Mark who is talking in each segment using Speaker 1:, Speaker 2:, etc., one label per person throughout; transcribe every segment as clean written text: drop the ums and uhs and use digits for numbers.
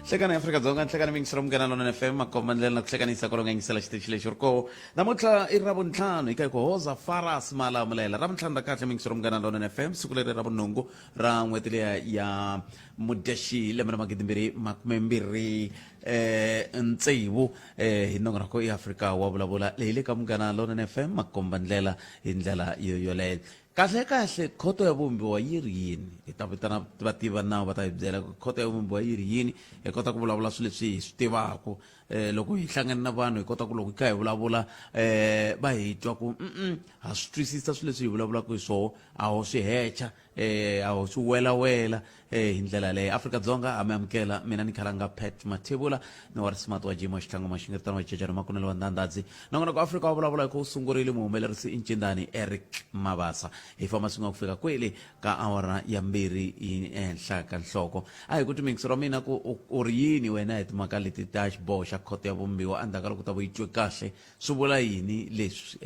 Speaker 1: Hlekani Afrika-Dzonga, nhlekani miyingiselo Munghana Lonene FM, makomba ndlela na ku hlekanisa kwalomu ka yingisela xitichi lexi ri koho. Namuntlha i Ravuntlhanu, hi ka hi ku hoza Faras Malamulele. Ravuntlhanu ra kahle miyingiselo Munghana Lonene FM, siku leri ra vunhungu ra n'hweti liya ya Mudyaxihi lembe ra magidimbirhi makumembirhi tsevu. Hi nongonoko i Afrika wa vulavula leyi le ka Munghana Lonene FM, makomba ndlela hi ndlela yo yoleyo. Kahle-kahle khoto ya vumbiwa yi ri yini? Hi ta vitana vativi va nawu va ta hi byela ku khoto ya vumbiwa yi ri yini. Hi kota ku vulavula swilo leswi hi swi tivaka. Loko hi hlangane na vanhu hi kota ku loko hi kha hi vulavula va hi twa ku ha swi twisisa swilo leswi hi vulavulaka hi swona, a ho swi hecha, a ho swi welawela. Hi ndlela yaleyo Afrika-Dzonga ha mi amukela. Mina ni khalanga Pat Mathebula ni wa Risimati wa Jimo Xitlhangu Maxingiritano wa Cecana Makunele wa Ndandadzi. Nongonoko Afrika wa vulavula hi ku wu sungurile muhumelerisi i Ncindani Eric Mabasa. Hi famba swin'we ku fika kwele ka awara ya mbirhi yi ehenhla ka nhloko. A hi ku twi ra mina ku u ri yini wena hi timhaka leti ta xiboho xa khoto ya vumbiwa endzhaku ka loko u ta va yi twe kahle swi vula yini leswi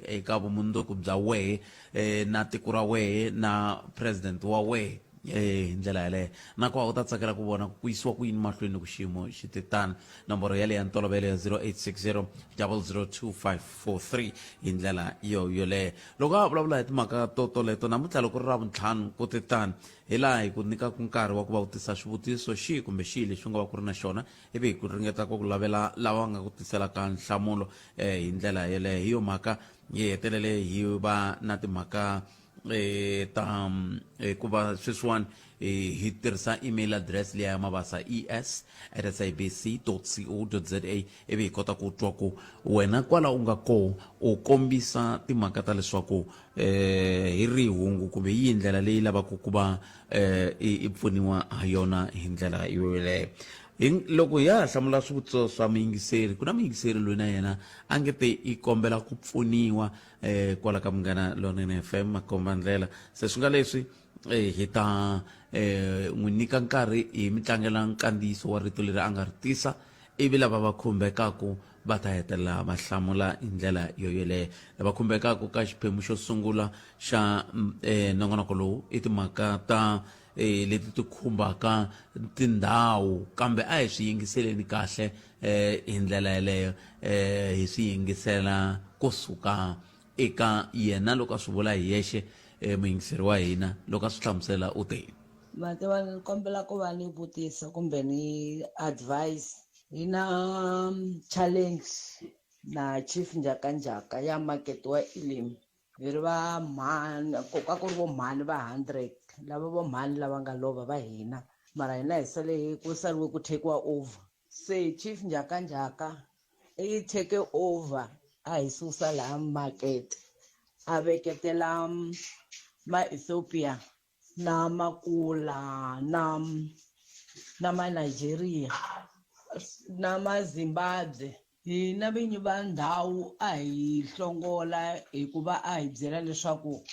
Speaker 1: eka vumundzuku bya wehe na tiko ra wehe na president wa wehe hi ndlela yaleyo na ku u ta tsakela ku vona ku yisiwa ku yini mahlweni loko xiyimo xi te tano. Nomboro yaleyo ya ntolovelo ya 0860 002543 hi ndlela yo yoleyo. Loko a vulavula hi timhaka to toleto namuntlha loko ri Ravuntlhanu ku te tano hi laha hi ku nyikaka nkarhi wa ku va u tisa xivutiso xihi kumbe xihi lexi u nga va ku ri na xona ivi hi ku ringeta ku lavela lava nga ku tiselaka nhlamulo hi ndlela yeleyo. Hi yo mhaka hi hetelele hi va na timhaka ta ku va sweswiwani hi tirhisa email address liya ya mabasa es at sabc co za ivi hi kota ku twa ku wena kwala u nga koho u kombisa timhaka ta leswaku hi rihi hungu kumbe hi yihi ndlela leyi lavaka ku va i pfuniwa ha yona hi ndlela yoleyo. Loko hi ya ha hlamula swivutiso swa muyingiseri, ku na muyingiseri loyi na yena a nge te i kombela ku pfuniwa kwala ka Munghana Lonene FM makomba ndlela. Se swi nga leswi hi ta n'wi nyika nkarhi hi mi tlangela nkandziyiso wa rito leri a nga ri tisa ivi lava va khumbekaku va ta hetelela va hlamula hi ndlela yo yoleyo. Lava khumbekaku ka xiphemu xo sungula xa nongonoko lowu i timhaka ta leti ti khumbaka tindhawu, kambe a hi swi yingiseleni kahle hi ndlela yeleyo, hi swi yingisela kusuka eka yena loko a swi vula hi yexe muyingiseri wa hina loko a swi hlamusela u te.
Speaker 2: Mativa ni kombela ku va ni vutisa kumbe ni advice. Hi na challenge na Chief Njhakanjhaka ya market wa Elim. Hi ri va mhani, a ku ri vo mhani va 100 lava vo mhani lava nga lova va hina mara hina hi sale hi ku sariwe ku takiwa over. Se Chief Njhakanjhaka i take over a hi susa laha market a veketela ma-Ethiopia na makula na na ma-Nigeria na ma-Zimbabwe. Hina vinyi va ndhawu a hi hlongola hikuva a hi byela leswaku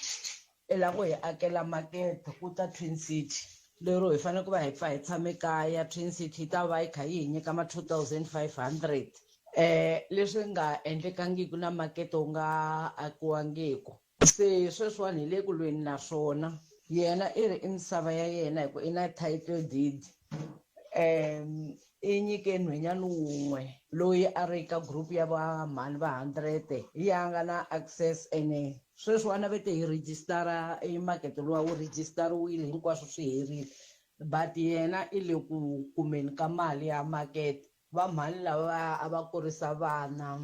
Speaker 2: i lava ku hi akela makete ku ta Twin City lero hi fanele ku va hi pfa hi tshame kaya. Twin City yi ta va yi kha yi hi nyika ma 2500 leswi nga endlekangiki na makete wu nga akiwangiku. Se sweswiwani hi le ku lweni na swona. Yena i ri i misava ya yena hi ku i na title deed. I nyike nhwenyani wun'we loyi a ri ka group ya va mhani va 100 hi ya nga na access ene sweswiwani a ve te hi rejistara i makete luwa wu rejistariwile hinkwaswo swi herile but yena i le ku kumeni ka mali ya makete. Va mhani lava a va kurisa vana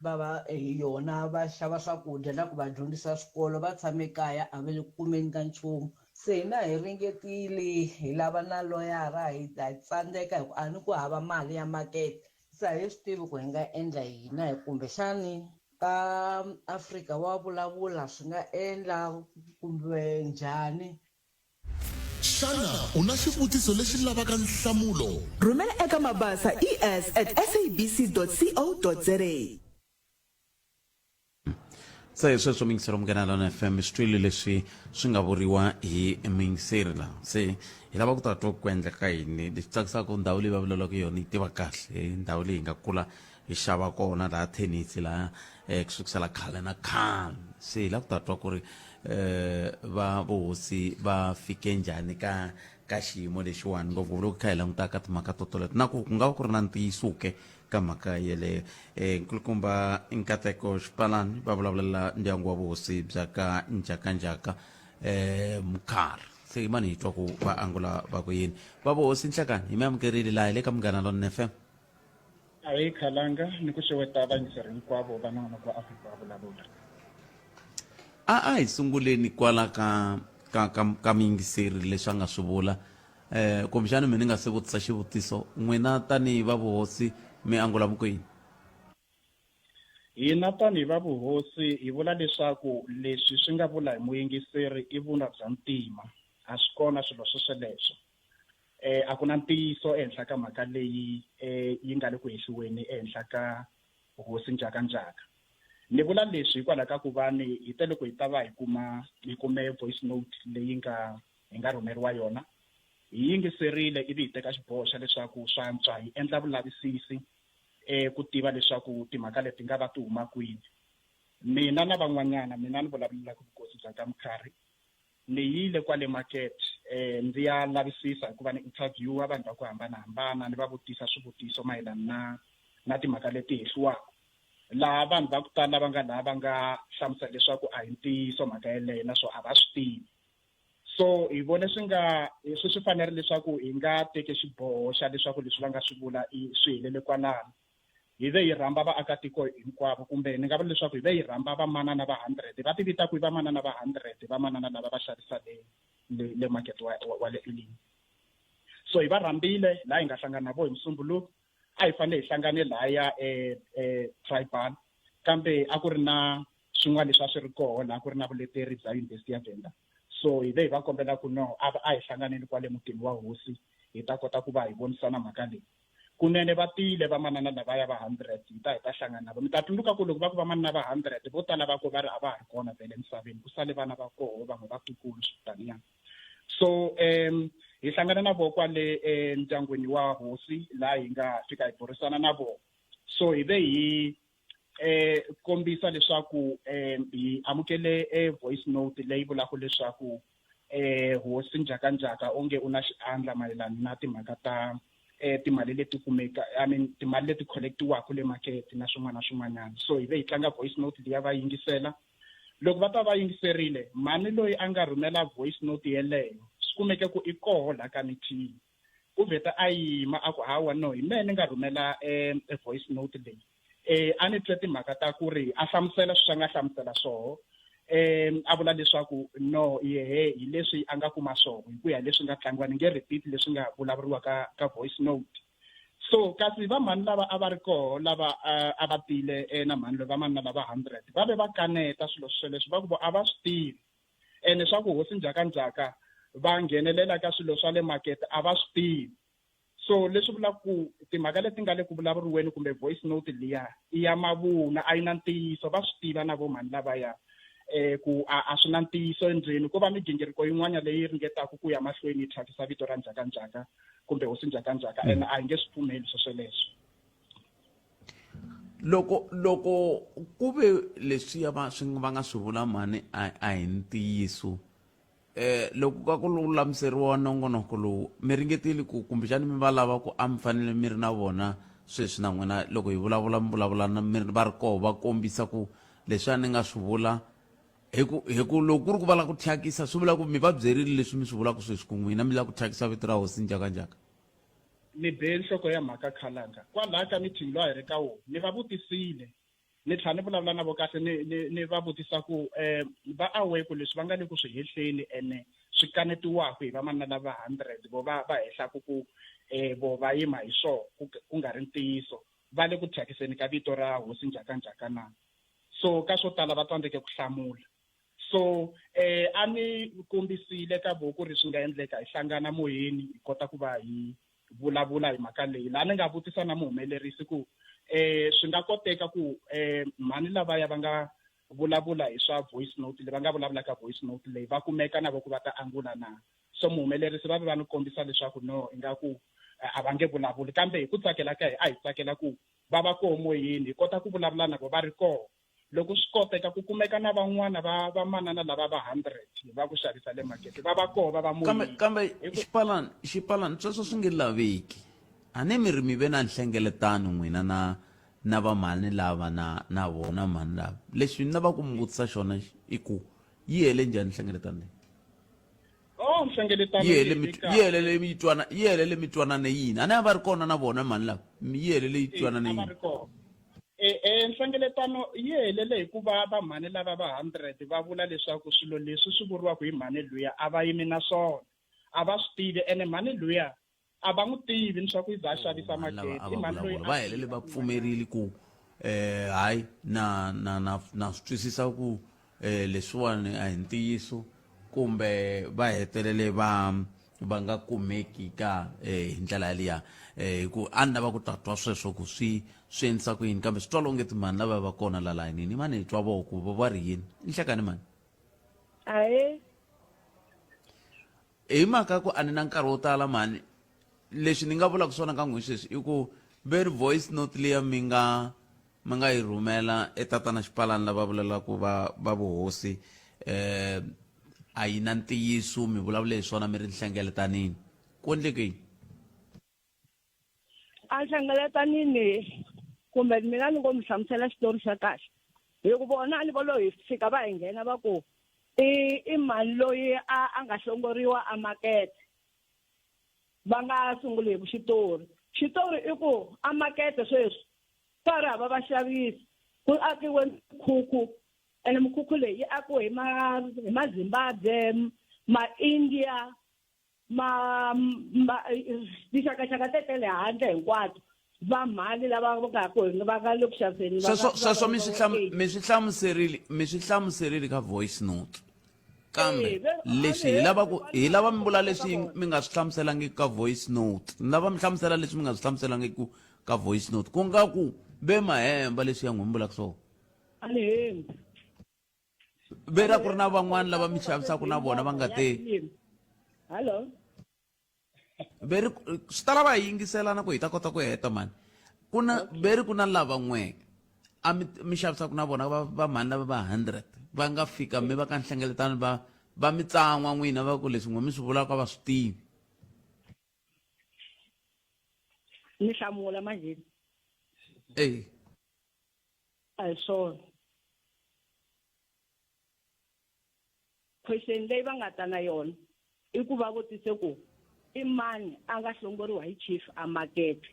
Speaker 2: va va hi yona va xava swakudya na ku va dyondzisa swikolo va tshame kaya a va le ku kumeni ka nchumu. Se hina hi ringetile hi lava na loyara hi hi tsandzeka hi ku a ni ku hava mali ya makete se a hi swi tivi ku hi nga endla yini hi kumbexani ka Afrika wa vulavula swi nga endla kumbe njhani.
Speaker 3: Xana u na xivutiso lexi lavaka nhlamulo?
Speaker 4: Rhumela eka mabasa es at sabc co za.
Speaker 1: Se hi sweswo muyingiseri wa Munghana Lonene FM swi twile leswi swi nga vuriwa hi muyingiseri la. Se hi lava ku ta twa ku endleka yini. Lexi tsakisaka ndhawu leyi va vulavulaka yona yi tiva kahle, i ndhawu leyi hi nga kula. hi xava kona laha thenisi laha um ku sukisela khale na khale. Se hi lava ku ta twa ku ri um va vuhosi va fike njhani ka ka xiyimo lexiwani, ngopfungopfu loko kha hi languta ka timhaka to toleto, na ku ku nga va ku ri na ntiyiso ke ka mhaka yeleyo. Nkulukumba Nkateko Xipalani va vulavulela ndyangu wa vuhosi bya ka Njhakanjhaka Mkhari. Se yimani hi twa ku va angula va ku yini va vuhosi. Nhlekani hi mi amukerile laha hi le ka Munghana Lonene FM.
Speaker 5: A hi khalanga ni ku xeweta vayingiseri hinkwavo va nongonoko wa Afrika wa Vulavula.
Speaker 1: A hi sunguleni kwala ka muyingiseri leswi a nga swi vula. Kumbexana mi ni nga se vutisa xivutiso, n'wina tanihi va vuhosi mi angula mi ku yini?
Speaker 5: Hina tanihi va vuhosi hi vula leswaku leswi swi nga vula hi muyingiseri i vunwa bya ntima, a swi kona swilo swosweleswo. A ku na ntiyiso ehenhla ka mhaka leyi yi nga le ku hehliweni ehenhla ka hosi Njhakanjhaka. Ni vula leswi hikwalaho ka ku va ni hi te loko hi ta va hi kuma hi kume voice note leyi nga hi nga rhumeriwa yona, hi yingiserile ivi hi teka xiboho xa leswaku swa antswa hi endla vulavisisi ku tiva leswaku timhaka leti nga va ti huma kwini. Mina na van'wanyana, mina ni vulavulelaka vukosi bya ka Mkhari, ni yile kwale market ndzi ya lavisisa hikuva ni interviewa vanhu va ku hambanahambana, ni va vutisa swivutiso mayelana na timhaka leti hehliwaka. Laha vanhu va ku tala lava nga laha va nga hlamusela leswaku a hi ntiyiso mhaka yeleyo naswona a va swi tivi. So hi vone swi nga swi fanerile leswaku hi nga teki xiboho xa leswaku leswi va nga swi vula i swi helele kwalano. Hi ve hi rhamba vaakatiko hinkwavo, kumbe ni nga vula leswaku hi ve hi rhamba vamanana va 100, va ti vita ku i vamanana va 100, vamanana lava va xavisa le market wa le Elim. So hi va rhambile laha hi nga hlangana na vo hi Musumbhunuko, a hi fanele hi hlangane lahaya tribal, kambe a ku ri na swin'wana leswi a swi ri koho laha ku ri na vuleteri bya University ya Venda. So hi ve hi va kombela ku no a hi hlanganeni kwale mutini wa hosi hi ta kota ku va hi vonisana mhaka leyi. Kunene va tile vamanana lavaya va 100 hi ta hlangana na vona. Mi ta tsundzuka ku loko va ku vamanana va 100 vo tala va ko va ri a va ha ri kona vhele emisaveni, ku sale vana va koho van'we vatukulu switaniyana. So hi hlangana na vo kwale endyangwini wa hosi laha hi nga fika hi burisana na vona. So hi ve hi kombisa leswaku hi amukele voice note leyi vulaka leswaku hosi Njhakanjhaka onge u na xiandla mayelana na timhaka ta timali leti kumeka, I mean timali leti collectiwaka le market na swin'wana na swin'wanyana. So hi ve hi tlanga voice note liya va yingisela. Loko va ta va yingiserile, mhani loyi a nga rhumela voice note yeleyo swi kumeke ku i koho la ka meeting. U vheta a yima a ku hawa no hi mehe ni nga rhumela voice note leyi. A ni twe timhaka ta ku ri a hlamusela sweswi a nga hlamusela swoho. A vula leswaku no yehe hi leswi a nga kuma swoho hi ku ya hi leswi nga tlangiwa, ni nge repeat leswi nga vulavuriwa ka voice note. So kasi va mhani lava a va ri koho lava a va tile na mhani loyi, va mhani lava 100 va ve va kaneta swilo swoleswo, va ku vo a va swi tivi. Ene swa ku hosi Njhakanjhaka va nghenelela ka swilo swa le market a va swi tivi. So leswi vulaka ku timhaka leti nga le ku vulavuriweni kumbe voice note liya i ya mavunwa, a yi na ntiyiso, va swi tiva na vo mhani lavaya ku a swi na ntiyiso endzeni, ko va migingiriko yin'wana leyi ringetaka ku ya mahlweni yi thyakisa vito ra Njhakanjhaka kumbe hosi Njhakanjhaka, ene a hi nge swi pfumeli swosweleswo.
Speaker 1: Loko ku ve leswiya va swi va nga swi vula mhani a hi ntiyiso, loko ka ku lulamiseriwa nongonoko lowu mi ringetile ku kumbexani mi va lava ku a mi fanele mi ri na vona sweswi na n'wina loko hi vulavula mi vulavula na mi va ri koho va kombisa ku leswiya ni nga swi vula hi ku loko ku ri ku va lava ku thyakisa swi vula ku mi va byerile leswi mi swi vulaka sweswi ku n'wina mi lava ku thyakisa vito ra hosi Njhakanjhaka.
Speaker 5: Ni be nhloko ya mhaka khalanga kwalaya ka meeting lowu a hi ri ka wona, ni va vutisile ni tlhela ni vulavula na vo kahle, ni va vutisa ku va aware ku leswi va nga le ku swi hehleni ene swi kanetiwaka hi vamanana lava 100 vo va hehlaku ku vo va yima hi swoho ku nga ri ntiyiso, va le ku thyakiseni ka vito ra hosi Njhakanjhaka na. So ka swo tala va tsandzeke ku hlamula. So a ni kombisile ka vo ku ri swi nga endleka hi hlangana moyeni hi kota ku va hi vulavula hi mhaka leyi. Laha ni nga vutisa na muhumelerisi ku swi nga koteka ku mhani lavaya va nga vulavula hi swa voice note leyi, va nga vulavula ka voice note leyi va kumeka na vo ku va ta angula na. So muhumelerisi va ve va ni kombisa leswaku no ingaku a va nge vulavuli, kambe hi ku tsakela ka hi a hi tsakela ku Va va koho moyeni, hi kota ku vulavula na vona va ri koho. Loko swi koteka ku kumeka na van'wana va vamanana lava va 100 va ku xavisa le makete va va koho va va
Speaker 1: Kambe
Speaker 5: moyeni.
Speaker 1: kambe
Speaker 5: Hi ku
Speaker 1: xipalani xipalani sweswo swi nge laveki. A ni mi ri mi ve na nhlengeletano n'wina na na vamhani lava na na vona mhani lava. Lexi ni lavaka ku mi vutisa xona i ku yi hele njhani nhlengeletano leyi?
Speaker 5: Oh, nhlengeletano
Speaker 1: Yi
Speaker 5: yi
Speaker 1: hele
Speaker 5: hele
Speaker 1: mi yi
Speaker 5: kahle.
Speaker 1: helele mi twana yi helele mi twanane yini? A ni a va ri kona na vona mhani lava. Yi helele yi
Speaker 5: E,
Speaker 1: twanane
Speaker 5: a va
Speaker 1: yini?
Speaker 5: ri kona. E, e, nhlengeletano yi helele hi ku va vamhani lava va 100 va vula leswaku swilo leswi swi vuriwaka hi mhani luya a va yimi na swona. A va swi tivi ene mhani luya a va n'wi tivi ni swa ku i za a xavisa
Speaker 1: mhani lava
Speaker 5: makete.
Speaker 1: a
Speaker 5: I
Speaker 1: va
Speaker 5: mhani loyi
Speaker 1: vulavula
Speaker 5: a
Speaker 1: va helele
Speaker 5: tirha
Speaker 1: va
Speaker 5: kun'wanyana.
Speaker 1: pfumerile ku eh hayi na na na na swi twisisa ku eh leswiwani a hi ntiyiso kumbe va hetelele va va nga kumeki ka eh hi ndlela yaliya eh hi ku a ni lava ku ta twa sweswo ku swi swi endlisa ku yini kambe swi twala onge timhani lava va kona la layinini mani hi twa voho ku va ri yini i nhlekani mani
Speaker 6: Ahee.
Speaker 1: Hi mhaka ku a ni na nkarhi wo tala mhani leswi ni nga vulaka swona ka n'wina sweswi i ku ve ri voice note liya mi nga mi nga yi rhumela etatana xipalani lava vulelaka va va vuhosi eh a yi na ntiyiso mi vulavule hi swona mi ri nhlengeletanini ku endleke yini
Speaker 6: A hlengeletanini kumbe mina ni ngo mi hlamusela xitori xa kahle hi ku vona a ni vo lo hi fika va hi nghena va ku i i mani loyi a a nga hlongoriwa a makete va nga sunguli hi xitori xitori i ku a makete sweswi ka ri hava vaxavisi ku akiwe mikhukhu ene mikhukhu leyi yi akiwe hi ma hi mazimbabwe ma-india ma ma tinxakaxaka te ta le handle hinkwato va mhani lava va nga ku va nga le ku xaviseni va
Speaker 1: sweswo
Speaker 6: nga-
Speaker 1: sweswo mi
Speaker 6: va-
Speaker 1: swi
Speaker 6: va-
Speaker 1: hlam- mi swi hlamuserile mi swi hlamuserile ka voice note kambe
Speaker 6: Eh, ve-
Speaker 1: leswi hi lava ku hi lava mi vula leswi mi nga swi hlamuselangiki ka voice note ni lava mi hlamusela leswi mi nga swi hlamuselangiki ka voice note ku nga ku ve mahemba leswi ya n'wi mi vulaka swona
Speaker 6: a ni hembi
Speaker 1: ve ra ku ri na van'wani lava mi xavisaka na vona va nga te
Speaker 6: hallo
Speaker 1: ve ri swi ta lava hi yingiselana ku hi ta kota ku heta mani ku na ve ri ku na lava n'we a mi mi xavisaka na vona va va mhani lava va 100 va nga fika mi va ka nhlengeletano va va mi tsan'wa n'wina va ku leswi n'we mi swi vulaka va swi tivi
Speaker 6: ni hlamula manjheni
Speaker 1: eyi
Speaker 6: a hi swona question leyi va nga ta na yona i ku va vutise ku i mani a nga hlongoriwa hi chief a makete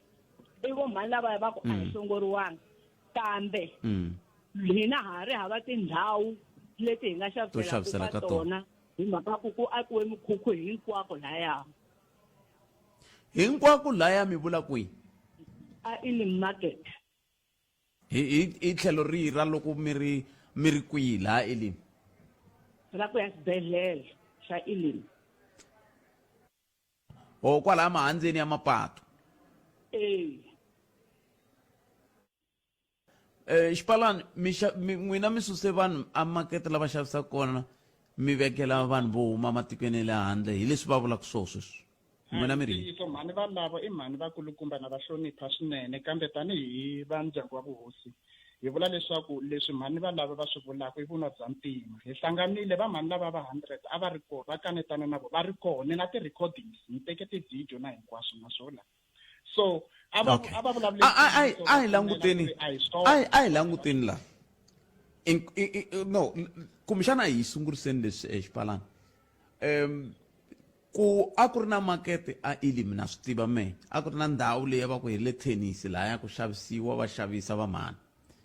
Speaker 6: i vo mhani lavaya va ku a hi hlongoriwanga kambe hina ha ri hava tindhawu leti hi nga
Speaker 1: To xavisela
Speaker 6: xaviselaka
Speaker 1: ka
Speaker 6: ka
Speaker 1: tona.
Speaker 6: tona hi mhaka ku ku akiwe mikhukhu hinkwako laya
Speaker 1: hinkwako laya mi vula kwihi
Speaker 6: a Elim market
Speaker 1: hi hi hi tlhelo rihi ra loko mi ri mi ri kwihi laha Elim
Speaker 6: ra ku ya xibedhlele xa Elim
Speaker 1: o kwalaya mahandzeni ya mapatu
Speaker 6: ee
Speaker 1: eh xipalani mi xa- mi- n'wina mi suse vanhu emakete lava xavisaka kona mi vekela vanhu vo huma matikweni ya le handle hi leswi va vulaka swona sweswi n'wina mi ri yini?
Speaker 5: Ntiyiso mhani valavo i mhani vakulukumba na va hlonipha swinene kambe tanihi va ndyangu wa vuhosi hi vula leswaku leswi mhani valavo va swi vulaka i vunwa bya ntima hi hlanganile va mhani lava va 100 a va ri kona va kanetana na vona va ri kona ni na ti-recordings ni teke ti-video na hinkwaswo na swona so a va
Speaker 1: okay
Speaker 5: a va vulavule
Speaker 1: a a a
Speaker 5: ntiyiso
Speaker 1: a
Speaker 5: va
Speaker 1: hi
Speaker 5: pfumela ku
Speaker 1: languteni
Speaker 5: ri a hi
Speaker 1: a
Speaker 5: swona
Speaker 1: hi a hi languteni la In- i- i- no kumbexana hi sunguriseni leswi exipalani um ku a ku ri na makete a Elim na swi tiva mehe a ku ri na ndhawu leyi va ku hi le thenisi lahaya ku xavisiwa va xavisa va mhani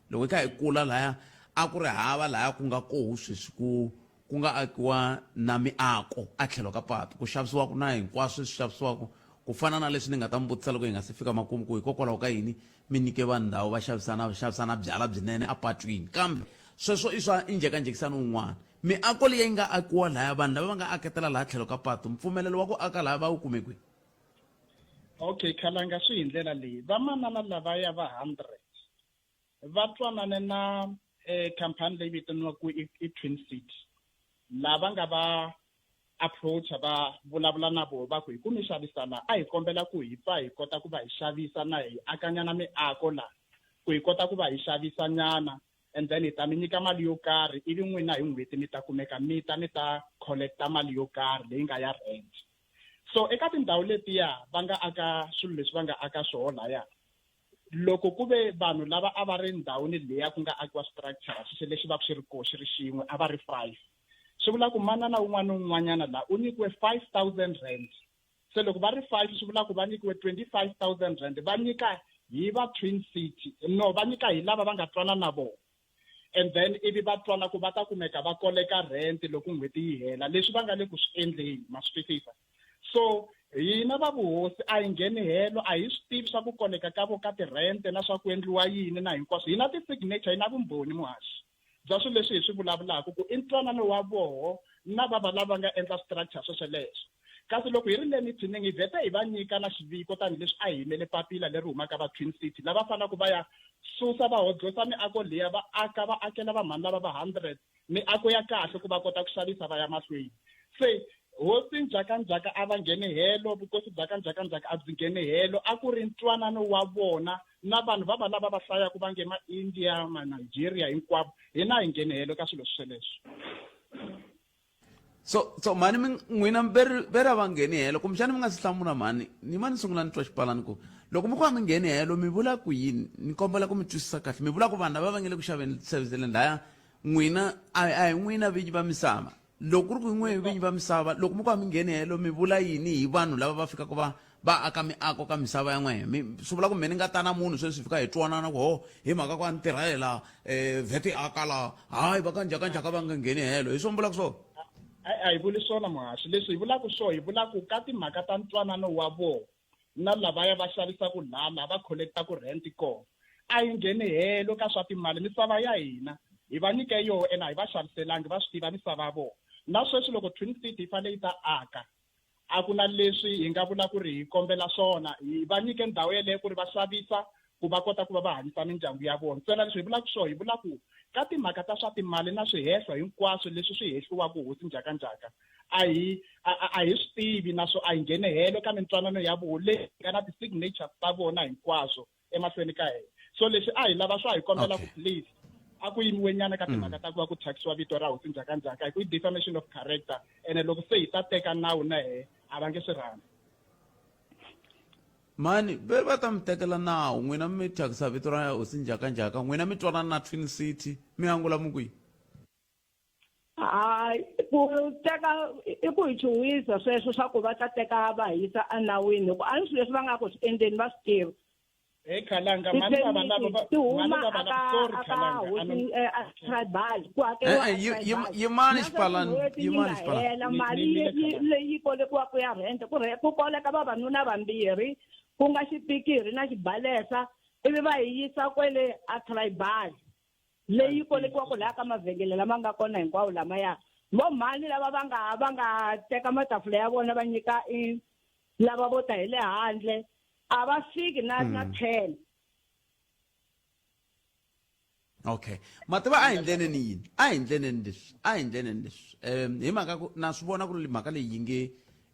Speaker 1: loko hi kha hi kula lahaya a ku ri hava lahaya ku nga koho sweswi ku ku nga akiwa na miako a tlhelo ka patu ku xavisiwaka na hinkwaswo leswi xavisiwaka ku fana na leswi ni nga ta mi vutisa loko hi nga se fika makumu ku hikokwalaho ka yini mi nyike vanhu ndhawu va xavisana xavisana byala byinene apatwini kambe sweswo i swa i njhekanjhekisano wun'wana miako leyi nga akiwa lahaya vanhu lava va nga aketela laha tlhelo ka patu mpfumelelo wa ku aka lahaya va wu kume kwihi
Speaker 5: okay khalanga swi hi ndlela leyi vamanana lavaya va 100 va twanane na eh, khampani leyi vitaniwaka i, i twin city lava nga va approacha va vulavula na vona va ku hi ku mi xavisa laha a hi kombela ku hi pfa hi kota ku va hi xavisa na hi akanyana miako laha ku hi kota ku va hi xavisa nyana and then hi ta mi nyika mali yo karhi ivi n'wina hi n'hweti mi ta kumeka mi ta mi ta collecta mali yo karhi leyi nga ya rent. So eka tindhawu letiya va nga aka swilo leswi va nga aka swoho laya, loko ku ve vanhu lava a va ri ndhawini leya ku nga akiwa structure xi lexi va ku xi ri koho xi ri xin'we a va ri 5, swi vula ku manana un'wana na un'wanyana la u nyikiwe 5000 rand. Se loko va ri 5 swi vula ku va nyikiwe 25000 rand, va nyika hi va Twin City, no va nyika hi lava va nga twana na vona, and then ivi va twana ku va ta kumeka va koleka rent loko n'hweti yi hela, leswi va nga le ku swi endleni. Ma swi twisisa? So hina va vuhosi a hi ngheni helo, a hi swi tivi swa ku koleka ka vo ka tirhente na swa ku endliwa yini na hinkwaswo. Hi na ti-signature, hi na vumbhoni muhaxi bya swilo leswi hi swi vulavulaka ku i ntwanano wa voho na va va lava nga endla structure swesweleswo. Kasi loko hi ri le mithinini hi vhete hi va nyika na xiviko tanihileswi a hi yimele papila leri humaka va Twin City lava fanelaka va ya susa va hodlosa miako liya va aka va akela vamhani lava va 100 miako ya kahle ku va kota ku xavisa va ya mahlweni. Se hosi Njhakanjhaka a va ngheni helo, vukosi bya ka Njhakanjhaka a byi ngheni helo, a ku ri ntwanano wa vona na vanhu va va lava va hlayaka va nge ma-India, ma-Nigeria hinkwavo, hina a hi ngheni helo ka swilo sweleswo.
Speaker 1: So mhani mi n'wina veri veri a va ngheni helo, kumbexani mi nga si hlamula mhani, ni ma ni sungula ni twa xipalani ku loko mi ku a mi ngheni helo mi vula ku yini? Ni kombela ku mi twisisa kahle, mi vula ku vanhu lava va nge le ku xaveni xaviseleni laya n'wina a a hi n'wina vinyi va misava. Loko ku ri ku n'we vinyi va misava, loko mi ku a mi ngheni helo mi vula yini hi vanhu lava va fikaka va va aka miako ka misava ya n'wehe? Mi swi vula ku me ni nga ta na munhu sweswi hi fika hi twanana ku ho hi mhaka ku a ni tirhela um vhete aka laha, hayi va ka njhakanjhaka va nga ngheni helo, hi swo mi vulaka swona?
Speaker 5: A hi vuli swona muhaxi, leswi hi vulaka swona hi vula ku ka timhaka ta ntwanano wa vona na lavaya va xavisaka laha, laha va collectaka rent kona, a yi ngheni helo ka swa timali. Misava ya hina hi va nyike yoho ene a hi va xaviselangi, va swi tiva misava ya vona. Na sweswi loko Twin City yi fanele yi ta aka, a ku na leswi hi nga vula ku ri hi kombela swona, hi va nyike ndhawu yeleyo ku ri va xavisa ku va kota ku va va hanyisa mindyangu ya vona ntsena. Leswi hi vulaka swona, hi vula ku ka timhaka ta swa timali na swihehlo hinkwaswo leswi swi hehliwaka hosi Njhakanjhaka, a hi a hi swi tivi naswo a hi ngheni helo ka mintwanano ya vona leyi nga na ti-signatures ta vona hinkwaswo emahlweni ka hina. So leswi a hi lava swa hi kombela ku please a ku yimiwe nyana ka timhaka ta ku va ku thyakisiwa vito ra hosi Njhakanjhaka, hi ku i defamation of character, ene loko se hi ta teka nawu na hehe a va nge swi rhandzi.
Speaker 1: Mhani ve va ta mi tekela nawu n'wina mi thyakisa vito ra hosi Njhakanjhaka, n'wina mi twanana na Twin City mi angula mi kwihi?
Speaker 6: Hayi, ku teka i ku hi chuhisa sweswo swa ku va ta teka va hi yisa enawini, hi ku a ni swilo leswi va nga ku swi endleni va swi tiva.
Speaker 5: Hey Khalanga, mani va valavo va
Speaker 6: ti huma
Speaker 5: mani va valavo
Speaker 6: aka
Speaker 5: sorry
Speaker 6: aka
Speaker 5: Khalanga.
Speaker 6: hosi
Speaker 5: Ano
Speaker 6: a tribal ku hakeriwa
Speaker 1: E-e,
Speaker 6: a tribal.
Speaker 1: yimani
Speaker 6: Na sweswi
Speaker 1: xipalani,
Speaker 6: n'hweti yi
Speaker 1: yimani
Speaker 6: nga
Speaker 1: xipalani.
Speaker 6: hela,
Speaker 5: Ni-
Speaker 6: mali
Speaker 5: ni yimile Khalanga.
Speaker 6: leyi kolekiwaka ya rent ku koleka vavanuna vambirhi ku nga xipikiri na xibalesa, ivi va hi yisa kwele a tribal leyi kolekiwaka laha ka mavhengele lama nga kona hinkwawo lamaya. Vo mhani lava va nga teka matafula ya vona va nyika i lava vo ta hi le handle a va fiki na 10.
Speaker 1: Okay, mativa a hi ndleneni yini, a hi ndleneni leswi, a hi ndleneni leswi hi mhaka ku na swi vona ku ri mhaka leyi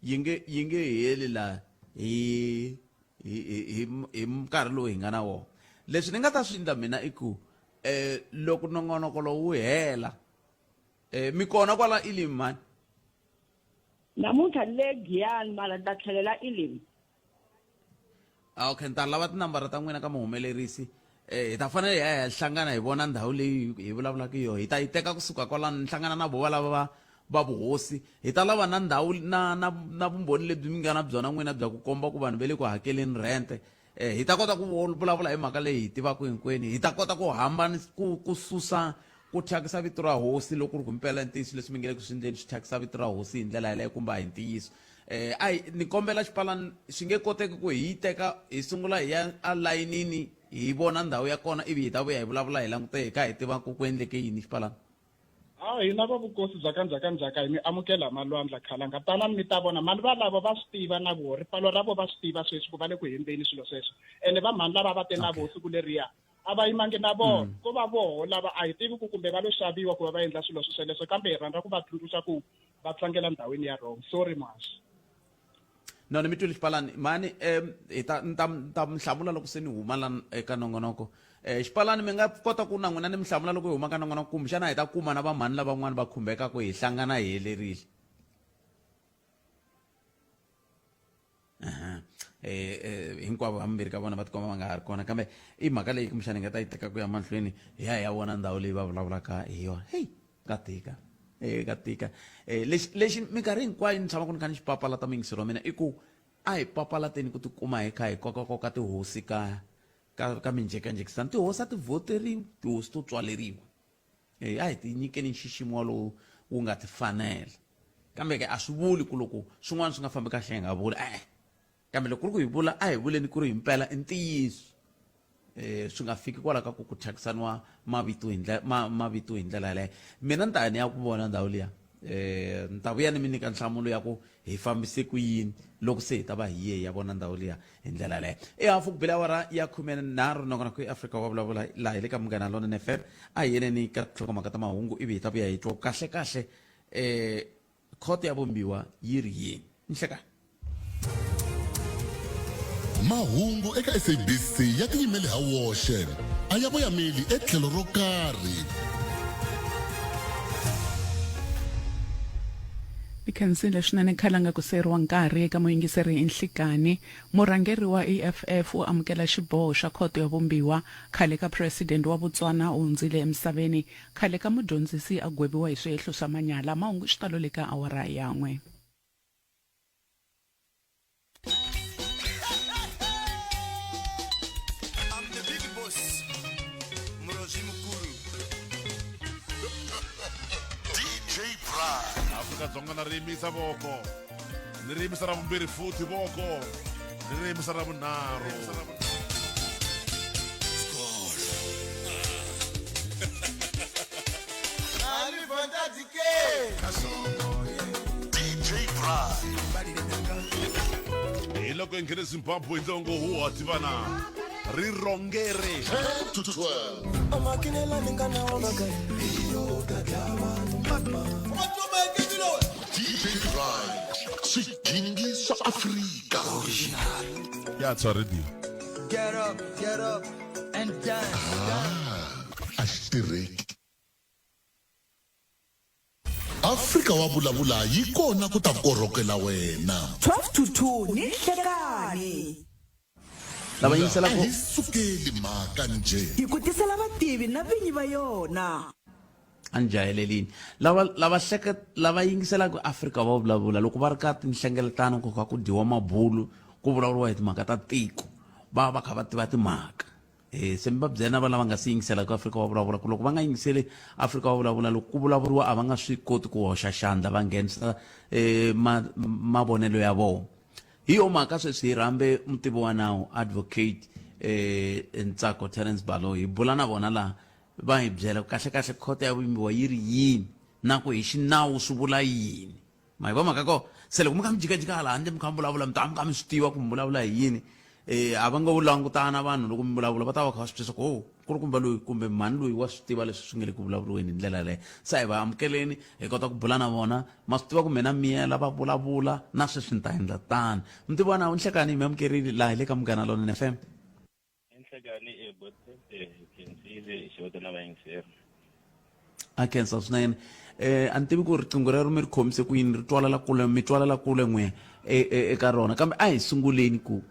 Speaker 1: yi nge heli laha hi hi hi hi nkarhi lowu hi nga na wona. Leswi ni nga ta swi endla mina i ku loko nongonoko lowu wu hela, mi kona kwala Elim mhani?
Speaker 6: Namuntlha le Giyani, mara ni ta tlhelela Elim.
Speaker 1: Ah, okay, ni ta lava tinambara ta n'wina ka muhumelerisi, hi ta fanele hi ya hi ya hlangana hi vona ndhawu leyi hi vulavulaka hi yona, hi ta yi teka kusuka kwalano ni hlangana na vo valava va va vuhosi, hi ta lava na ndhawu na na vumbhoni lebyi mi nga na byona n'wina bya ku komba ku vanhu va le ku hakeleni rente, hi ta kota ku vulavula hi mhaka leyi hi tivaka hinkwenu, hi ta kota ku hambana ku susa ku thyakisa vito ra hosi loko ku ri ku mpela ntiyiso leswi mi nge le ku swi endleni swi thyakisa vito ra hosi hi ndlela yeleyo kumbe a hi ntiyiso. A hi ni kombela xipalani, swi nge koteki ku hi yi teka hi sungula hi ya alayinini hi vona ndhawu ya kona ivi hi ta vuya hi vulavula hi langute hi kha hi tiva ku ku endleke yini xipalani.
Speaker 5: A hina va vukosi bya ka Njhakanjhaka hi mi amukela hi malwandla Khalanga, tanani mi ta vona mhani valavo va swi tiva na voho ripfalo ra vo va swi tiva sweswi ku va le ku hembeni swilo sweswo, ene va mhani lava va te na voho siku leriya a va yimangi na vona, ko va voho lava a hi tivi ku kumbe va lo xaviwa ku va va endla swilo swesweleswo, kambe hi rhandza ku va tsundzuxa ku va tlangela ndhawini ya wrong. Sorry muhaxi.
Speaker 1: No, ni mi twile xipalani mhani, hi ta ni ta ni ta mi hlamula loko se ni huma la eka nongonoko. Um xipalani mi nga kota ku na n'wina ni mi hlamula loko hi humaka na n'wina kumbexana hi ta kuma na vamhani lavan'wani va khumbekaka hi hlangana hi helerile. Aha. Eh, eh, hinkwavo hambirhi ka vona va tikomba va nga ha ri kona kambe i mhaka leyi kumbexana hi nga ta yi teka ku ya mahlweni hi ya hi ya vona ndhawu leyi va vulavulaka hi yona. Heyi, ka tika. Eh, ka tika. Eh, lexi lexi minkarhi hinkwayo ni tshamaka ni kha ni xi papalata muyingiseri wa mina i ku a hi papalateni ku tikuma hi kha hi kokakoka tihosi ka ka ka minjhekanjhekisano. Tihosi a ti vhoteriwi, tihosi to tswaleriwa. E, a hi ti nyikeni nxiximo walowu wu nga ti fanela. Kambe ke a swi vuli ku loko swin'wana swi nga fambi kahle hi nga vuli, e-e. Kambe loko ku ri ku hi vula, a hi vuleni ku ri himpela i ntiyiso. E, swi nga fiki kwala ka ku ku thyakisaniwa mavito hi ndlela, ma, mavito hi ndlela yaleyo. Mina ni ta ya ni ya ku vona ndhawu liya. Eh, ni ta vuya ni mi nyika nhlamulo ya ku hi fambise ku yini loko se hi ta va hi ye hi ya vona ndhawu liya hi ndlela yaleyo. I hafu ku bile awara ya 13 nakona ku eAfrika wa vulavula laha hi le ka Munghana Lonene FM. A hi yeneni ka tinhlokomhaka ta mahungu ivi hi ta vuya hi twa kahle kahle eh khoto ya vumbiwa yi ri yini. Nhlekani.
Speaker 3: Mahungu eka SABC ya tiyimele ha woxe, a ya voyameli etlhelo ro karhi.
Speaker 7: Ni khensile swinene khalanga ku seyeriwa nkarhi eka muyingiseri hi nhlikani. Murhangeri wa EFF u amukela xiboho xa khoto ya vumbiwa. Khale ka president wa Botswana u hundzile emisaveni. Khale ka mudyondzisi a gweviwa hi swihehlo swa manyala. Mahungu xitalo le ka awara ya n'we.
Speaker 8: I'm the big boss, Muroji Mukuru.
Speaker 3: DJ Brian.
Speaker 9: Afrika Dzonga na ri yimisa voko ni ri yimisa ra vumbirhi futhi voko ni ri yimisa ra vunharhu.
Speaker 3: DJ Brian.
Speaker 9: Hi loko hi nghene Zimbabwe ndzongo huwa tivana ri rongere
Speaker 3: 10 to 12. DJ Brian. Swighingi swa Afrika.
Speaker 9: Ya tshwa radio.
Speaker 8: Get up, get up and dance.
Speaker 3: Ah, a xi tirheki. Afrika wa vulavula yi kona ku ta korhokela wena.
Speaker 4: 12 to 2 ni nhlekani.
Speaker 1: Lava yingisela
Speaker 3: A
Speaker 1: ku
Speaker 3: hi sukeli mhaka njhe.
Speaker 4: Hi ku tisela vativi na vinyi va yona.
Speaker 1: A ni jahelelini. Lava lava hleket lava yingiselaka Afrika va vulavula loko va ri ka tinhlengeletano ku kha ku dyiwa mabulu ku vulavuriwa hi timhaka ta tiko va va kha va tiva timhaka. Eh, se mi va byela na va lava nga si yingiselaka Afrika wa vulavula ku loko va nga yingiseli Afrika wa vulavula loko ku vulavuriwa a va nga swi koti ku hoxa xandla va nghenisa eh, ma, mavonelo ya vona. Hi yo mhaka sweswi hi rhambe mutivi wa nawu advocate eh, Ntsako Terence Baloyi hi bula na vona laha va hi byela ku kahle kahle khoto ya vumbiwa yi ri yini na ku hi xinawu swi vula yini. Ma yi vona mhaka ko se loko mi kha mi jikajika hala handle mi kha mi vulavula mi ta mi kha mi swi tiva ku mi vulavula hi yini. Eh, a va ngo langutana vanhu loko mi vulavula va ta va kha va swi twisisa ku oh kulukumba loyi kumbe mhani loyi wa swi tiva leswi swi nga le ku vulavuriweni hi ndlela yaleyo. Se a hi va amukeleni hi kota ku bula na vona. Ma swi tiva ku mina miyela va vulavula na sweswi ni ta endla tano. Mutivi wa nawu Nhlekani hi mi amukerile laha hi le ka Munghana Lonene FM.
Speaker 10: Nhlekani e Botete khensile xeweta na vayingiseri.
Speaker 1: A khensa swinene. Eh a ni tivi ku riqingho rero mi ri khomise ku yini ri twalala kule mi twalala kule n'we eka rona kambe a hi sunguleni ku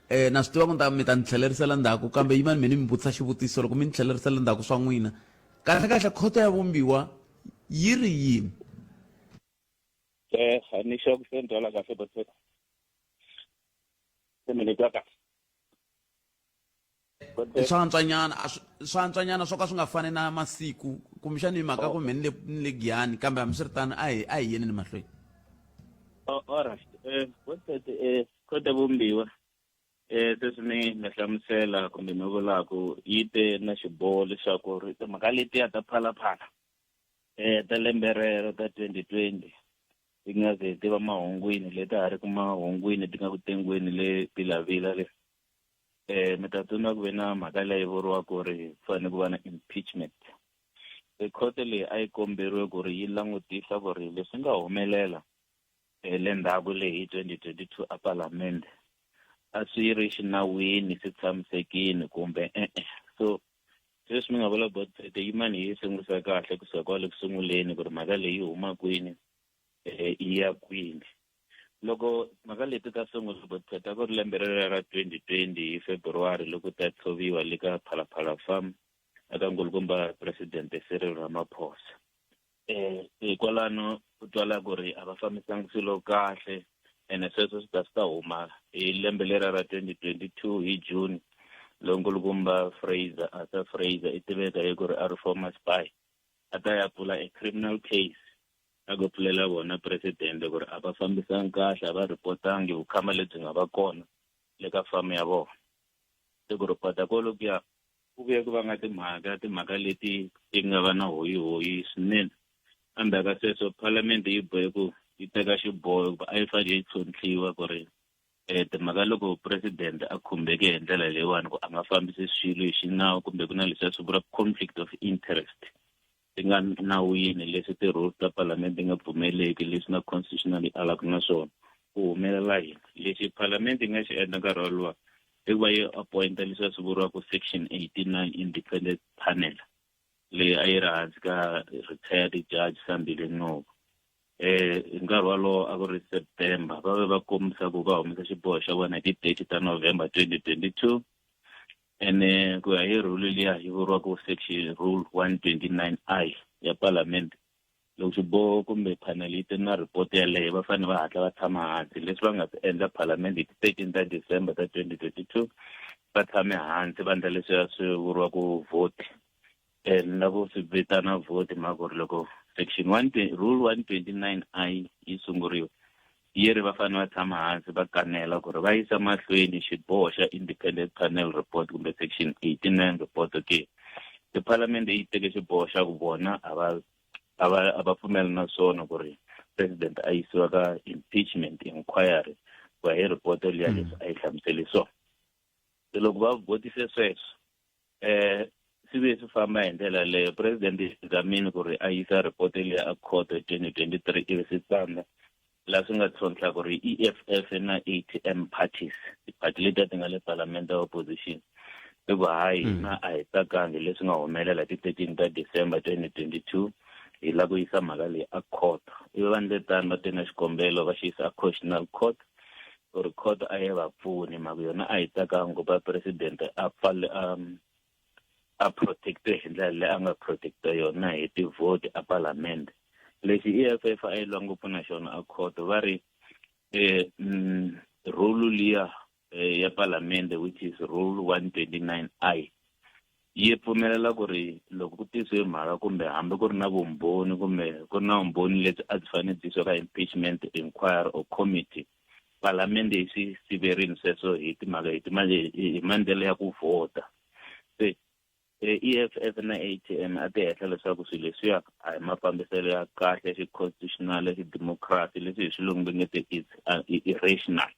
Speaker 1: eh na swi tiva ku ni ta mi ta ni tlhelerisela ndzhaku kambe yimani mina mi vutisa xivutiso loko mi ni tlhelerisela ndzhaku swa n'wina kahle kahle khoto ya vumbiwa yi ri yini.
Speaker 10: Eh a ni sure ku se ni twala kahle Botete. Se mi ni twa kahle.
Speaker 1: Swa antswanyana a swa antswanyana swo ka swi nga fani na masiku kumbexani hi mhaka ku me ni le ni le Giyani kambe hambiswiritano a hi a hi yeni ni mahlweni.
Speaker 10: Oh, alright. Eh, website eh khoto vumbiwa eh sweswi mi nga hlamusela kumbe mi vulaku yi te na xiboho leswaku ri timhaka letiya ta phalaphala eh ta lembe rero ta 2020 ti nga ze ti va mahungwini leti ha ri ku mahungwini ti nga ku tengweni le Vilavila le. Eh mi ta tsundzuka ku ve na mhaka leyi vuriwa ku ri ku fanele ku va na impeachment. Se khoto leyi a yi komberiwe ku ri yi langutisa ku ri leswi nga humelela eh, le ndzhaku le hi 2022 a palamende a swi ri xinawini swi tshamisekile kumbe e-e. So Sweswi mi nga vula botfete yimani hi yi sungurisa kahle kusuka kwale ku sunguleni ku ri mhaka leyi yi huma kwini um yi ya kwini. Loko mhaka leti ta sungula botfete a ku ri lembe rero ra 2020 hi February loko ta tshoviwa le ka Phalaphala Farm eka nkulukumba Presidente Cyril Ramaphosa. Eh hikwalano ku twala ku ri a va fambisangi swilo kahle ene sweswo swi ta swi ta huma hi lembe lera ra 2022 hi June lowu nkulukumba Fraser Arthur Fraser i tiveka hi ku ri a ri former spy a ta ya pfula a criminal case a ku pfulela vona presidente ku ri a va fambisangi kahle a va ripotangi vukhamba lebyi nga va kona le ka famu ya vona se ku ripota kolokuya ku vuye ku vanga timhaka timhaka leti ti nga va na hoyihoyi swinene endzhaku ka sweswo phalamende yi bohe ku yi teka xiboho hikuva a yi fanele yi tlhontlhiwa ku ri um timhaka loko president a khumbeke hi ndlela leyiwani ku a nga fambisi swilo hi xinawu kumbe ku na leswi a swi vula conflict of interest ti nga nawini leswi ti-rules ta palamende ti nga pfumeleki leswi na constitutional yi alaka na swona ku humelela yini lexi palamende yi nga xi endla nkarhi wolowo i ku va yi appointa leswi a swi vuriwaka section 89 independent panel leyi a yi ri hansi ka retired judge Sandile Ngcobo eh hi nkarhi wolowo a ku ri September va ve va kombisa ku va humesa xiboho xa vona hi ti-30 ta November 2022 ene ku ya hi rule liya yi vuriwaka section rule 129 i ya palamende loko xiboho kumbe panel yi te na report yaleyo va fanele va hatla va tshama hansi leswi va nga swi endla palamende hi ti-13 ta December ta 2022 va tshame hansi va endla leswiya swi vuriwaka vote ni lava ku swi vitana vote mhaka ku ri loko section one rule 129 i yi sunguriwa yi ri va fanele va tshama hansi va kanela ku ri va yisa mahlweni xiboho xa independent panel report kumbe section 89 report ke tiphalamende yi teke xiboho xa ku vona a va a va a va pfumeli na swona ku ri president a yisiwa ka impeachment inquiry ku ya hi report liya leswi a yi hlamuseli swona se loko va votise sweswo eh swi ve swi famba hi ndlela leyo president Dlamini ku ri a yisa report leyi a court hi 2023 ivi swi tsandza laha swi nga tlhontlha ku ri EFF na ATM parties tiphati leti a ti nga le palamende ya opposition i ku hayi na a hi tsakangi leswi nga humelela ti 13 ta December 2022 hi lava ku yisa mhaka leyi a court ivi va ndle tano va te na xikombelo va xi yisa a constitutional court ku ri court a yi va pfuni mhaka yona a yi tsakanga ku va president a pfale a a protecte hi ndlela leyi a nga protecta yona hi tivhoti a palamende lexi EFF a yi lwa ngopfu na xona a court va ri eh rule liya ya palamende which is rule 129 i yi pfumelela ku ri loko ku tisiwe mhaka kumbe hambi ku ri na vumbhoni kumbe ku ri na vumbhoni lebyi a byi fanele byi yisiwa ka impeachment inquiry or committee palamende yi swi siverini sweswo hi timhaka hi timali hi maendlelo ya ku vhota se EFF na ATM a ti hehla leswaku swilo leswiya a hi mafambiselo ya kahle ya xi-constitutional ya xidemocracy leswi hi xilungu va nge te it's irrational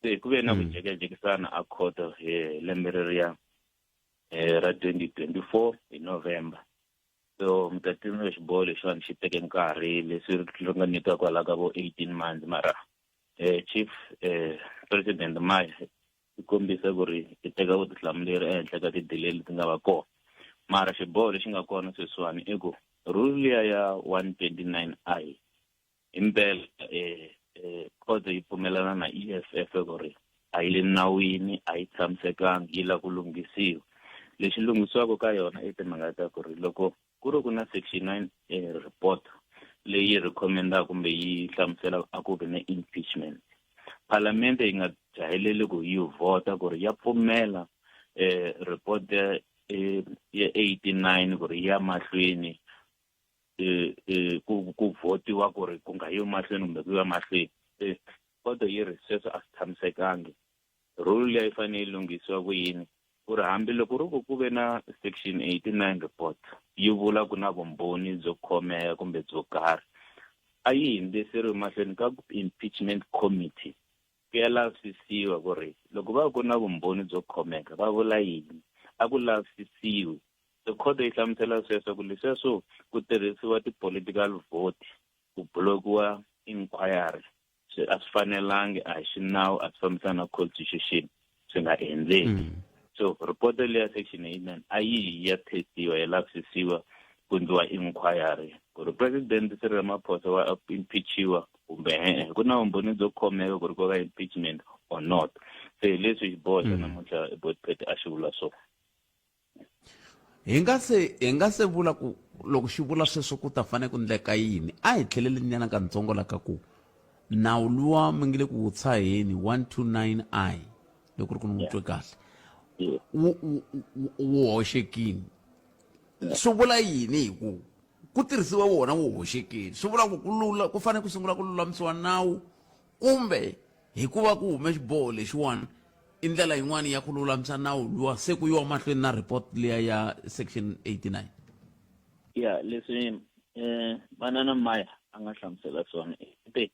Speaker 10: se ku ve na ku jekajekisana a khoto hi lembe reriya ra 2024 hi November so mtatini xiboho lexiwani xi teke nkarhi leswi ri nga nyikiwa kwala ka vo 18 months mara chief president Maya yi kombisa ku ri i teka vutihlamuleri ehenhla ka ti-delay leti nga va kona mara xiboho lexi nga kona sweswiwani i ku rule liya ya 129 i Himpela khoto yi pfumelana na EFF ku ri a yi le nawini, a yi tshamisekangi, yi lava ku lunghisiwa. Lexi lunghisiwaka ka yona i timhaka ta ku ri loko ku ri ku na section 9 report leyi recommend-aka kumbe yi hlamuselaka a ku vi na impeachment, phalamende yi nga jaheleli ku yi vhota ku ri ya pfumela report ya ya 89 ku ri yi ya mahlweni ku ku vhotiwa ku ri ku nga yiwi mahlweni kumbe ku yiwa mahlweni se khoto yi ri sweswo a swi tshamisekangi rule leyi yi fanele yi lunghisiwa ku yini ku ri hambiloko ri ku ku ve na section 89 report yi vula ku na vumbhoni byo khomeka kumbe byo karhi a yi hundziseriwi mahlweni ka impeachment committee ku ya lavisisiwa ku ri loko va ku na vumbhoni byo khomeka va vula yini a ku lavisisiwi Se khoto yi hlamusela sweswo ku leswiya swo ku tirhisiwa ti-political vote ku bulokiwa inquiry swi a swi fanelangi a hi xinawu a swi fambisani na constitution swi nga endleki. So report leya section 89 a yi yi ya testiwa ya lavisisiwa ku endliwa inquiry ku ri president Cyril Ramaphosa wa impeachiwa kumbe e-e, ku na vumbhoni byo khomeka ku ri ko va impeachment or not. Se hi leswi xiboho xa namuntlha Botpet a xi vula swona.
Speaker 1: Hi nga se hi nga se vula ku loko xi vula sweswo ku ta fanele ku ndleka yini, a hi tlheleli nyana kantsongo la ka ku nawu luwa mi nge le ku wu tshaheni 129 I loko ri ku ni wu twe kahle wu wu wu hoxekini swi vula yini hi ku ku tirhisiwe wona wu hoxekile swi vula ku ku lula ku fanele ku sungula ku lulamisiwa nawu kumbe hikuva ku hume xiboho lexiwani i ndlela yin'wana ya ku lulamisa nawu luwa se ku yiwa mahlweni na report liya ya section 89.
Speaker 10: Ya leswi manana Maya a nga hlamusela swona i te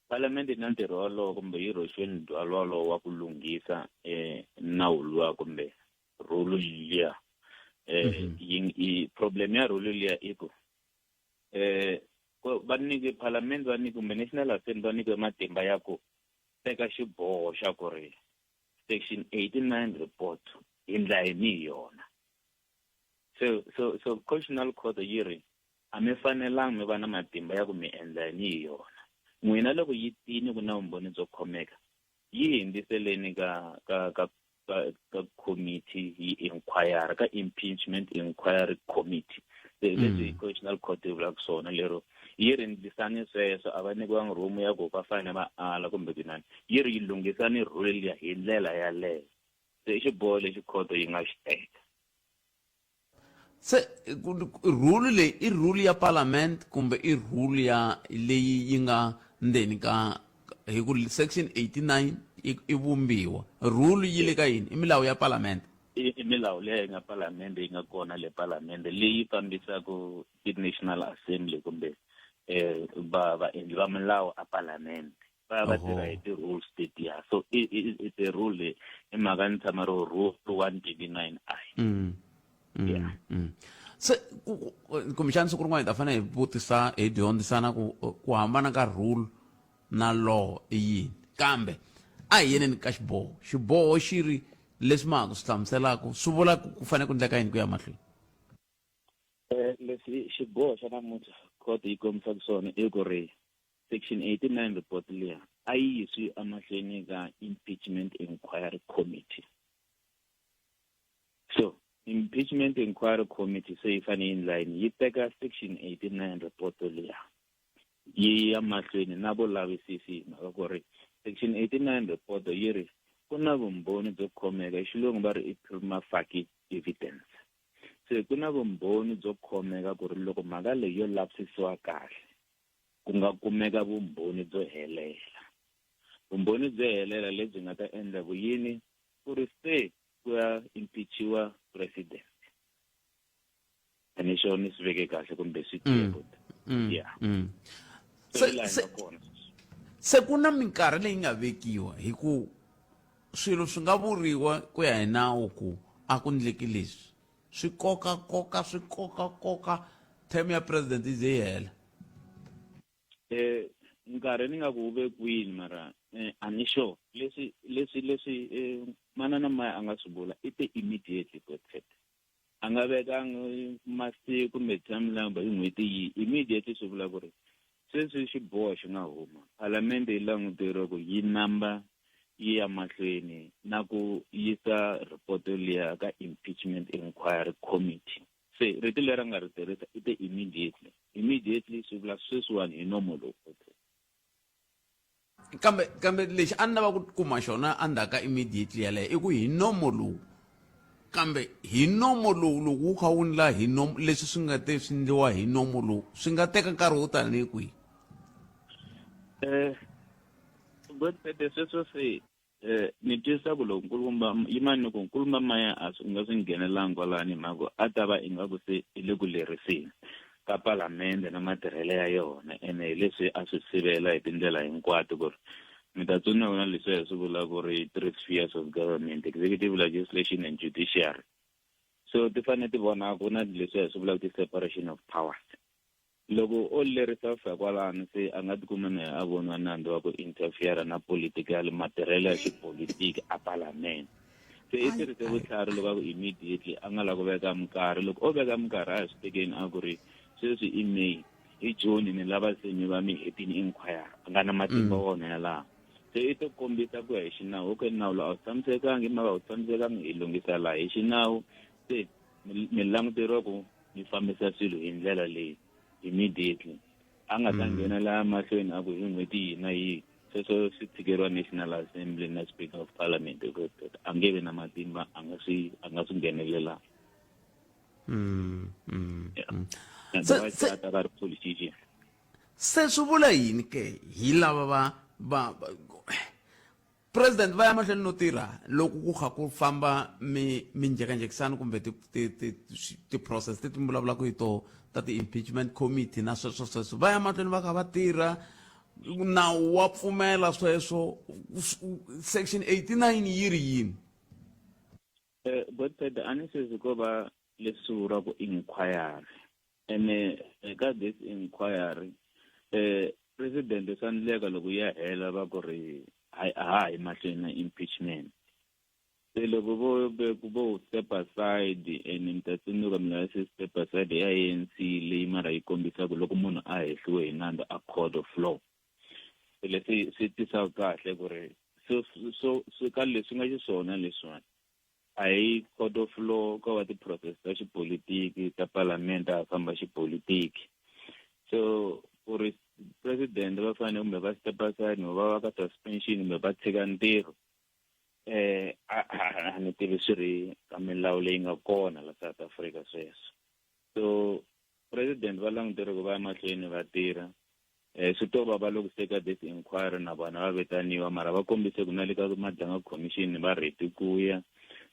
Speaker 10: palamende yi na ntirho wolowo kumbe yi rhwexiwe ndzhwalo wolowo wa ku lunghisa nawu luwa kumbe rule liya. Yi problem ya rule liya i ku va nyike palamende va nyike kumbe National Assembly va nyike matimba ya ku teka xiboho xa ku ri section 89 report hi ndla yini hi yona. So so so constitutional court yi ri a mi fanelanga mi va na matimba ya ku mi endla yini hi yona. N'wina loko yi tini ku na vumbhoni byo khomeka yi hindziseleni ka ka ka ka ka committee yi inquiry ka impeachment inquiry committee. Se leswi constitutional court yi vulaka swona lero yi ri ndlisani sweswo a va nyikiwangi room ya ku va fanele va ala kumbe tinani, yi ri yi lunghisani rule liya hi ndlela yaleyo. Se i xiboho lexi khoto yi nga xi teka.
Speaker 1: Se rule leyi i rule ya parliament kumbe i rule ya leyi yi nga ndzeni ka hi ku section 89 i vumbiwa rule yi le ka yini i milawu ya parliament?
Speaker 10: I milawu leyi yi nga palamende yi nga kona le palamende leyi fambisaka ti-National Assembly kumbe va vaendli va milawu a palamende va va tirha hi ti-rules tetiya. So it's a rule leyi i mhaka ni tshama ro rule 129 I. Yeah.
Speaker 1: Se kumbexana siku rin'wana hi ta fanele hi vutisa hi dyondzisana ku ku hambana ka rule na law i yini, kambe a hi yeneni ka xiboho. Xiboho xi ri leswi ma ha ku swi hlamuselaka swi vula ku ku fanele ku ndleka yini ku ya mahlweni?
Speaker 10: Leswi xiboho xa namuntlha court yi kombisaka swona i ku ri section 89 report liya a yi yisiwi emahlweni ka impeachment inquiry committee. So impeachment inquiry committee se yi fanele yi endla yini? Yi teka section 89 report liya yi ya mahlweni na vulavisisi hi mhaka ku ri section 89 report yi ri ku na vumbhoni byo khomeka, hi xilungu va ri i prima facie evidence. Se ku na vumbhoni byo khomeka ku ri loko mhaka leyi yo lavisisiwa kahle ku nga kumeka vumbhoni byo helela, vumbhoni byo helela lebyi nga ta endla ku yini ku ri se ku ya impeachiwa president. A ni sure ni swi veke kahle kumbe swi clear but yeah. Se laha hi nga kona.
Speaker 1: Se ku na minkarhi leyi nga vekiwa hi ku swilo swi nga vuriwa ku ya hi nawu ku a ku ndleki leswi swi koka koka swi koka koka term ya president yi ze yi hela.
Speaker 10: Nkarhi ni nga ku wu ve kwini mara a ni sure leswi leswi leswi manana Maya a nga swi vula i te immediately Godfred a nga vekangi masiku kumbe timeline hi n'hweti yi immediately swi vula ku ri sweswi xiboho xi nga huma palamende yi languteriwa ku yi namba yi ya mahlweni na ku yisa report liya ka impeachment inquiry committee. Se rito leri a nga ri tirhisa i te immediately, immediately swi vula sweswiwani hi nomo lowu.
Speaker 1: Kambe kambe lexi a ni lava ku kuma xona endzhaku ka immediately yaleyo i ku hi nomo lowu, kambe hi nomo lowu loko wu kha wu ndla hi nomo leswi swi nga te swi ndliwa hi nomo lowu swi nga teka nkarhi wo tanihi kwihi?
Speaker 10: Godfrey, sweswo se ni twisisa ku loko nkulukumba yimani ni ku nkulukumba Maya a swi nga swi nghenelanga kwalani hi mhaka ku a ta va ingaku se i le ku leriseni ka palamende na matirhelo ya yona, ene hi leswi a swi sivela hi tindlela hinkwato ku ri mi ta tsundzuka na leswi hi swi vula ku ri three spheres of government, executive, legislation and judiciary. So ti fanele ti vona ku na leswi hi swi vulaka ti-separation of powers. Loko o lerisa ku fika kwalano se a nga tikuma na a voniwa nandzu wa ku interfere na political matirhelo ya xipolitiki a palamende. Se i tirhise vutlhari loko a ku immediately a nga lava ku veka minkarhi. Loko o veka minkarhi a hi swi tekeni a ku ri sweswi i May, hi June ni lava se mi va mi hetini inquiry. A nga na matimba wona yalawo. Se i to kombisa ku ya hi xinawu, okay nawu lowu a wu tshamisekangi, hi mhaka a wu tshamisekangi hi lunghisa laha hi xinawu. Se mi languteriwa ku mi fambisa swilo hi ndlela leyi immediately. A nga ta nghena laha mahlweni a ku hi n'hweti yihi na yihi. Sweswo swi tshikeriwa National Assembly na Speaker of Parliament hikuva a nge vi na matimba, a nga swi a nga swi nghenelela.
Speaker 1: Se
Speaker 10: a ta va ri politician.
Speaker 1: Se swi vula yini ke hi lava va va president va ya mahlweni no tirha loko ku kha ku famba mi minjhekanjhekisano kumbe ti ti ti ti-process leti mi vulavulaka hi toho ta ti-impeachment committee na sweswo sweswo va ya mahlweni va kha va tirha nawu wa pfumela sweswo section 89 yi ri yini?
Speaker 10: Godfred, a ni sweswi ko va leswi swi vuriwaka inquiry, ene eka this inquiry president swa endleka loko ya hela va ku ri a ha yi mahlweni na impeachment. Se loko vo vo step aside, ene mi ta tsundzuka milawu ya se step aside ya ANC leyi mara yi kombisaka loko munhu a hehliwe hi nandzu a court of law. Se leswi swi tisaka kahle ku ri so so swi ka leswi nga xiswona leswiwani a hi court of law, ko va ti-process ta xipolitiki ta palamende, a famba xipolitiki. So ku ri president va fanele kumbe va step aside kumbe va va ka suspension kumbe va tshika ntirho, a ni tivi swi ri ka milawu leyi nga kona la South Africa sweswo. So president va langutere ku va ya mahlweni va tirha. Swi to va va loko se ka this inquiry na vona va vitaniwa, mara va kombise ku na le ka Madlanga Commission va ready ku ya.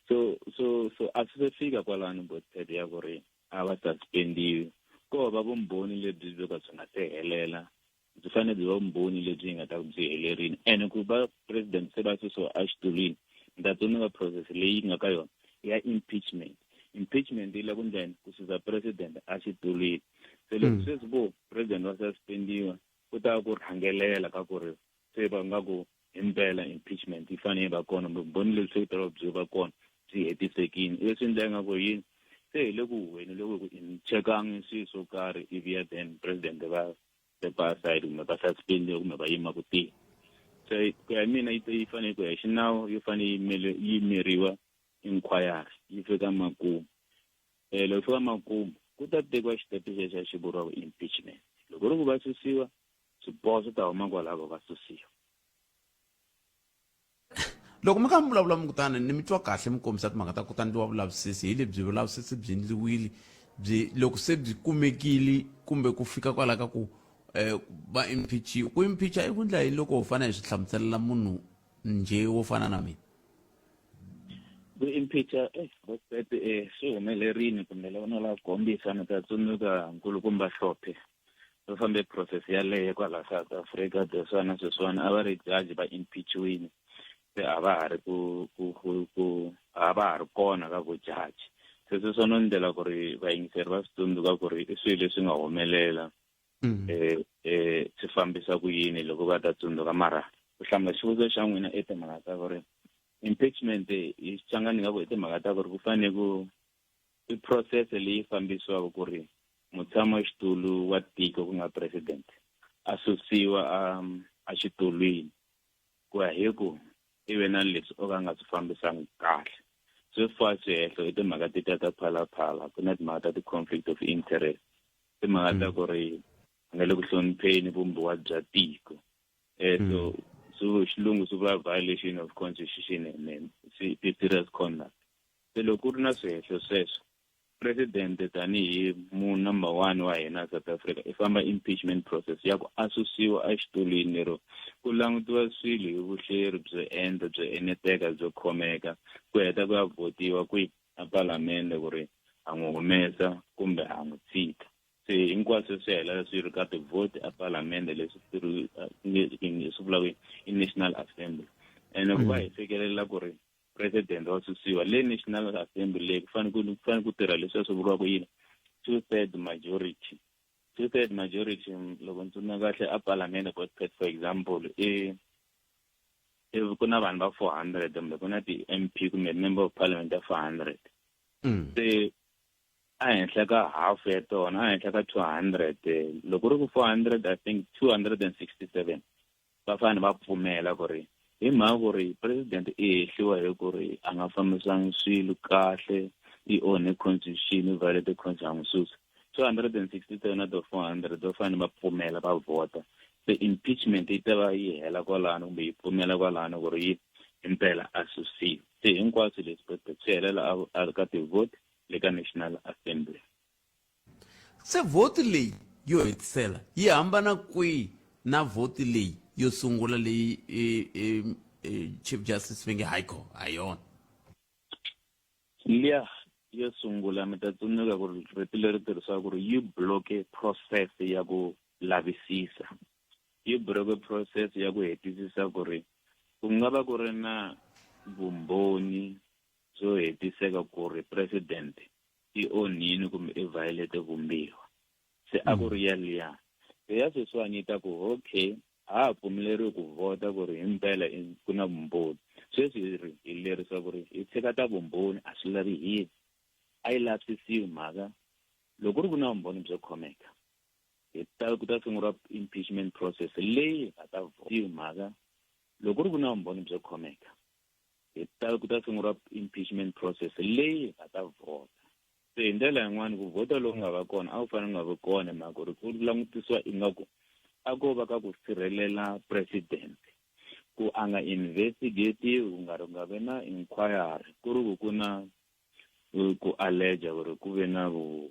Speaker 10: So so so a swi se fika kwalano Godfred ya ku ri a va suspendiwi. Ko va vumbhoni lebyi byo ka byi nga se helela, byi fanele byi va vumbhoni lebyi hi nga ta ku byi helerile. Ene ku va president se va susiwa exitulwini, ni ta tsundzuka process leyi nga ka yona ya impeachment. Impeachment yi la ku ndleni ku susa president exitulwini. Se loko sweswi vo president va suspendiwa, ku ta ku rhangelela ka ku ri se va nga ku himpela impeachment yi fanele yi va kona, vumbhoni lebyi se ku ta va byi va kona byi hetisekile. Ivi swi endla ingaku yini se hi le ku huhweni loko hi ku hi chekangi swilo swo karhi, ivi ya then president va step aside kumbe va suspendiwa kumbe va yima ku tirha. Se ku ya hi mina yi fanele ku ya hi xinawu, yi fanele yi yimeriwa inquiry yi fika makumu. Loko fika makumu ku ta tekiwa xitepe xexo xi vuriwaka impeachment. Loko ri ku va susiwa, swiboho swi ta huma kwalaho va susiwa.
Speaker 1: Loko mi kha mi vulavula mi kutani ni mi twa kahle mi kombisa timhaka ta ku ta ndliwa vulavisisi hi lebyi vulavisisi byi ndliwile, byi loko se byi kumekile kumbe ku fika kwala ka ku va impeachiwa. Ku impeacha i ku ndla yini loko ho fanele hi swi hlamuselela munhu njhe wo fana na mina?
Speaker 10: Ku impeacha, Godfred, swi humelerile kumbe loko no lava ku kombisa ni ta tsundzuka nkulukumba Hlophe va fambe process yaleyo kwala South Africa. Leswiwani sweswiwani a va ri judge va impeachiwile, se a va ha ri ku ku ku ku a va ha ri kona ka ku judge. Se sweswo no ndlela ku ri vayingiseri va swi tsundzuka ku ri i swilo leswi nga humelela, swi fambisa ku yini loko va ta tsundzuka. Mara ku hlamula xivutiso xa n'wina i timhaka ta ku ri impeachment hi Xichangani nga ku i timhaka ta ku ri ku fanele ku i process leyi fambisiwaka ku ri mutshami wa xitulu wa tiko ku nga president a susiwa a xitulwini ku ya hi ku i ve na leswi o ka nga swi fambisangi kahle. Swi fa swihehlo i timhaka tetiya ta Phalaphala, ku na timhaka ta ti-conflict of interest, timhaka ta ku ri a nga le ku hlonipheni vumbiwa bya tiko. So so xilungu swi vula violation of constitution and serious conduct. Se loko ku ri na swihehlo sweswo, president tanihi munhu number 1 wa hina South Africa i famba impeachment process ya ku a susiwa exitulwini, lero ku langutiwa swilo hi vuhleri byo endla byo eneteka byo khomeka, ku heta ku ya votiwa kwihi a palamende ku ri a n'wi humesa kumbe a n'wi tshika. Se hinkwaswo swi hela swi ri ka ti-vote a palamende, leswi swi vulaka i National Assembly. Ene ku va hi fikelela ku ri president wa susiwa le National Assembly leyi, ku fanele ku tirha leswi swi vuriwaka yini, 2/3 majority. 2/3 majority, loko ndzi tsundzuka kahle a palamende, for example, i If ku na vanhu va 400 kumbe ku na ti-MP kumbe member of parliament ya 400 se ehenhla ka half ya tona ehenhla ka 200 loko ri ku 400 I think 267 va fanele va pfumela ku ri hi mhaka ku ri president i hehliwa hi ku ri a nga fambisangi swilo kahle i onhe constitution i violate constitution a n'wi susa 267 out of 400 va fanele va pfumela va vhota se impeachment yi ta va yi hela kwalano kumbe yi pfumela kwalano ku ri yi himpela a susiwa se hinkwaswo leswi president swi helela ka ti-vote le ka national assembly
Speaker 1: Se vhoti leyi yo hetisela yi hambana kwihi na vhoti leyi yo sungula leyi e, e, e, Chief Justice va nge hayikho ha yona?
Speaker 10: Liya yo sungula mi ta tsundzuka ku ri rito leri tirhisiwaka ku ri yi bloke process ya ku lavisisa yi bloke process ya ku hetisisa ku ri ku nga va ku ri na vumbhoni byo hetiseka ku ri president i onhini kumbe i violate vumbiwa se a ku ri yaliya se ya sweswiwani yi ta ku okay ha ha pfumeleriwi ku vhota ku ri himpela ku na vumbhoni sweswi hi ri hi lerisa ku ri hi tshika ta vumbhoni a swi lavi hina a yi lavisisiwi mhaka loko ku ri ku na vumbhoni byo khomeka hi ta ku ta sunguriwa impeachment process leyi nga ta vhotiwi mhaka loko ku ri ku na vumbhoni byo khomeka hi ta ku ta sunguriwa impeachment process leyi nga ta vhota se hi ndlela yin'wani ku vhota lowu nga va kona a wu fanele nga vi kona hi mhaka ku ri ku langutisiwa ingaku a ko va ka ku sirhelela president ku a nga investigatiwi ku nga ri ku nga vi na inquiry ku ri ku ku na ku alleja ku ri ku ve na ku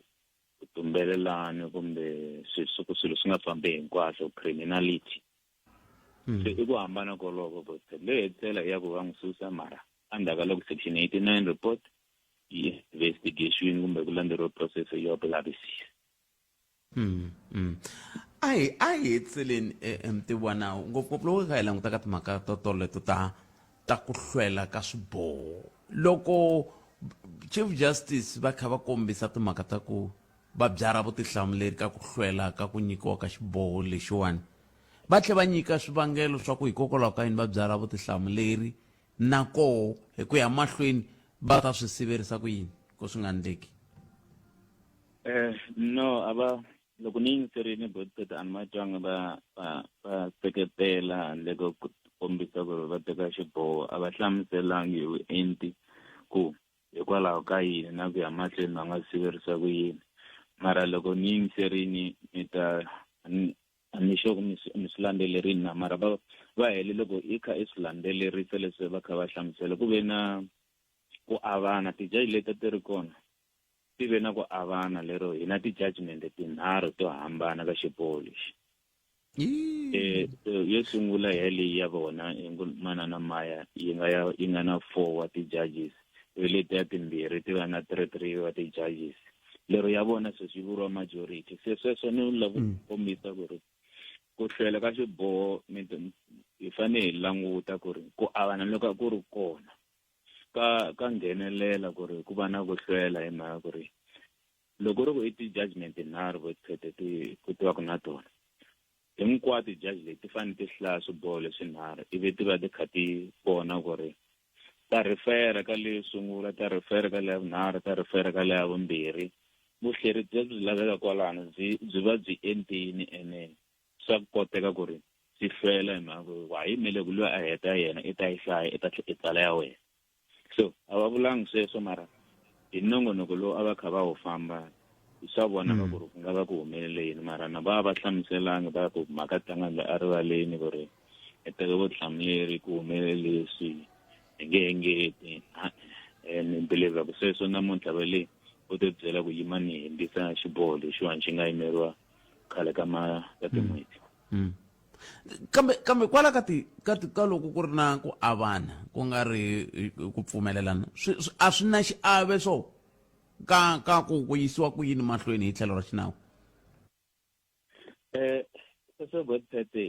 Speaker 10: tumbelelani kumbe swilo swilo swi nga fambi hinkwaswo criminality se i ku hambana koloko but leyi hetisela i ya ku va n'wi susa mara endzhaku ka loko section 89 report yi investigation kumbe ku landzeriwa process yo ku lavisisa
Speaker 1: A hi a hi hetiseleni mutivi wa nawu ngopfungopfu loko hi kha hi languta ka timhaka to toleto ta ta ku hlwela ka swiboho loko chief justice va kha va kombisa timhaka ta ku va byarha vutihlamuleri ka ku hlwela ka ku nyikiwa ka xiboho lexiwani va tlhe va nyika swivangelo swa ku hikokwalaho ka yini va byarha vutihlamuleri na koho hi ku ya mahlweni va ta swi siverisa ku yini ku swi nga endleki
Speaker 10: eh no a va loko ni yingiserile botpet a ni ma twanga va va va seketela handle ko kombisa ku ri va teka xiboho a va hlamuselangi hi vuenti ku hikwalaho ka yini na ku ya mahlweni va nga siverisa ku yini mara loko ni yingiserini ni ta a ni sure ku mi mi swi landzelerini na mara va va hele loko i kha i swi landzelerisa leswi va kha va hlamusela ku ve na ku avana ti-judge leti a ti ri kona ti ve na ku avana lero hi na ti-judgment tinharhu to hambana ka xiboho lexi eh yo sungula ya leyi ya vona manana maya yi nga ya yi nga na four wa ti-judges ivi letiya timbirhi ti va na three three wa ti-judges lero ya vona sweswi yi vuriwa majority se sweswo ni lava ku mm. kombisa ku ri ku hlwela ka xiboho hi fanele hi languta ku ri ku avana loko ku ri kona ka ka nghenelela ku ri ku va na ku hlwela hi mhaka ku ri loko ri ku i ti-judgment tinharhu vo tshete ti ku tivaka na tona hinkwato ti-judge leti ti fanele ti hlaya swiboho leswinharhu ivi ti va ti kha ti vona ku ri ta rifera ka leyo sungula ta rifera ka leya vunharhu ta rifera ka leya vumbirhi vuhleri bya byi laveka kwalano byi byi va byi entini ene swa koteka ku ri swi hlwela hi mhaka ku wa yimele ku loyi a heta yena i ta yi hlaya i ta i tsala ya wena so a va vulangi sweswo mara hi nongonoko lowu a va kha va wu famba swa vonaka ku ri ku nga va ku humelele yini mara na va va hlamuselangi va ku mhaka tlanga a rivaleni ku ri hi teke vutihlamuleri ku humelele leswi hi nge engeti ni believe ku sweswo namuntlha va le u ti byela ku yima ni hembisa xiboho lexiwani xi nga yimeriwa khale ka ma ka tin'hweti
Speaker 1: mm. Kambe kambe kwala ka ti ka ti ka loko ku ri na ku avana ku nga ri ku pfumelelana swi a swi na xiave swo ka ka ku ku yisiwa ku yini mahlweni hi tlhelo ra xinawu
Speaker 10: eh sweswo godpete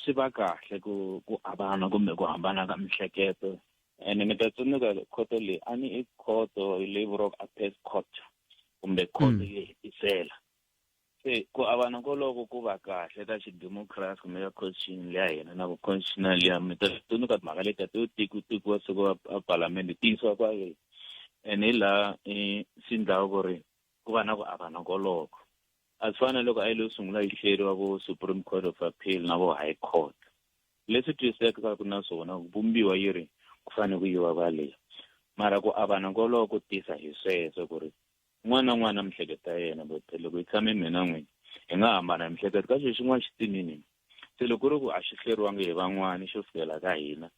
Speaker 10: swi va kahle ku ku avana kumbe ku hambana ka mihleketo ene mi ta tsundzuka khoto leyi a ni i khoto leyi vuriwaka apex court kumbe khoto mm. yo hetisela. Se ku avana koloko ku va kahle ka xidemokirasi kumbe ka constitution leya hina na ku constitutional liya mi ta tsundzuka timhaka letiya to tekiwa siku a palamende ti yisiwa kwale and hi laha swi endlaka ku ri ku va na ku avana koloko a swi fani na loko a yi lo sungula yi hleriwa vo supreme court of appeal na vo high court leswi twisisekaka na swona ku vumbiwa yi ri ku fanele ku yiwa kwale mara ku avana koloko ku tisa hi sweswo ku ri un'wana na un'wana na mihleketo ya yena but loko hi tshame mina n'wini hi nga hambana hi mihleketo ka xilo xin'wana xi tinini se loko ku ri ku a xi hleriwangi hi van'wani xo fikela ka hina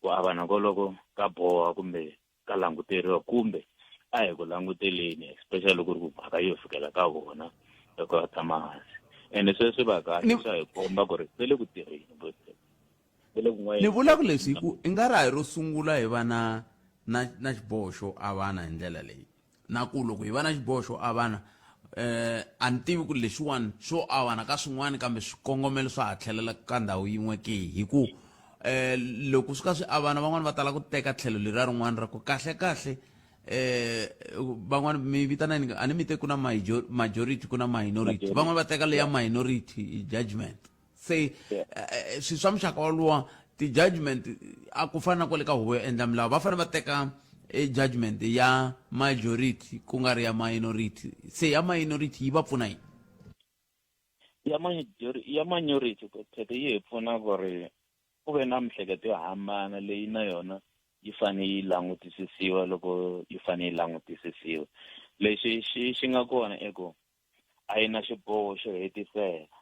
Speaker 10: ku avana koloko ka boha kumbe ka languteriwa kumbe a hi ku languteleni especially loko ku ri ku mhaka yo fikela ka vona loko va tshama hansi ene sweswi va kahle swa hi komba ku ri ve le ku tirheni but ve le ku
Speaker 1: ni vula ku leswi hi ku i nga ri a hi ro sungula hi va na na na xiboho xo avana hi ndlela leyi na ku loko hi va na xiboho xo avana eh a ni tivi ku lexiwani swo avana ka swin'wana kambe swikongomelo swa ha tlhelela ka ndhawu yin'we ke hi ku eh loko swi ka swi avana van'wani va tala ku teka tlhelo leriya rin'wana ra ku kahle kahle eh van'wani mi vitana yini a ni mi te ku na majority ku na minority van'wani va teka leya minority judgment se eh, eh, swilo swa muxaka woluwa ti-judgment a ku fana na kwale ka huvo yo endla milawu va fanele va teka e judgment ya majority ku nga ri ya minority se ya minority yi va pfuna yini
Speaker 10: ya majority ya minority phete yi hi pfuna ku ri ku ve na mihleketo yo hambana leyi na yona yi fanele yi langutisisiwa loko yi fanele yi langutisisiwa lexi xi xi nga kona i ku a yi na xiboho xo hetiseka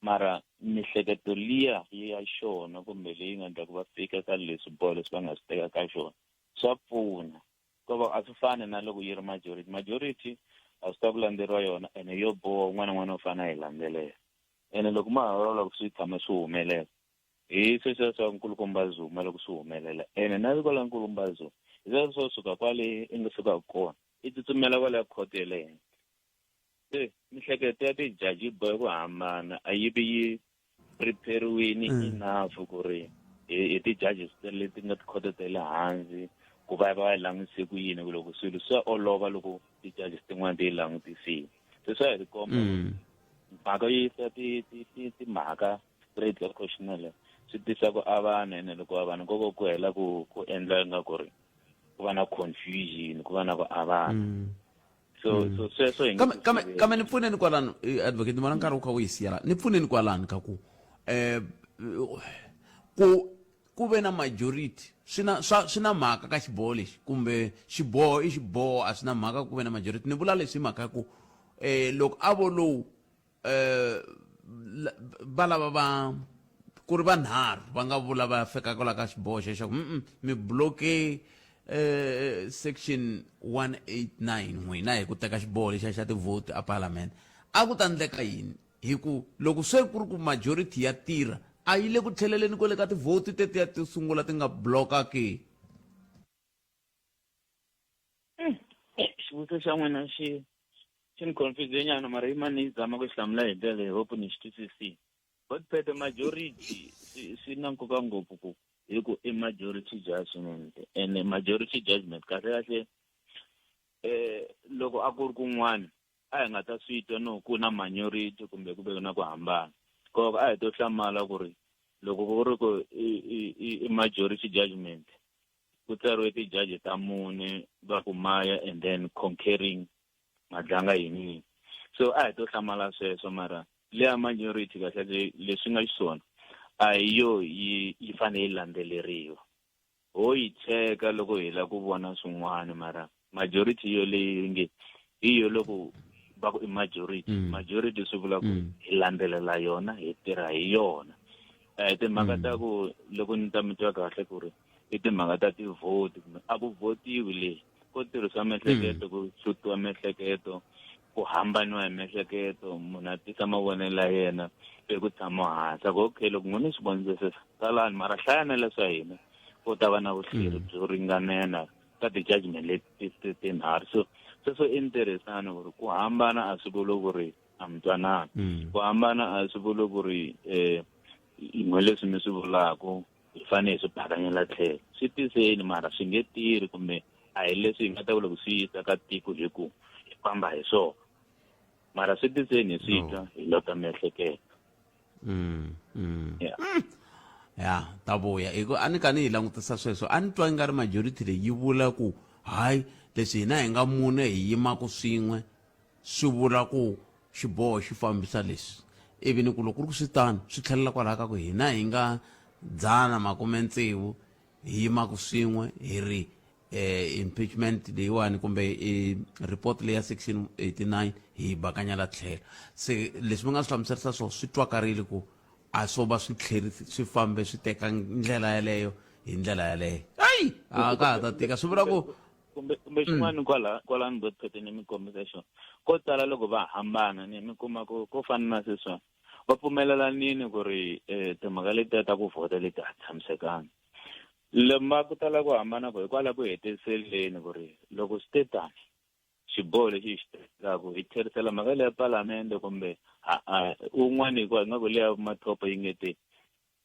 Speaker 10: mara mihleketo liya ya xona kumbe leyi nga endla ku va fika ka leswi boho leswi va nga swi teka ka xona swa pfuna ko va a swi fani na loko yi ri majority majority a swi ta ku landzeriwa yona ene yo boha un'wana na un'wana u fanele a yi landzelela ene loko ma ha vulavula ku swi tshama swi humelela hi sweswiya swa nkulukumba Zuma loko swi humelela ene na kwala nkulukumba Zuma hi sweswo swo suka kwale i nga sukaka kona i tsutsumela kwale khoto ya le henhla se mihleketo ya tijaji yi bohe ku hambana a yi vi yi prepare-wini mm. enough ku ri hi ti-judges leti nga tikhoto ta le hansi ku va va yi langutise ku yini ku loko swilo swa olova loko ti-judges tin'wana ti yi langutisile se swa hi ri komba mm. mhaka yo yisa timhaka straight ka questionnaire swi tisa ku avana ene loko avana koko ku hela ku ku endla ingaku ri ku va na confusion ku va na ku avana mm. so mm. so sweswo hi
Speaker 1: kambe kambe kambe ni pfuneni kwalano eh, advocate ni vona nkarhi wu kha wu yi siyela ni pfuneni kwalano ka ku eh ku ku ve na majority swi na swa swi na mhaka ka xiboho lexi kumbe xiboho i xiboho a swi na mhaka ku ve na majority ni vula leswi hi mhaka ya ku eh loko a vo lowu eh va lava va ku ri vanharhu va nga vula va fika kwala ka xiboho xexo ku mm mi bloke eh section 189 n'wina hi ku teka xiboho lexiya xa tivhoti a parliament a ku ta endleka yini hi ku loko se ku ri ku majority ya tirha a yi le ku tlheleleni kwale ka tivhoti tetiya ti sungula ti nga bloka ke
Speaker 10: xivutiso xa n'wina xi xi ni confuse nyana mara yi mani yi zama ku xi hlamula hi ndlela leyi hope ni xi twisisile but phete majority swi swi na nkoka ngopfu ku hi ku i majority judgment ene majority judgment kahle kahle eh loko a ku ri kun'wana a hi nga ta swi twa no ku na minority kumbe ku ve na ku hambana koko a hi to hlamala ku ri loko ku ri ku i i i majority judgment ku tsariwe tijaji ta mune va ku maya and then concurring madlanga yini yini so a hi to hlamala sweswo mara leya majority kahle leswi nga xiswona a hi yo yi yi fanele yi landzeleriwa ho yi cheka loko hi lava ku vona swin'wana mara majority yo leyi nge hi yo loko va ku i majority mm. majority swi vula ku mm. hi landzelela yona hi tirha hi yona um timhaka ta mm. ku loko ni ta mi twa kahle ku ri i timhaka ta tivhoti kumbe a ku vhotiwi leyi ko tirhisiwa miehleketo ku hlutiwa miehleketo ku hambaniwa hi miehleketo munhu a tisa mavonelo ya yena ivi ku tshama hansi a ku okay loko n'wina swi vonise sweswo salani mara hlayana leswa hina ku ta va na vuhleri byo ringanela ka ti-judgment leti tinharhu so sweswo i ntirhisano ku ri ku hambana a swi vuli ku ri a mi twanani mm. ku hambana a swi vuli ku ri um n'we leswi mi swi vulaka hi fanele hi swi bakanyela tlhelo swi tiseni mara swi nge tirhi kumbe a hi leswi hi nga ta ku loko swi yisa ka tiko hi ku hi famba hi swona. Mara swi tiseni hi swi twa hi lota miehleketo.
Speaker 1: Yeah. Ya ta vuya hi ku a ni ka ni yi langutisa sweswo a ni twa nga ri majority leyi yi vula ku hayi leswi hina hi nga mune hi yimaka swin'we swi vula ku xiboho xi fambisa leswi ivi ni ku loko ku ri ku swi tano swi tlhelela kwalaho ka ku hina hi nga 160 hi yimaka swin'we hi ri eh, impeachment leyiwani kumbe eh, report leya section 89 hi yi bakanya la tlhelo se leswi mi nga swi hlamuserisa swona swi twakarile ku a swo va swi tlheri swi fambe swi teka ndlela yaleyo hi ndlela yaleyo ayi a ka ha ta tika swi vula ku
Speaker 10: kumbe kumbe xin'wana kwala kwalani botphete ni mi kombisa xona ko tala loko va hambana ni mi kuma ku ko fana na sweswiwani va pfumelelanini ku ri um timhaka letiya ta ku vhota leti a tshamisekanga Lema ku tala ku hambana ku hikwalaho ku hetiseleni ku ri loko swi te tani xiboho lexi hi xi tekaka hi tlherisela mhaka leya palamende kumbe un'wana hikuva ingaku leya mathopo yi nge te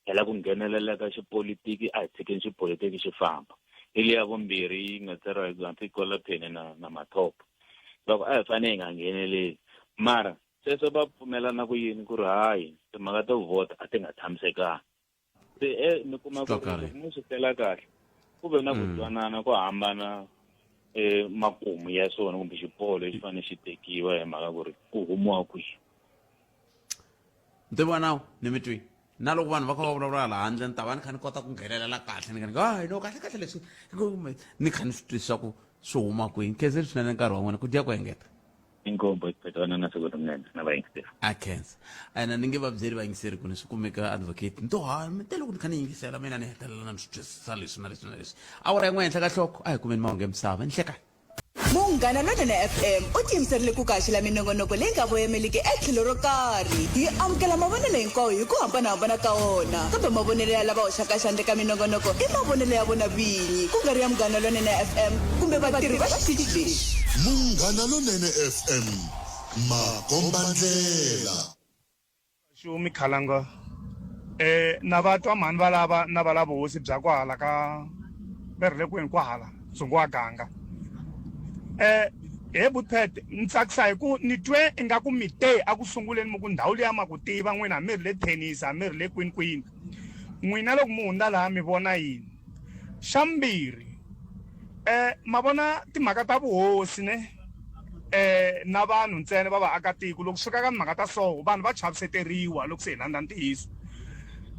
Speaker 10: hela ku nghenelela ka xipolitiki a hi tshikeni xipolitiki xi famba hi leya vumbirhi yi nga tsariwa hi hambi Kolopheni na na Mathopo va ku a hi fanele hi nga ngheneleli mara sweswo va pfumelana ku yini ku ri hayi timhaka to vhota a ti nga tshamisekanga se e mi kuma ku ri loko mi swi hlela kahle ku ve na ku twanana ku hambana um makumu ya swona kumbe xiboho lexi fanele xi tekiwa hi mhaka ku ri ku humiwa kwihi
Speaker 1: ntivo nawu ni mi twi na loko vanhu va kha va vulavula laha handle ni ta va ni kha ni kota ku nghenelela kahle ni kha ni ku hayi no kahle kahle leswi ni kha ni swi twisisa ku swi huma kwini khenseni swinene nkarhi wa n'wina ku dya ku engeta
Speaker 10: Inkomu Phetoana na siku rinene na vayingiseri.
Speaker 1: A khensa. Ene ni nge va byeli vayingiseri ku ni swi kumeka advocate. Ni to ha mi te loko ni kha ni yingisela mina ni hetelela ni swi twisisa leswi na leswi na leswi. Awara yin'we henhla ka nhloko a hi kumeni mahungu ya misava. Ni hlekani.
Speaker 4: Munghana Lonene FM u tiyimiserile ku ku haxela minongonoko leyi nga voyameliki etlhelo ro karhi. Hi amukela mavonelo hinkwawo hi ku hambana-hambana ka wona, kambe mavonelo ya lava hoxaka xandla eka minongonoko i mavonelo ya vona vinyi, ku nga ri ya Munghana Lonene FM kumbe vatirhi va xitichi lexi.
Speaker 3: Munghana Lonene FM, makombandlela.
Speaker 11: Xumi Khalanga eh na va twa mhani va lava na va lava vuhosi bya kwahala ka va ri le kwini kwahala ndzungu wa ganga eh he butpet ni tsakisa hi ku ni twe ingaku mi te a ku sunguleni mi ku ndhawu liya ma ku tiva n'wina mi ri le thenisa mi ri le kwini kwini n'wina loko mi hundza laha mi vona yini xa vumbirhi eh ma vona timhaka ta vuhosi ne eh na vanhu ntsena va vaakatiko loko swi fika ka timhaka ta so vanhu va chaviseteriwa loko se hi landza ntiyiso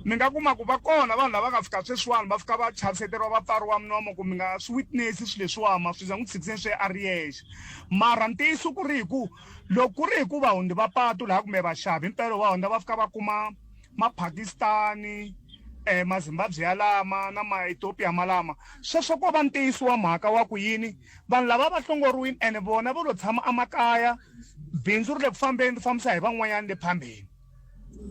Speaker 11: mi nga kuma ku va kona vanhu lava nga fika sweswiwani va fika va chaviseteriwa va pfariwa minomo ku mi nga swi witness swilo leswiwani ma swi za n'wi tshikiseni swi a ri yexe mara ntiyiso ku ri hi ku loko ku ri hi ku vahundzi va patu laha kumbe vaxavi himpela va hundza va fika va kuma Mapakistani, eh, Mazimbabwe yalama na Maethiopia malama sweswo ko va ntiyiso wa mhaka wa ku yini vanhu lava va hlongoriwile ene vona vo lo tshama emakaya bindzu ri le ku fambeni ri fambisa hi van'wanyana le phambeni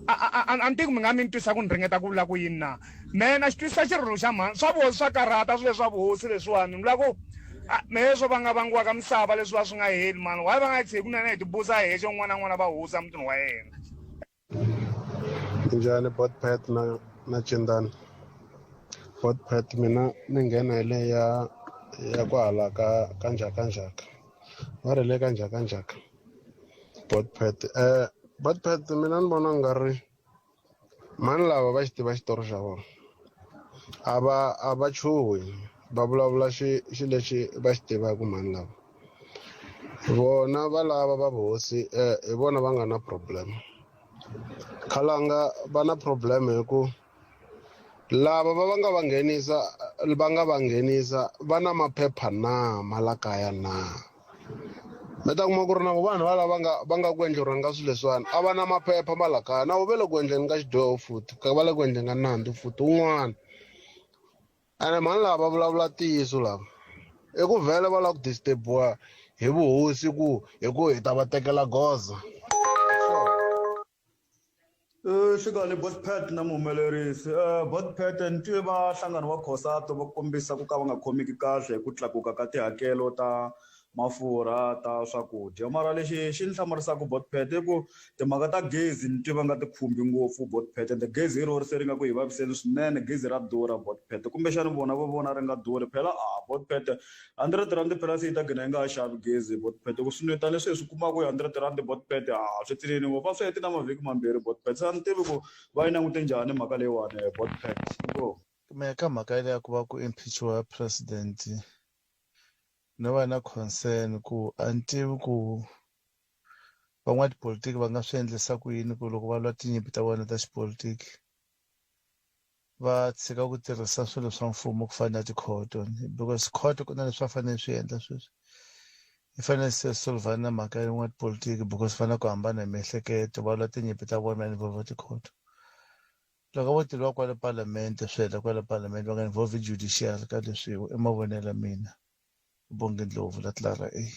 Speaker 11: a ni tivi ku mi nga mi ni twisa ku ni ringeta ku vula ku yini na mehe na xi twisisa xirilo xa mhani swa vuhosi swa karhata swilo leswa vuhosi leswiwani ni vula ku mehe swo va nga vangiwaka misava leswi va swi nga heli mani why va nga yi tshiki kunene hi tibusa hexe un'wana na un'wana va hosi emutini wa yena
Speaker 12: Minjhani Botpet na na Cindani Botpet mina ni nghena hi leyi ya ya kwahala ka ka Njhakanjhaka va ri le ka Njhakanjhaka Botpet Botpet mina ni vona nga ri mhani lava va xi tiva xitori xa vona a va a va chuhi va vulavula xi xi lexi va xi tivaka mhani lava vona valava va vuhosi eh, hi vona va nga na problem khalanga va na problem hi ku lava va va nga va nghenisa va nga va nghenisa va na maphepha na ma la kaya na mi ta kuma ku ri na vanhu va lava nga va nga ku endleriwanga ka swilo leswiwani a va na maphepha ma la kaya na vo ve le ku endleni ka xidyoho futhi va le ku endleni ka nandzu futhi wun'wana Ene mhani lava va vulavula ntiyiso lava i ku vhele va lava ku disturbiwa hi vuhosi ku hi ku hi ta va tekela goza
Speaker 13: Xikani Botpet na muhumelerisi Botpet ni twe va nhlangano wa Cosatu va kombisa ku ka va nga khomeki kahle hi ku tlakuka ka tihakelo ta. mafurha ta swakudya mara lexi xi ni hlamarisaka botpet i ku timhaka ta gezi ni twe va nga ti khumbi ngopfu botpet ende gezi hi rona se ri nga ku hi vaviseni swinene gezi ra durha botpet kumbexana vona vo vona ri nga durhi phela a botpet hundred rand phela se yi ta gina yi nga ha xavi gezi botpet ku swinwetana leswi hi swi kumaka hi hundred rand botpet a swi tsinini ngopfu a swi heti na mavhiki mambirhi botpet se a ni tivi ku va yi langute njhani mhaka leyiwani botpet inkomu.
Speaker 14: Mehe ka mhaka liya ku va ku impeach-iwa president no va na concern ku a ni tivi ku van'watipolitiki va nga swi endlisa ku yini ku loko va lwa tinyimpi ta vona ta xipolitiki va tshika ku tirhisa swilo swa mfumo ku fana na tikhoto because khoto ku na leswi va fanele swi endla sweswi yi fanele se solvana na mhaka ya n'watipolitiki because va na ku hambana hi miehleketo va lwa tinyimpi ta vona va involve tikhoto loko vo tirhiwa kwale palamende swi hela kwale palamende va nga involve judiciary ka leswiwa i mavonelo ya mina Bongi Ndlovu la Clara A.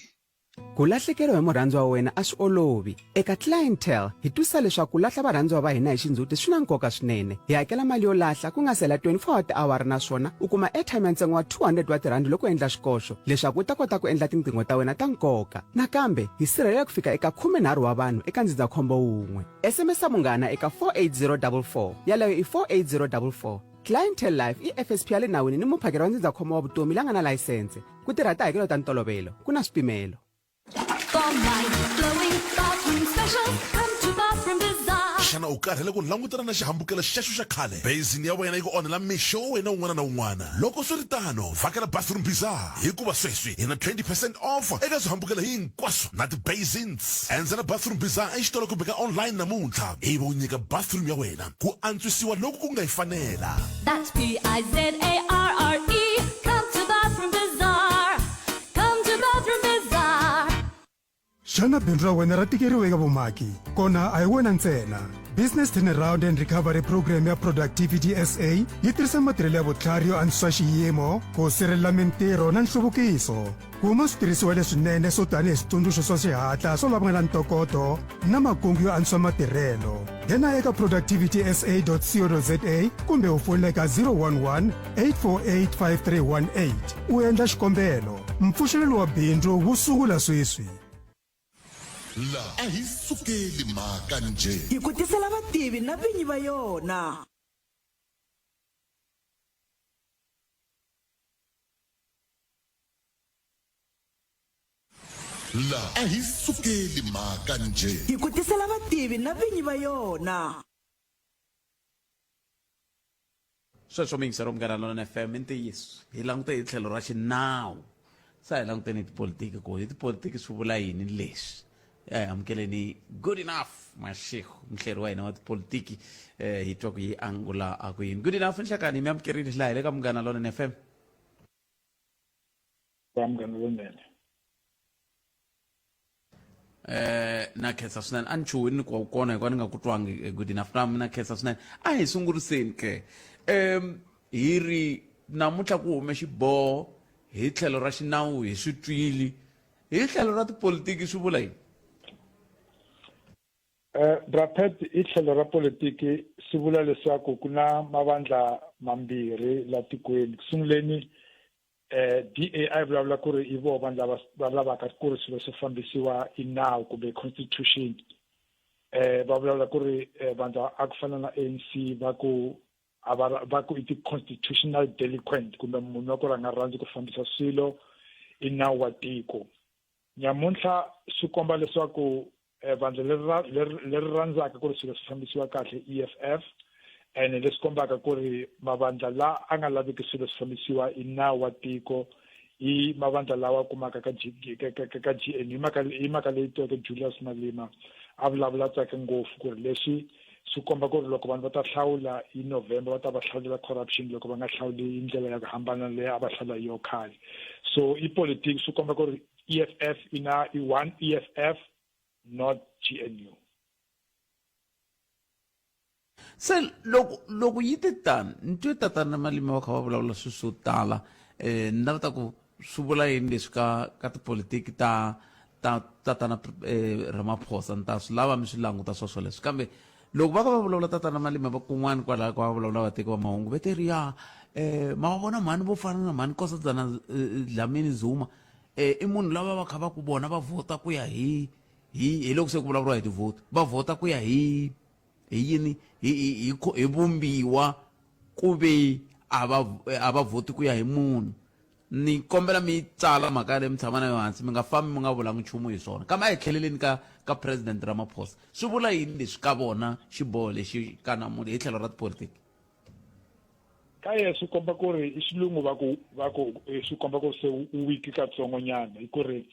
Speaker 15: Ku lahlekeriwa hi murhandziwa wa wena a swi olovi. Eka Clientele, hi twisisa leswaku ku lahla varhandziwa va hina hi xindzhuti swi na nkoka swinene. Hi hakela mali yo lahla ku nga si hela 24 wa tiawara naswona u kuma airtime ya ntsengo wa 200 wa tirhandi loko u endla xikoxo leswaku u ta kota ku endla tinqingho ta wena ta nkoka. Nakambe, hi sirhelela ku fika eka 13 wa vanhu eka ndzindzakhombo wun'we. SMS munghana eka 48044. Yaleyo i 48044. Clientele Life i FSP ya le nawini ni muphakeri wa ndzindzakhombo wa vutomi la nga na layisense. Ku tirha tihakelo ta ntolovelo, ku na swipimelo.
Speaker 9: Xana u karhele ku langutana na xihambukelo xexo xa khale? Basin ya wena yi ku onhela mixo wa wena wun'wana na wun'wana. Loko swi ri tano, vhakela Bathroom Bizarre hikuva sweswi hi na 20 percent off eka swihambukelo hinkwaswo na ti-basins. Endzela Bathroom Bizarre exitolo kumbe ka online namuntlha ivi u nyika bathroom ya wena ku antswisiwa loku ku nga yi fanela.
Speaker 16: That's P-I-Z-A-R-R-E. Come to Bathroom Bizarre. Come to Bathroom Bizarre.
Speaker 17: Xana bindzu ra wena ra tikeriwa eka vumaki? Kona a hi wena ntsena. Business Turnaround and Recovery Program ya Productivity SA yi tirhisa matirhelo ya vutlhari yo antswisa xiyimo, ku sirhelela mintirho na nhluvukiso. Kuma switirhisiwa leswinene swo tanihi switsundzuxo swa xihatla swa lava nga na ntokoto na makungu yo antswisa matirhelo. Nghena eka productivitysa.co.za kumbe u fonela eka 011 848 5318 u endla xikombelo. Mpfuxelelo wa bindzu wu sungula sweswi.
Speaker 3: La a hi sukeli mhaka njhe.
Speaker 4: Hi ku tisela vativi na vinyi va yona.
Speaker 3: La a hi sukeli mhaka njhe.
Speaker 4: Hi ku tisela vativi na vinyi va yona.
Speaker 1: Sweswo miyingiseri Munghana Lonene FM i ntiyiso hi langute hi tlhelo ra xinawu se a hi languteni hi tipolitiki ku hi tipolitiki swi vula yini leswi a hi amukeleni good enough mashego muhleri wa hina wa tipolitiki eh, hi twa ku yi angula a ku yini good enough nhlekani mi amukerile laha hi le ka Munghana Lonene FM
Speaker 18: Va Munghana Lonene.
Speaker 1: Eh na khensa swinene a ni chuhwini ni ku kona hikuva ni nga ku twangi eh, good enough na mina khensa swinene a hi sunguriseni ke um hi ri namuntlha ku hume xiboho hi tlhelo ra xinawu hi swi twili hi tlhelo ra tipolitiki swi vula yini
Speaker 18: Eh, Brapet hi tlhelo ra politiki swi vula leswaku ku na mavandla mambirhi la tikweni ku sunguleni eh DA a yi vulavula ku ri i voho vanhu lava va lavaka ku ri swilo swi fambisiwa i nawu kumbe constitution eh va vulavula ku ri eh, vandla a ku fana na ANC va ku a va va ku i ti-constitutional delinquent kumbe munhu wa ku ri a nga rhandzi ku fambisa swilo i nawu wa tiko nyamuntlha swi komba leswaku eh, vandla leri ra- leri leri rhandzaka ku ri swilo swi fambisiwa kahle EFF ene leswi kombaka ku ri mavandla la a nga laviki swilo swi fambisiwa i nawu wa tiko i mavandla lawa kumaka ka G, ka, ka, ka, ka GNU hi mhaka hi mhaka leyi tweke Julius Malema a vulavula tsake ngopfu ku ri leswi swi komba ku ri loko vanhu va ta hlawula hi November va ta va hlawulela corruption loko va nga hlawuli hi ndlela ya ku hambana leyi a va hlawula hi yo khale so i politics swi komba ku ri EFF ina i one EFF not GNU.
Speaker 1: Se loko loko yi te tani ni twe tatana Malima va kha va vulavula swilo swo tala eh ni lava ta ku swi vula yini leswi ka ka tipolitiki ta ta tatana eh, Ramaphosa ni ta swi lava mi swi languta swo swoleswo kambe loko va kha va vulavula tatana Malima va kun'wana kwalaho ka va vulavula vateki va mahungu ve te ri ya eh ma va vona mhani vo fana na mhani Nkosazana eh, Dlamini Zuma. um i munhu lava va kha va ku vona va vhota ku ya hi hi hi loko se ku vulavuriwa hi tivhoti va vhota ku ya hi hi yini hi hi hi hi vumbiwa ku ve a va a va vhoti ku ya hi munhu ni kombela mi tsala mhaka yaleyo mi tshama na yo hansi mi nga fambi mi nga vulanga nchumu hi swona kambe a hi tlheleleni ka ka president Ramaphosa swi vula yini leswi ka vona xiboho lexi ka namuntlha hi tlhelo ra tipolitiki
Speaker 18: Ka yena swi komba ku ri i xilungu va ku va ku swi komba ku se u weak katsongonyana hi ku ri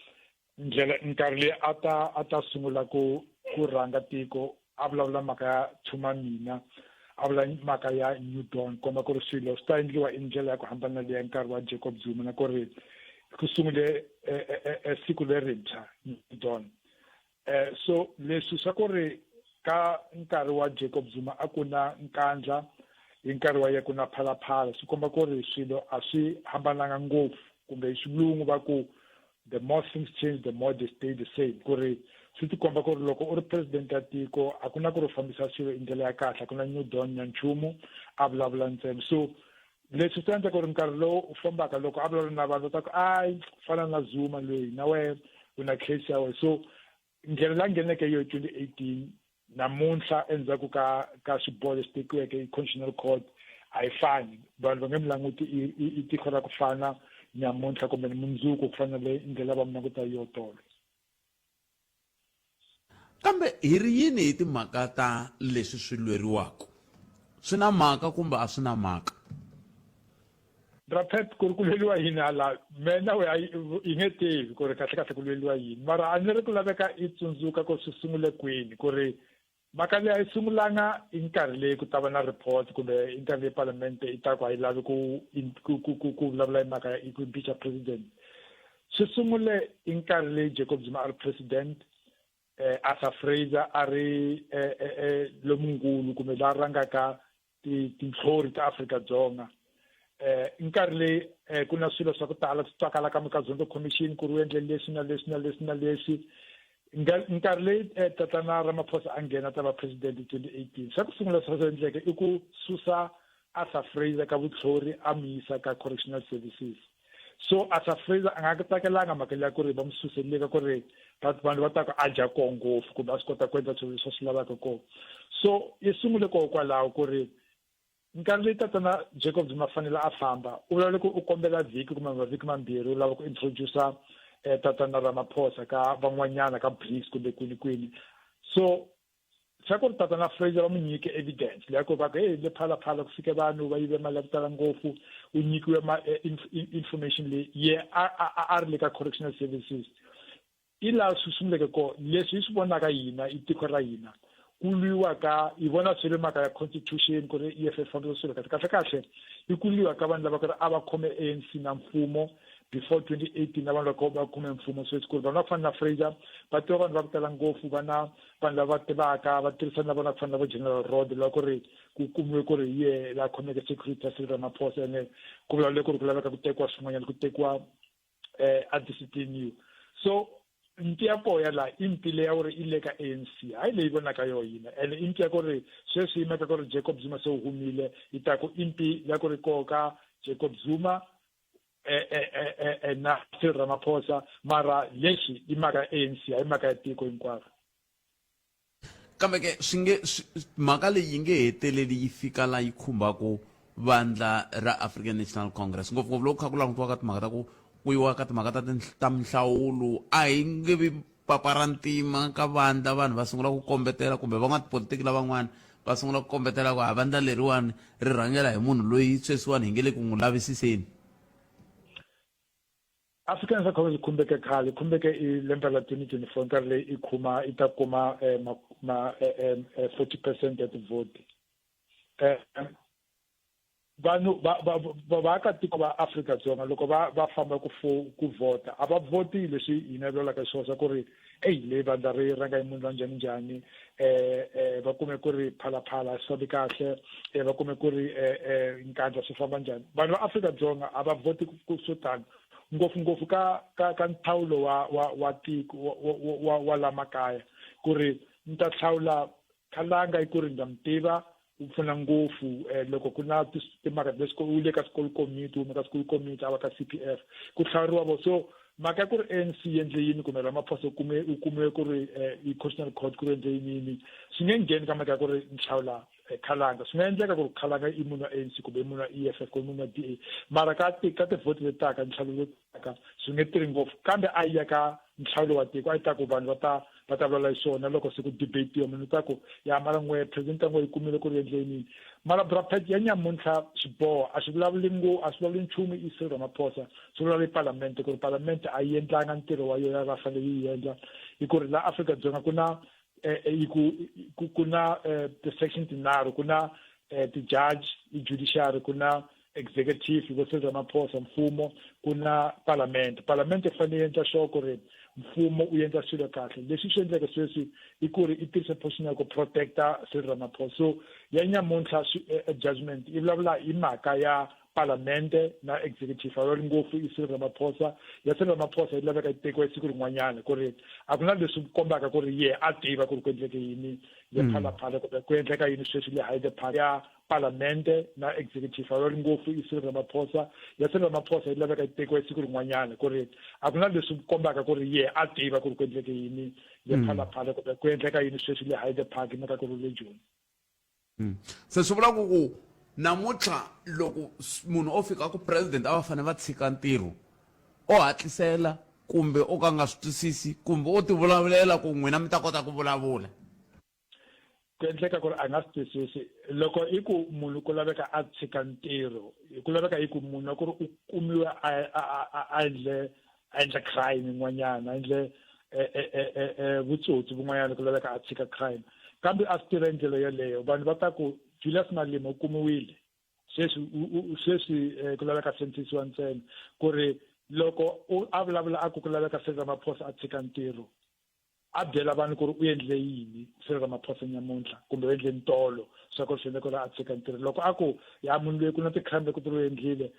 Speaker 18: ndlela nkarhi leyi a ta a ta sungula ku ku rhanga tiko a vulavula mhaka ya thuma mina a vula mhaka ya new dawn komba ku ri swilo swi ta endliwa i ndlela ya ku hambana leya nkarhi wa Jacob Zuma na ku ri ku sungule siku lerintshwa new dawn so leswi swa ku ri ka nkarhi wa Jacob Zuma a ku na nkandla hi nkarhi wa ye ku na phalaphala swi komba ku ri swilo a swi hambananga ngopfu kumbe hi xilungu va ku the more things change the more they stay the same ku ri swi tikomba ku ri loko u ri president ya tiko a ku na ku ri u fambisa swilo hi ndlela ya kahle a ku na new dawn ya nchumu a vulavula ntsena so leswi swi endla ku ri nkarhi lowu u fambaka loko a vulavula na vanhu va ta ku ayi fana na Zuma loyi na wehe u na case ya wena so ndlela la ngheneke yo hi 2018 namuntlha endzhaku ka ka xiboho lexi tekiweke i constitutional court a yi fani vanhu va nge mi languti i tiko ra ku fana nyamuntlha kumbe ni mundzuku ku fana le ndlela va mi languta hi yo tolo
Speaker 1: kambe hi ri yini hi timhaka ta leswi swi lweriwaka swi na mhaka kumbe a swi na mhaka
Speaker 18: Raphet ku ri ku lweliwa yini hala me na we yi nge tivi ku ri kahle kahle ku lweliwa yini mara a ni ri ku laveka i tsundzuka ku swi sungule kwini ku ri mhaka leyi a yi sungulanga i nkarhi leyi ku ta va na report kumbe i nkarhi leyi palemente i ta ku a yi lavi ku ku ku ku ku vulavula hi mhaka ya ku impeacha president swi sungule i nkarhi leyi Jacob Zuma a ri president eh Arthur Fraser a ri eh, eh, eh lomunkulu kumbe la rangaka tintlhori ta Afrika-Dzonga eh nkarhi leyi eh, ku na swilo swa ku tala swi twakala ka Mukazonto Commission ku ri u endle leswi na leswi na leswi na leswi nkarhi leyi eh, tatana Ramaphosa a nghena ta va president hi 2018 xa ku sungula swa swi endleke i ku susa Arthur Fraser ka vutlhori a mu yisa ka correctional services so Arthur Fraser a nga tsakelanga mhaka leya ku ri va mu suseleka ku ri vanhu va ta ku a dya koho ngopfu kumbe a swi kota ku endla swilo leswi a swi lavaka kona so yi sungule koho kwalaho ku ri nkarhi leyi tatana Jacob Zuma fanele a famba u vulavule ku u kombela vhiki kumbe mavhiki mambirhi u lava ku introducer eh, tatana Ramaphosa ka van'wanyana ka BRICS kumbe kwini kwini so xa ku ri tatana Fraser va n'wi nyike evidence leya ku va ku hey le phalaphala ku fike vanhu va yive mali ya ku tala ngopfu u nyikiwe ma eh, information leyi ye a a ri le ka correctional services i laha swi sunguleke kona leswi hi swi vonaka hina i tiko ra hina ku lwiwa ka hi vona swi ri mhaka ya constitution ku ri EFF fambisa swilo kahle kahle kahle i ku lwiwa ka vanhu lava ku ri a va khome ANC na mfumo before 2018 na vanhu va khome mfumo sweswi ku ri vanhu va ku fana na Fraser va tiva vanhu va ku tala ngopfu va na vanhu lava tivaka va tirhisana na vona ku fana na vo general rod la ku ri ku kumiwe ku ri hi yehe la khomeke security ya Cyril Ramaphosa ene ku vulavule ku ri ku laveka ku tekiwa swin'wanyana ku tekiwa eh a discipliniwa so mpi ya koho ya laha i mpi leya ku ri i le ka ANC hayi leyi vonaka yo hina ene i mpi ya ku ri sweswi yi meka ku ri Jacob Zuma se u humile yi ta ku i mpi ya ku ri koho ka Jacob Zuma eh, eh, eh, na Cyril Ramaphosa mara lexi i mhaka ya ANC hayi mhaka ya tiko hinkwaro
Speaker 1: kambe ke swi nge mhaka leyi yi nge heteleli yi fika la yi khumbaku vandla ra African National Congress ngopfungopfu loko kha ku langutiwa ka timhaka ta ku ku yiwa ka timhaka ta ta minhlawulo a hi nge vi papa ra ntima ka vandla vanhu va sungula ku kombetela kumbe van'watipolitiki lavan'wana va sungula ku kombetela ku ha vandla leriwani ri rhangela hi munhu loyi sweswiwani hi nge le ku n'wi lavisiseni
Speaker 18: African National Congress yi khumbeke khale yi khumbeke i lembe ra 2024 nkarhi leyi i khuma i ta kuma eh, ma, ma eh, eh, 40 percent ya tivhoti vanhu va va va vaakatiko va Afrika-Dzonga loko va va famba ku fo ku vhota a va vhoti leswi hina vulaka swona swa ku ri eyi leyi vandla ri rhanga hi munhu la njhani njhani eh eh va kume ku ri phalaphala swi fambi kahle eh va kume ku ri eh eh nkandla swi famba njhani vanhu va Afrika-Dzonga a va vhoti ku swo tano ngopfungopfu ka ka ka nhlawulo wa wa wa tiko wa wa wa la makaya ku ri ni ta hlawula khalanga i ku ri ndza mi tiva u pfuna ngopfu eh, loko ku na timhaka ta u le ka school committee u ka school committee a va ka C_P_F ku hlawuriwa vo so Mhaka ya ku ri ANC yi endle yini kumbe Ramaphosa u kume u kumiwe ku ri eh, i constitutional court ku ri endle yini yini swi nge ngheni ka mhaka ya ku ri ni hlawula eh, Khalanga. Swi nga endleka ku ri Khalanga i munhu wa ANC kumbe i munhu wa EFF kumbe i munhu wa DA mara ka ti ka tivhoti leti taka nhlawulo lowu taka swi nge tirhi ngopfu kambe a yi ya ka nhlawulo wa tiko a yi ta ku vanhu va ta va ta vulavula hi swona loko se ku debate-iwa munhu u ta ku ya mara n'we president ya n'we yi kumile ku ri endle yini mara brapet ya nyamuntlha xiboho a xi vulavuli ngo a swi vulavuli nchumu i Cyril Ramaphosa swi vulavula i palamente ku ri palamente a yi endlanga ntirho wa yona va fanele yi endla hi ku ri la Afrika-Dzonga ku na eh, eh, ku ku na eh, ti-section tinharhu ku na ti-judge i-judiciary ku na executive hi vo Cyril Ramaphosa mfumo ku na palamende palamende yi fanele yi endla sure ku ri mfumo u endla swilo kahle leswi swi endleke sweswi i ku ri i tirhisa position ya ku protecta Cyril Ramaphosa so ya nyamuntlha eh, eh, judgment yi vulavula hi mhaka ya palamente na executive a ri ngopfu i Cyril Ramaphosa ya Cyril Ramaphosa yi laveka yi tekiwa siku rin'wanyana ku ri a ku na leswi kombaka ku ri ye a tiva ku ri ku endleke yini le hmm. phalaphala kumbe ku endleka yini sweswi le Hyde Park ya palamente na executive a ri ngopfu i Cyril Ramaphosa ya Cyril Ramaphosa yi laveka yi tekiwa siku rin'wanyana ku ri a ku na leswi kombaka ku ri ye a tiva ku ri ku endleke yini le hmm. phalaphala kumbe ku endleka yini sweswi le Hyde Park na ka ku ri le Joni
Speaker 1: hmm. se swi vula ku ku namuntlha loko munhu o fika ku president a va fanele va tshika ntirho o hatlisela kumbe o ka nga swi twisisi kumbe o tivulavulela ku n'wina mi ta kota ku vulavula
Speaker 18: ku endleka ku ri a nga swi twisisi loko i ku munhu ku laveka a tshika ntirho ku laveka i ku munhu a ku ri u kumiwe a a endle a endla crime yin'wanyana a endle e, e, e, vutsotsi vun'wanyana ku laveka a tshika crime kambe a swi tirha hi ndlela yeleyo vanhu va ta ku Julius Malema u kumiwile sweswi sweswi eh, ku laveka sentisiwa ntsena ku ri loko a vulavula a ku ku laveka Cyril Ramaphosa a tshika ntirho a byela vanhu ku ri u endle yini Cyril Ramaphosa nyamuntlha kumbe u endle ntolo swa ku ri swi endle ku ri a tshika ntirho loko a ku ya munhu loyi ku na ti-crime loko ti ri u endlile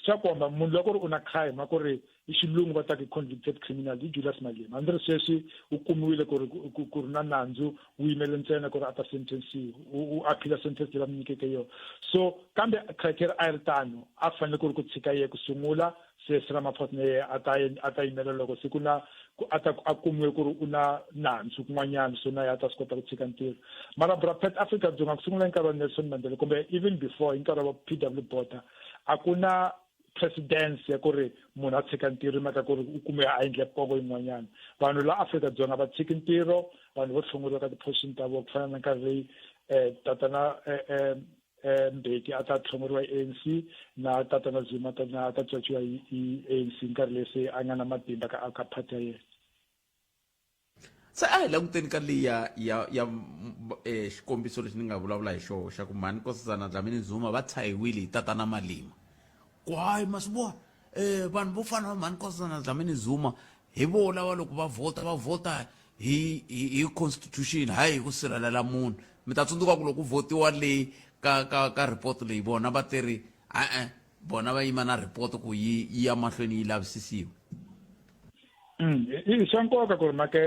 Speaker 18: swa komba munhu loko ri u na crime a ku ri i xilungu va ta ku convicted criminal i Julius Malema a ndzi ri sweswi u kumiwile ku ri ku ri na nandzu wu yimele ntsena ku ri a ta sentenciwa u appeal sentence leyi va mi nyikeke yona so kambe criteria a yi ri tano a fanele ku ri ku tshika ye ku sungula se se Ramaphosa na yena a ta a ta yimela loko se ku na ku a ta a kumiwe ku ri u na nandzu kun'wanyana so na yena a ta swi kota ku tshika ntirho mara bra Pat Afrika-Dzonga ku sungula hi nkarhi wa Nelson Mandela kumbe even before hi nkarhi wa P_W Botha a ku na precedence ya ku ri munhu a tshika ntirho hi mhaka ku ri u kume a endle pongo yin'wanyana vanhu la Afrika-Dzonga va tshiki ntirho vanhu vo hlongoriwa ka ti-position ta vona ku fana na nkarhi leyi um tatana um Mbeki a ta hlongoriwa hi ANC na tatana Zuma ta na ta caciwa hi ANC nkarhi leyi se a nga na matimba ka ka party ya yena
Speaker 1: se a hi languteni ka leyi ya ya ya eh, xikombiso lexi ni nga vulavula hi xoho xa ku mhani nkosazana Dlamini Zuma va tshahiwile hi tatana Malima ku hayi ma swi vona um vanhu vo fana va mhani nkosazana Dlamini Zuma hi vo lava loko va vhota va vhota hi hi hi constitution hayi hi ku sirhelela munhu mi ta tsundzuka ku loko ku vhotiwa le ka ka ka report leyi vona va teri e-e vona va yima na report ku yi yi ya mahlweni yi lavisisiwa
Speaker 18: mm, i swa nkoka ku ri make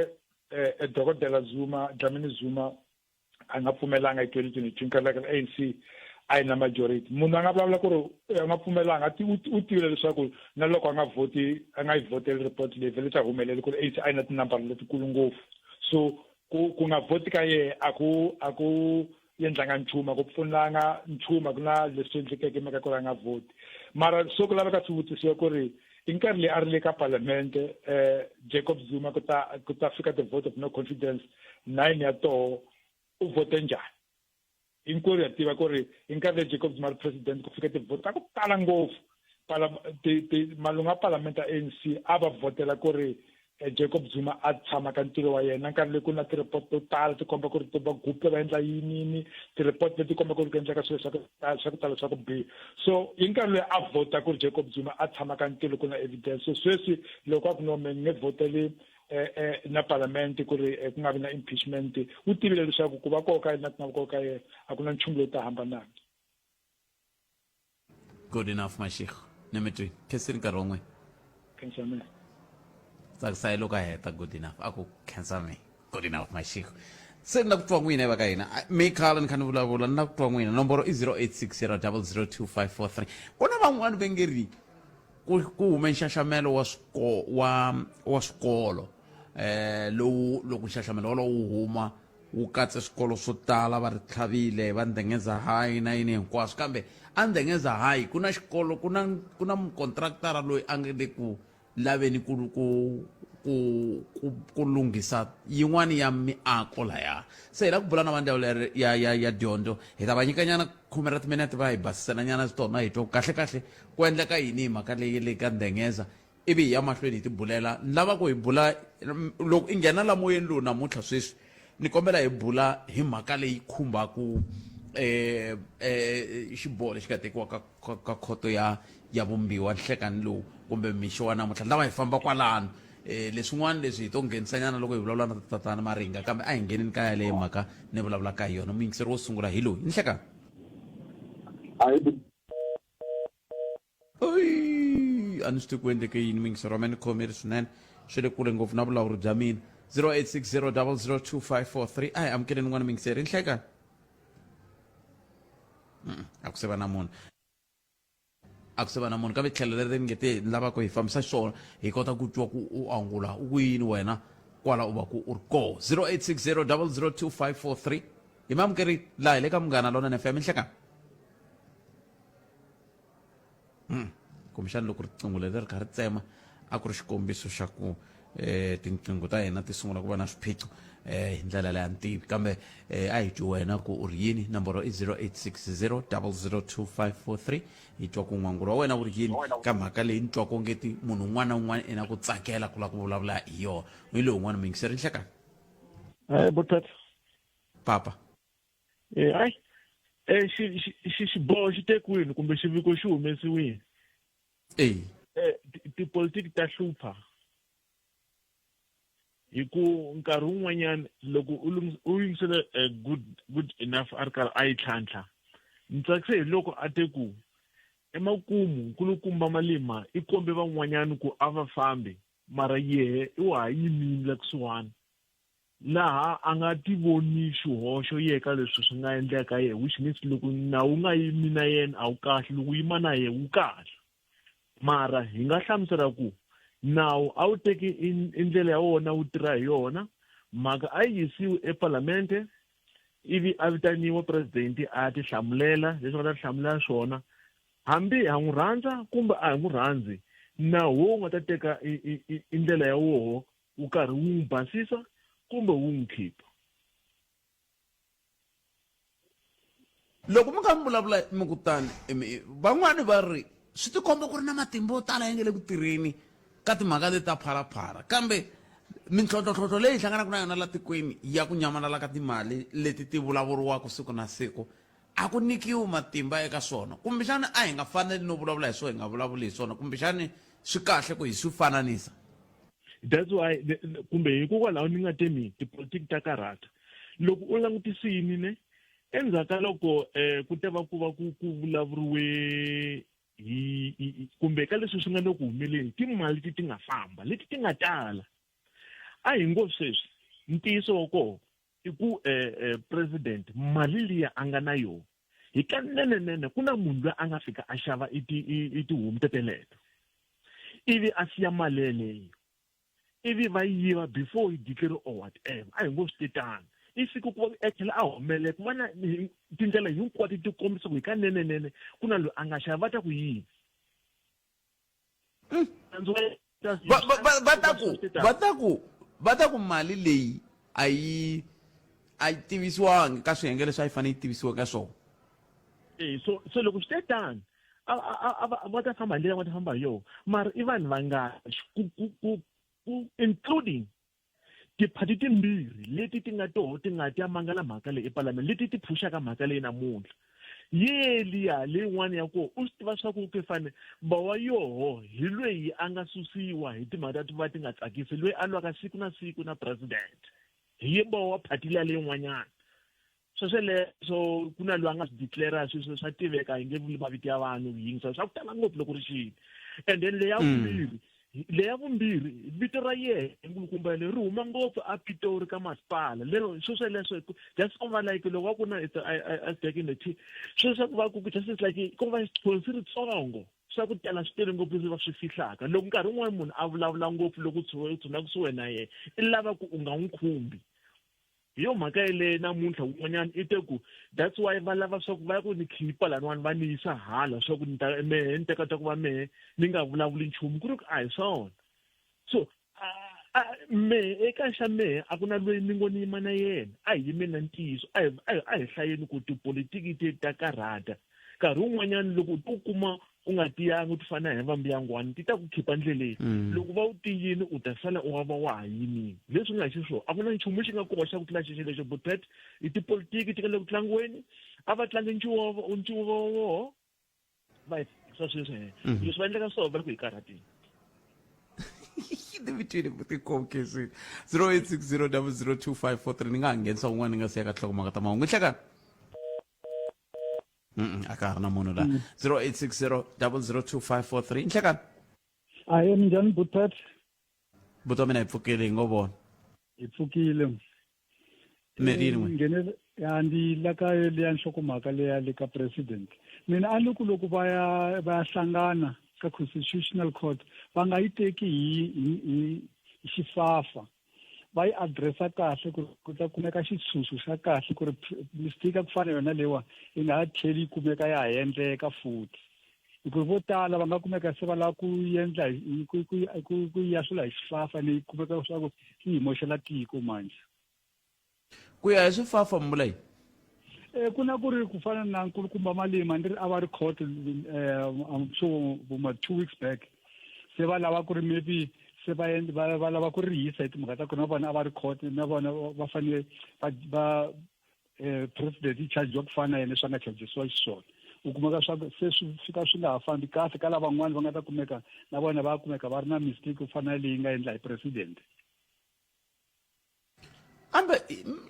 Speaker 18: eh, eh, dokodela Zuma Dlamini Zuma a nga pfumelanga hi 2022 nkarhi la ANC a yi na majority munhu a nga vulavula ku ri a nga pfumelanga u tivile leswaku na loko a nga vhoti a nga yi vhoteli report leyi vhele ta humelele ku ri ANC a yi na tinambara letikulu ngopfu so ku ku nga vhoti ka yehe a ku a ku endlanga nchumu a ku pfunanga nchumu a ku na leswi endlekeke hi mhaka ku ri a nga vhoti mara so ku laveka swi vutisiwa ku ri i nkarhi leyi a ri le ka parliamente eh Jacob Zuma ku ta ku ta fika the vote of no confidence nine ya toho u vote njhani hinkwerhu ya tiva ku ri hi nkarhi leyi Jacob Zuma ri president ku fika ti-vote ta ku tala ngopfu malungu ya palamende ya ANC a va vhotela ku ri eh, Jacob Zuma a tshama ka ntirho wa yena nkarhi leyi ku na ti-report to tala ti komba ku ri va Gupta va endla yinini ti-report leti komba ku ri ku endleka swilo swa ku swa ku tala swa ku biha so hi nkarhi loyi a vhota ku ri Jacob Zuma a tshama ka ntirho ku na evidence so sweswi loko a ku no me ni nge vhoteli eh, eh, na palamende ku ri ku nga vi na impeachment u tivile leswaku ku va koho ka yena ku nga vi koho ka yena a ku na nchumu lowu ta hambanaka
Speaker 1: Good enough Mashego. Ni mi twi. Khensini nkarhi wa n'wina.
Speaker 18: Khensa mina.
Speaker 1: Tsakisa hi loko a heta good enough. A ku khensa me. Good enough Mashego. Se ni la ku twa n'wina va ka hina. Mi khala ni kha ni vulavula ni la ku twa n'wina. Nomboro i 0860002543. Ku na van'wani va nge ri ku ku hume nxaxamelo wa swiko wa wa swikolo eh lowu loko nxaxamelo wolowo wu huma wu katse swikolo swo tala va ri tlhavile va Ndengeza High na yini hinkwaswo kambe a Ndengeza High ku na xikolo ku na ku na mukontraktara loyi a nga le ku laveni ku ku ku ku ku lunghisa yin'wani ya miako laya se hi la ku bula na va ndzawulo ya ya ya dyondzo hi ta va nyikanyana khume ra timinete va hi basiselanyana tona hi twa kahle kahle ku endleka yini hi mhaka leyi le ka Ndengeza ivi hi ya mahlweni hi tibulela ni lava ku hi bula loko i nghena la moyeni lowu namuntlha sweswi ni kombela hi bula hi mhaka leyi khumbaku eh eh xiboho lexi nga tekiwa ka ka khoto ya ya vumbiwa nhlekani lowu kumbe mixo wa namuntlha ni lava hi famba kwalano eh leswin'wana leswi hi to nghenisanyana loko hi vulavula na tatana Maringa kambe a hi ngheneni ka yaleyo mhaka ni vulavulaka hi yona muyingiseri wo sungula hi loyi nhlekani Oyi, a ni swi tivi ku endleke yini muyingiseri wa mina ni khomeri swinene swi le kule ngopfu na vulawuri bya mina 0860002543 a hi amukeleni n'wana muyingiseri nhlekani a ku se va na munhu a ku se va na munhu kambe tlhelo leri ni nge te ni lava ku hi fambisa xiswona hi kota ku twa ku u angula u ku yini wena kwala u va ku u ri koho 0860002543 hi maamukeri laha hi le ka Munghana Lonene FM nhlekani Kumbexana loko riqingho leri ri kha ri tsema a ku ri xikombiso xa ku tinqingho ta hina ti sungula ku va na swiphiqo hi ndlela leyi a ni tivi kambe a hi twi wena ku u ri yini nomboro i 0860 002543 hi twa ku n'wangulo wa wena wu ri yini ka mhaka leyi ni twaka ongeti munhu un'wana na un'wana i na ku tsakela ku lava ku vulavula hi yona hi lowu un'wana muyingiseri nhlekani.
Speaker 19: Botata.
Speaker 1: Papa.
Speaker 19: Eh, ai eh, xi xi xi xiboho xi tekiwini kumbe xiviko xi humesiwini
Speaker 1: Eh.
Speaker 19: Eh, tipolitiki ta hlupha hi ku nkarhi wun'wanyana loko u u yingisele eh, good good enough a ri karhi a yi tlhantlha ni tsakise hi loko a te ku emakumu nkulukumba Malima i kombe van'wanyana ku a va fambi mara yehe i wa ha yimile la kusuhani laha a nga ti voni xihoxo ye ka leswi swi nga endleka ye which means loko nawu wu nga yimi na yena a wu kahle loko yima na ye wu kahle mara hi nga hlamusela ku nawu a wu teki i ndlela ya wona wu tirha hi yona mhaka a yi yisiwi epalamente ivi a vitaniwa president a tihlamulela leswi nga ta tihlamulela swona hambi ha n'wi rhandza kumbe a hi n'wi rhandzi nawu wo nga ta teka i ndlela ya woho wu karhi wu n'wi basisa kumbe wu n'wi khipha.
Speaker 1: Loko mi kha mi vulavula mi ku tani, van'wani va ri swi tikomba ku ri na matimba yo tala ya nga le ku tirheni ka timhaka leti ta phalaphala kambe mintlhontlhontlhontlho leyi hi hlanganaka na yona la tikweni ya ku nyamalala ka timali leti ti vulavuriwaka siku na siku a ku nyikiwi matimba eka swona kumbexana a hi nga faneli no vulavula hi swona hi nga vulavuli hi swona kumbexani swi kahle ku hi swi fananisa.
Speaker 19: That's why kumbe hikokwalaho ni nga te mi tipolitiki ta karhata loko u langutisini ne endzhaku ka loko um ku ta va ku va ku ku vulavuriwe hi kumbe ka leswi swi nga le ku humeleni timali leti ti nga famba leti ti nga tala a hi ngo sweswi ntiyiso wa kona i ku um president mali liya a nga na yona hi kanenenene ku na munhu loyi a nga fika a xava i ti i tihomu teteleto ivi a siya mali yeleyo ivi va yiva before yi declare or whatever a hi ngo swi tetanga i siku ku va a tlhela a humelela ku va na tindlela hinkwato ti kombisa ku hi kanenenene ku na loyi a nga xava va ta ku yini
Speaker 1: Va ta ku va ta ku va ta ku mali leyi a yi a yi tivisiwangi ka swiyenge leswi a yi fanele yi tivisiwe ka swona.
Speaker 19: E so so loko swi te tano a a a va ta famba hi ndlela va ta famba hi yona mara i vanhu vangani ku ku ku ku including Tiphati timbirhi leti ti nga toho ti nga ti ya mangala mhaka leyi epalamende, leti ti phuxaka mhaka leyi namuntlha. Ye liya leyin'wana ya koho u swi tiva swa ku ke fane ba wa yoho hi lweyi a nga susiwa hi timhaka ta va ti nga tsakisi, lweyi a lwaka siku na siku na president. Hi ye ba wa phati liya leyin'wanyana. Swesweleswo ku na loyi a nga swi declare sweswo swa tiveka hi nge vuli mavito ya vanhu hi yingisa swa ku tala ngopfu loko ri xini and then leya vumbirhi leya vumbirhi vito ra yehe nkulukumba yaleyo ri huma ngopfu a Pitori ka masipala lero swesweleswo just ko va like loko va ku na it's ice back in the tea sweswo ku va ku just like ko va xithonsi ritsongo. Swa ku tala swi tele ngopfu leswi va swi fihlaka. Loko nkarhi wun'wani munhu a vulavula ngopfu loko u u tshuna kusuhi na yena, i lava ku u nga n'wi khumbi. Hi yo mhaka yeleyo namuntlha wun'wanyana i te ku that's why va lava swa ku va ya ku ni khipa laniwani va ni yisa hala swa ku ni ta mehe ni ta kota ku va mehe ni nga vulavuli nchumu ku ri ku a hi swona. So mehe eka xa mehe a ku na loyi ni ngo ni yima na yena a hi yimeni na ntiyiso a hi a hi hlayeni ku tipolitiki te ta karhata nkarhi wun'wanyana loko u kuma u nga tiyanga u ti fana hi vambiyangwani ti ta ku khipa ndleleni mm. loko va u tiyini u ta sala u va wa ha yimile leswi nga xiswona a ku na nchumu lexi nga koxa ku tlula xexo lexo butpet i tipolitiki ti nga le ku tlangiweni a va tlangi ncuvo ncuvo woho va hi swa sweswi he mhm. leswi va endleka swona va le ku hi karhateni
Speaker 1: ni mi twile vutikomkesini 0860 002543 ni nga ha nghenisa un'wana ni nga siya ka nhlokomhaka ta mahungu nhlekani Mm a ka ha ri na munhu la 0860 002543 nhlekani
Speaker 20: ahe minjhani butpet
Speaker 1: buti wa mina hi pfukile hi ngo vona
Speaker 20: hi pfukile
Speaker 1: mi ri n'we
Speaker 20: nghenele ya ndi la ka leya nhlokomhaka leya le ka president mina a ni ku loko va ya va ya hlangana ka constitutional court va nga yi teki hi hi hi xifafa va yi addressa kahle ku ku ta kumeka xitshunxo xa kahle ku ri mistake ya ku fana yona leyiwa yi nga ha tlheli yi kumeka ya ha endleka futhi hikuva vo tala va nga kumeka se va lava ku endla ku ku ku ku yahlula hi xifafa ni kumeka leswaku yi hi moxela tiko manje
Speaker 1: ku ya hi swifafa mi vula yini
Speaker 20: Eh, ku na ku ri ku fana na nkulukumba malima ni ri a va ri court eh, I'm sure vuma two weeks back se va lava ku ri maybe se va va va lava ku rihisa hi timhaka ta ku na vona a va ri court na vona va fanele va va eh, president yi chajiwa ku fana na yena leswi a nga chajisiwa xiswona u kumeka swa se swi fika swi nga ha fambi kahle ka lavan'wana va nga ta kumeka na vona va kumeka va ri na mistake ku fana na leyi nga endla hi president
Speaker 1: kambe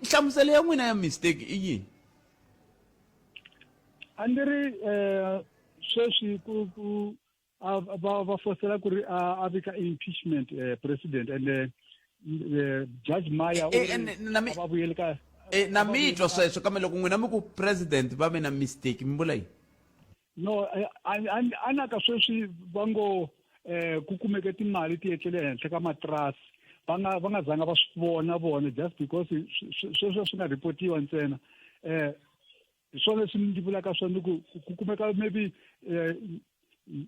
Speaker 1: nhlamuselo ya n'wina ya mistake i yini
Speaker 20: a ndzi ri um sweswi ku ku a va va fosela ku ri a vika impeachment eh, president and eh, eh, judge maya u ri va vuyeli ka
Speaker 1: na mi twa sweswo kambe loko n'wina mi ku president va ve na mistake mi vula yini
Speaker 20: no anaka sweswi va ngo eh ku kumeke timali ti etlele henhla ka matrasi va nga va nga zanga va swi vona vona just because sweswo swi nga reportiwa ntsena eh hi swona leswi ndzi vulaka swona ku ku kumeka maybe eh,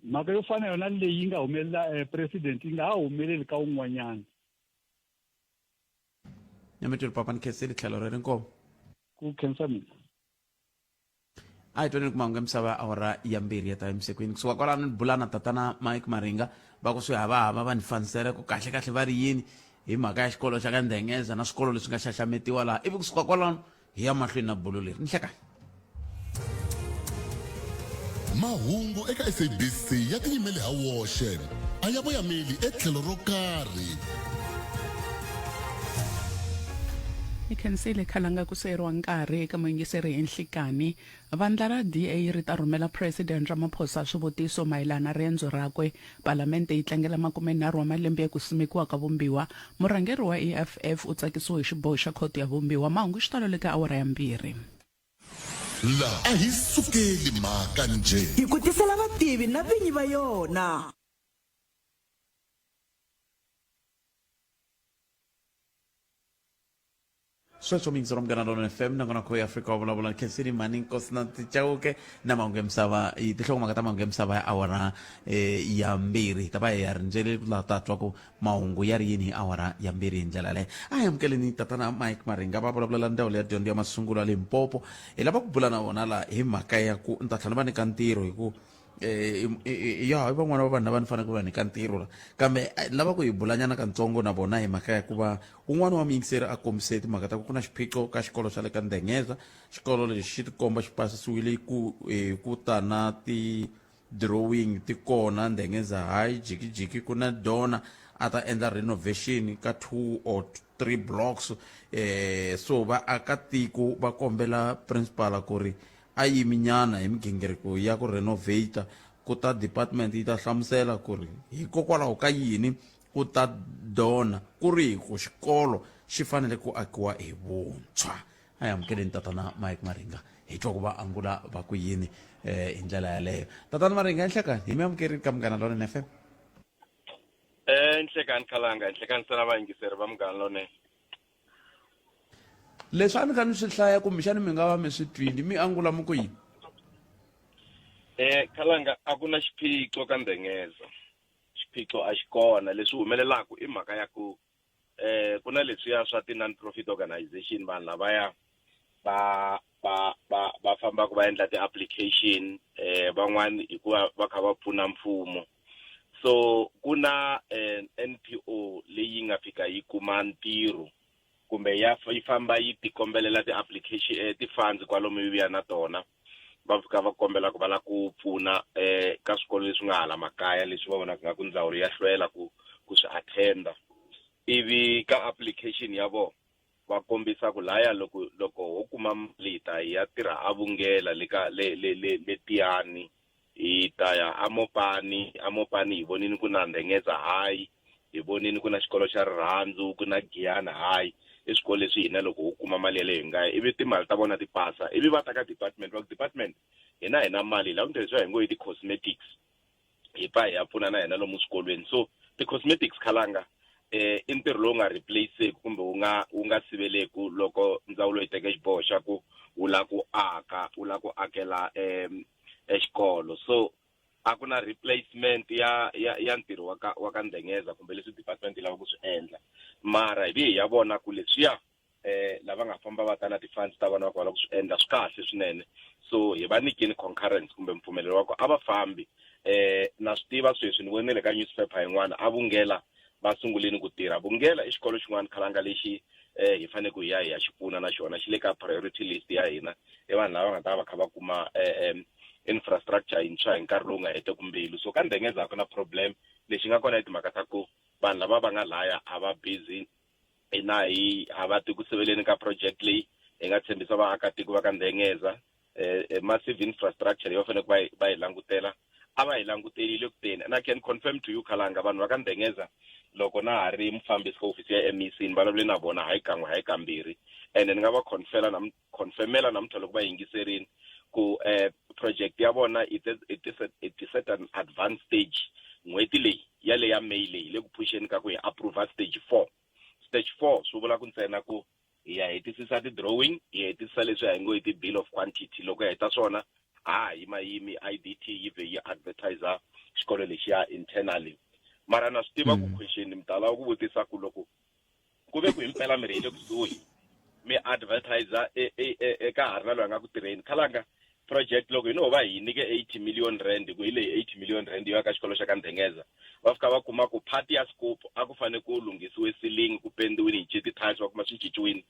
Speaker 20: mhaka yo fana yona leyi yi nga humelela eh, president yi nga ha humeleli ka un'wanyana
Speaker 1: nyamitweni papa ni khensile tlhelo reri nkomo
Speaker 20: ku khensa mina
Speaker 1: a hi twaneni ku mahungu ya misava ya awara ya mbirhi ya ta emisekwini kusuka kwalano ni bula na tatana mike maringa va ku swi havahava va ni fanisela ku kahle kahle va ri yini hi mhaka ya xikolo xa ka ndhengeza na swikolo leswi nga xaxametiwa laha ivi kusuka kwalano hi ya mahlweni na bulo leri ni hlekani
Speaker 3: mahungu eka sabc ya tiyimele ha woxe a ya voyameli etlhelo ro karhi
Speaker 7: Hi khensile khalanga ku seyeriwa nkarhi eka muyingiseri hi nhlikani. Vandla ra DA ri ta rhumela President Ramaphosa swivutiso mayelana riendzo rakwe. Palamente yi tlangela makumenharhu wa malembe ya ku simekiwa ka Vumbiwa. Murhangeri wa EFF u tsakisiwe hi xiboho xa Khoto ya Vumbiwa. Mahungu xitalo le ka awara ya mbirhi.
Speaker 3: La a hi sukeli mhaka njhe.
Speaker 4: Hi ku tisela vativi na vinyi va yona.
Speaker 1: Sweswo muyingiseri wa Munghana Lonene FM nakona Khoyi Afrika wa vulavula Khensini Mhani Nkosinathi Chauke na mahungu ya misava i tinhlokomhaka ta mahungu ya misava ya awara eh, ya mbirhi hi ta va hi ya rindzele ku laha ta twa ku mahungu ya ri yini hi awara ya mbirhi hi ndlela leyo a hi amukeleni tatana Mike Maringa va vulavulela ndzawulo ya dyondzo ya masungulo ya Limpopo hi lava ku bula na vona laha hi mhaka ya ku ni ta tlhela ni va nyika ntirho hi ku eh, ya i van'wana va vanhu lava ni faneleke va nyika ntirho la kambe eh, ni lava ku hi bulanyana katsongo na vona hi mhaka ya ku va un'wana wa muyingiseri a kombise timhaka ta ku ku na xiphiqo ka xikolo xa le ka ndengeza xikolo lexi xi tikomba xi pasisiwile ku eh, ku ta na ti drawing ti kona ndengeza hayi jikijiki ku na dona a ta endla renovation ka two or three blocks eh so va aka tiko va kombela principal ku ri a yimi nyana hi migingiriko ya ku renovate ku ta department yi ta hlamusela ku ri hikokwalaho ka yini ku ta dona ku ri hi ku xikolo xi fanele ku akiwa hi vuntshwa. A hi amukeleni tatana Mike Maringa hi twa ku va angula va ku yini eh hi ndlela yaleyo. Tatana Maringa enhlekani hi mi amukerile ka Munghana Lonene FM.
Speaker 21: Eh nhlekani khalanga nhlekani sala vayingiseri va Munghana Lonene.
Speaker 1: Leswi a ni kha ni swi hlaya kumbexani mi nga va mi swi twile mi angula mi ku yini?
Speaker 21: Eh khalanga a ku na xiphiqo ka Ndengeza. Xiphiqo a xi kona leswi humelelaka i mhaka ya ku eh ku na leswiya swa ti-non-profit organization vanhu lavaya va va va va fambaka va endla ti-application eh van'wani hikuva va kha va pfuna mfumo so ku na eh, NPO leyi nga fika yi kuma ntirho kumbe ya yi famba yi tikombelela ti-application eh, ti-funds kwalomu yi vuya na tona va fika va kombela ku va lava ku pfuna eh ka swikolo leswi nga hala makaya leswi va vonaka nga ku ndzawulo ya hlwela ku ku swi attenda ivi ka application ya vona va kombisa ku laya loko loko ho kuma mali hi ta hi ya tirha a vungela le ka le le le le Tiyani hi ta ya aMopani aMopani hi vonini ku na Ndengeza High hi vonini ku na xikolo xa Rirhandzu ku na Giyani High i swikolo leswi hina loko ho kuma mali yaleyo hi nga ya ivi timali ta vona ti pasa ivi va ta ka department va ku department hina hi na mali hi lava ku tirhisiwa hi ngo i ti-cosmetics hi pfa hi ya pfuna na hina lomu swikolweni so ti-cosmetics khalanga eh i ntirho lowu nga replaceku kumbe wu nga wu nga siveleku loko ndzawulo yi teke xiboho xa ku wu lava ku aka wu lava ku akela um exikolo so a ku na replacement ya ya ya ntirho wa ka wa ka Ndengeza kumbe leswi department yi lava ku swi endla mara hi vi hi ya vona ku leswiya eh lava nga famba va ta na ti-funds ta vona va ku va lava ku swi endla swi kahle swinene so hi va nyikeni concurrence kumbe mpfumelelo wa ku a va fambi eh na swi tiva sweswi ni vonile ka newspaper yin'wana a vungela va sunguleni ku tirha vungela i xikolo xin'wana khalanga lexi eh hi fanele ku hi ya hi ya xi pfuna na xona xi le ka priority list ya hina i vanhu lava nga ta va kha va kuma eh, infrastructure yintshwa hi nkarhi lowu nga heteku mbilu so ka Ndengeza a ku na problem lexi nga kona i timhaka ta ku vanhu lava va nga laya a va busy hina hi a va ti ku siveleni ka project leyi hi nga tshembisa vaakatiko va ka Ndengeza eh, eh, massive infrastructure leyi va faneleke va yi va yi langutela a va yi langutelile ku teni and I can confirm to you Khalanga vanhu va ka Ndengeza loko na ha ri mufambisi ka hofisi ya MEC ni vulavule na vona hayi kan'we hayi kambirhi ene ni nga va confela na confirmela namuntlha loko va yingiserini ku eh, project ya vona it is, it is, it is at an advanced stage n'hweti leyi ya le ya May leyi le ku phuxeni ka ku hi approve stage 4 stage 4 swi vula ku ntsena ku hi ya hetisisa ti-drawing hi hetisisa leswi hi ngo i ti-bill of quantity loko hi heta swona ha ha yima yimi IDT yi vhe yi advertiser xikolo lexiya internally mara na swi tiva ku question mi ta lava ku vutisa ku loko ku ve ku himpela mi ri hi le kusuhi mi advertiser eka ha ri na loyi a nga ku tirheni khalanga project loko hi no va hi nyike 80 million rand ku hi leyi 80 million rand yo aka xikolo xa ka Ndengeza va fika va kuma ku part ya scope a ku fanele ku lunghisiwe ceiling ku pendiwini hi cinci ti-tiles va kuma swi cinciwini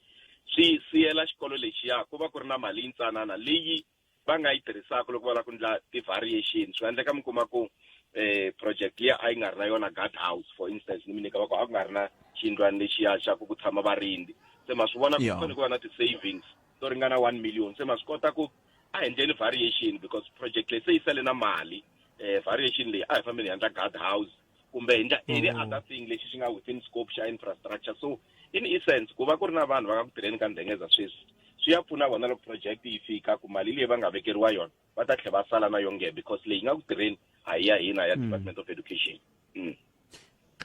Speaker 21: swi siyela xikolo lexiya ku va ku ri na mali yintsanana leyi va nga yi tirhisaka loko va lava ku endla ti-variation swi nga endleka mi kuma ku eh project liya a yi nga ri na yona guard house for instance ni mi nyika va ku a ku nga ri na xiyindlwana lexiya xa ku ku tshama varindzi se ma swi vona ku fanele ku va na ti-savings to ringana 1 million se ma swi kota ku a hi endleni variation because project leyi se yi sale na mali eh variation leyi a hi fambeni hi endla guard house kumbe hi endla any other thing lexi xi nga within scope xa infrastructure so in essence ku va ku ri na vanhu va nga ku tirheni ka Ndengeza sweswi swi ya pfuna vona loko project yi fika ku mali leyi va nga vekeriwa yona va ta tlhela va sala na yonge because leyi nga ku tirheni a hi ya hina ya Department of Education.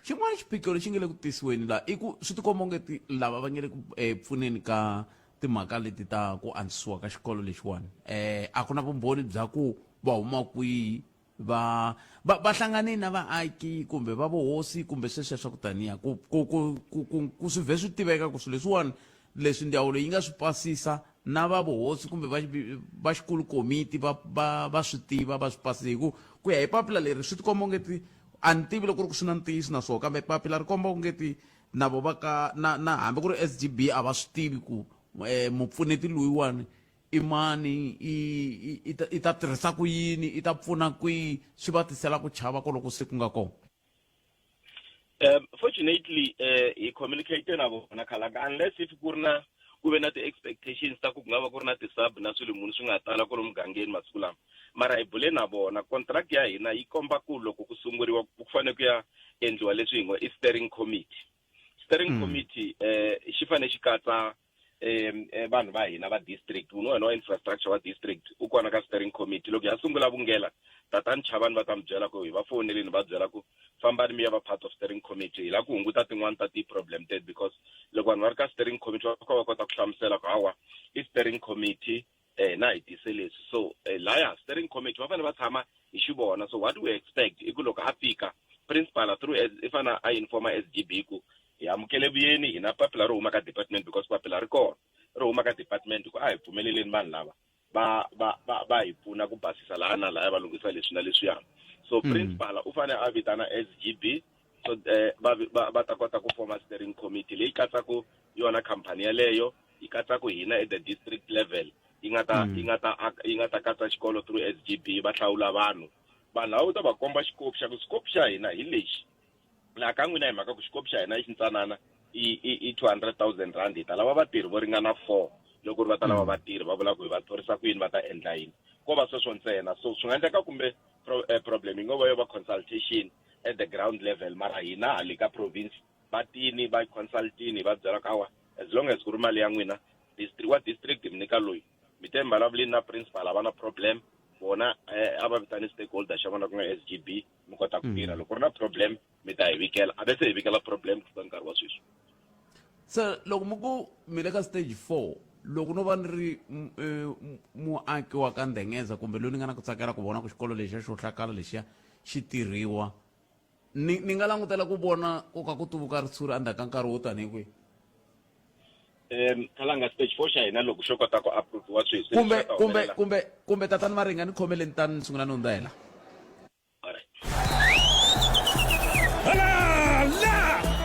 Speaker 1: Xin'wana xiphiqo lexi nga le ku tisiweni laha i ku swi tikomba onge ti lava va nge le ku eh, pfuneni ka timhaka leti ta ku antswisiwa ka xikolo lexiwani eh a ku na vumbhoni bya ku va huma kwihi va va va hlangane na vaaki kumbe va vuhosi kumbe sweswiya swa ku taniya ku ku ku ku ku ku swi vhe swi tiveka ku swilo leswiwani leswi ndzawulo yi nga swi pasisa na va vuhosi kumbe va va xikulu komiti va va va swi tiva va swi pasisa hi ku ku ya hi papila leri swi tikomba onge ti a ni tivi loko ku ri ku swi na ntiyiso na swona kambe papila ri komba onge ti na vo va ka na na hambi ku ri S_G_B a va swi tivi ku mupfuneti loyiwani i mani i i ta i ta tirhisa ku yini i ta pfuna kwihi swi va tisela ku chava koloko se ku nga kona.
Speaker 21: Fortunately hi communicate na vona khalanga unless if ku ri na ku ve na ti-expectations ta ku ku nga va ku ri na ti-sub na swilo muni swi nga tala kwalomu mugangeni masiku lama mara hi bule na vona contract ya hina yi komba ku loko ku sunguriwa ku fanele ku ya endliwa leswi hi ngo i steering committee steering committee xi fanele xi katsa vanhu va hina va district wun'wana wa infrastructure wa district u kona ka steering committee loko ya sungula vungela tatani Chavani va ta mi byela ku hi va fowunelini va byela ku fambani mi ya va part of steering committee hi lava ku hunguta tin'wani ta ti-problem tet because loko vanhu va ri ka steering committee va fika va kota ku hlamusela ku hawa i steering committee eh na hi tise leswi so eh, laya steering committee va fanele va tshama hi xivona so what we expect i ku loko a fika principal through i fanele a informa SGB ku hi amukele vuyeni hi na papila ro huma ka department because papila ri kona ro huma ka department ku a hi pfumeleleni vanhu lava va va va va hi pfuna ku basisa laha na lahaya va lunghisa leswi na leswiya so principal u fanele a vitana SGB so eh, va va va ta kota ku forma steering committee leyi katsaku yona khampani yaleyo yi katsaku hina at the district level yi nga ta yi nga ta yi nga ta katsa xikolo through SGB va hlawula vanhu vanhu lava u ta va komba xikopi xa ku xikopi xa hina hi lexi laha ka n'wina hi mhaka ku xikopi xa hina i xintsanana i i i 200,000 rand hi ta lava vatirhi vo ringana 4 loko ri va ta lava vatirhi va vula ku hi va thorisa ku yini va ta endla yini ko va sweswo ntsena so swi nga endleka kumbe pro, eh, problem yi ngo va yo va consultation at the ground level mara hina hale ka province va tini va consultini va byela ku hawa as long as ku ri mali ya n'wina district wa district mi nyika loyi mi te mi vulavulini na principal a va na problem vona eh, a va vitani stakeholder xa vona ku nga SGB mi kota ku tirha loko ku ri na problem mi ta hi vikela a ve se hi vikela problem ku fika nkarhi wa sweswi
Speaker 1: se loko mi ku mi le ka stage 4 loko no va ni ri eh, muaki wa ka ndhengeza kumbe loyi ni nga na ku tsakela ku vona ku xikolo lexiya xo hlakala lexiya xi tirhiwa ni ni nga langutela ku vona ku ka ku tuvuka ritshuri endzhaku ka nkarhi wo tanihi kwihi
Speaker 21: um khalanga stage 4 xa hina loko xo kota ku approviwa sweswi
Speaker 1: kumbe kumbe kumbe kumbe tatani maringa ni khomeleni tani ni sungula ni hundza hela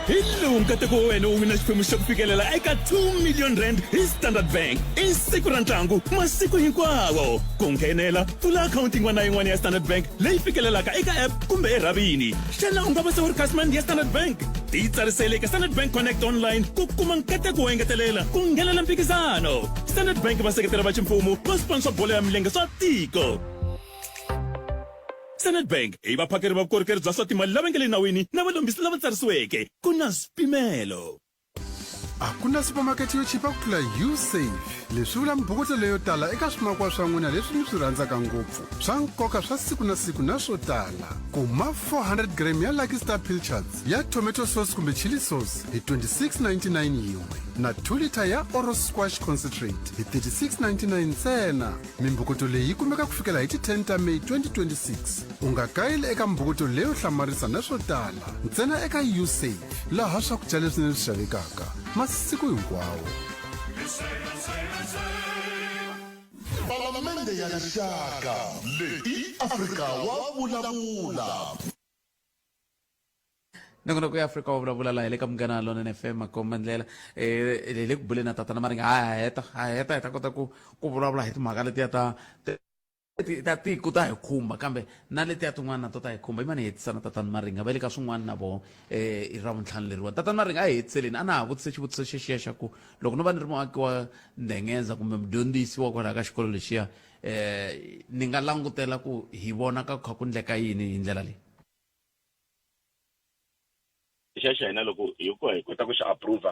Speaker 2: Hi lowu nkateko wa wena wu wina xiphemu xa ku fikelela eka 2 million rand hi Standard Bank. I siku ra ntlangu masiku hinkwawo. Ku nghenela, pfula akhawunti yin'wana na yin'wana ya Standard Bank leyi fikelelaka eka app kumbe erhavini. Xana u nga va se u ri khasimende ya Standard Bank? Titsarisele eka Standard Bank Connect online ku kuma nkateko wo engetelela ku nghenela mphikizano. Standard Bank vaseketeri va ximfumo va swipano swa bolo ya milenge swa tiko. Standard Bank i vaphakeri va vukorhokeri bya swa timali lava nga le nawini na valombisi lava tsarisiweke. Ku na swipimelo.
Speaker 17: A ku na supermarket yo chipa ku tlula Usave. Leswi vula mibukuto leyo tala eka swimakiwa swa n'wina leswi mi swi rhandzaka ngopfu, swa nkoka swa siku na siku na swo tala. Kuma 400 gram ya Lucky Star Pilchards ya tomato sauce kumbe chili sauce hi 26.99 yin'we na 2 liter ya Oros Squash Concentrate hi 36.99 ntsena. Mimbhukuto leyi yi kumeka ku fikela hi ti 10 ta May 2026. U nga kayeli eka mimbhukuto leyo hlamarisa na swo tala ntsena eka Usave, laha swakudya leswinene swi xavekaka masiku hinkwawo.
Speaker 3: Palamende ya Rixaka, leyi i Afrika wa vulavula.
Speaker 1: Nongonoko ya Afrika wa vulavula laha hi le ka Munghana Lonene FM makomba ndlela eh hi le ku buleni na tatana Maringa ha heta ha heta hi ta kota ku ku vulavula hi timhaka letiya ta ta tiko ta hi khumba kambe na letiya tin'wana na to ta hi khumba i mani hi hetisana tatana Maringa va le ka swin'wana na voho eh i ravuntlhanu leriwani tatana Maringa a hi hetiseleni a na ha vutise xivutiso xexiya xa ku loko no va ni ri muaki wa Ndhengeza kumbe mudyondzisi wa kwalaha ka xikolo lexiya eh ni nga langutela ku hi vona ka kha ku ndleka yini hi ndlela leyi
Speaker 21: Xa xa hina loko hi ku hi kota ku xi approve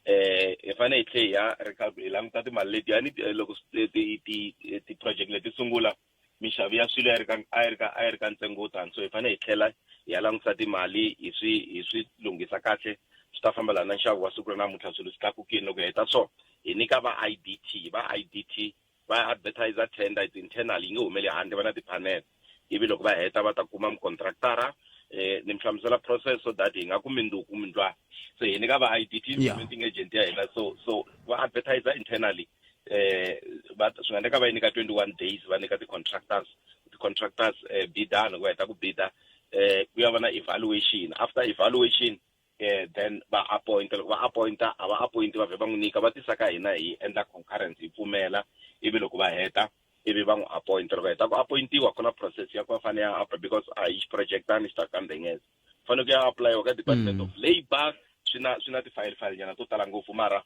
Speaker 21: eh hi fanele hi tlhe hi ya hi languta timali leti ni loko ti ti ti-project leti sungula minxavo ya swilo ya ri ka a yi ri ka a yi ri ka ntsengo wo tani so hi fanele hi tlhela hi ya langutisa timali hi swi hi swi lunghisa kahle swi ta fambelana na nxavo wa siku ra namuntlha swilo swi tlakukile loko hi heta so hi nyika va I_D_T va I_D_T va advertiser tender it's internal yi nge humeli handle va na ti-panel ivi loko va heta va ta kuma mucontractara eh ni mi hlamusela process so that hi nga ku minduku mindlwa so hi nyika va IDT implementing agent ya hina so so va advertiser internally eh va swi nga endleka va yi nyika 21 days va nyika ti-contractors ti-contractors eh, bida loko va heta ku bida eh ku ya va na evaluation after evaluation eh then va appoint loko va appointa a va appoint va vhe va n'wi nyika va tisa ka hina hi endla concurrence hi pfumela ivi loko va heta ivi va n'wi appoint loko heta ku appointiwa ku na process ya ku va fanele ya apply because a hi xiprojectani xi ta ka ndhengeza fanele ku ya applyiwa ka department of labor swi na swi na ti-file file nyana to tala ngopfu mara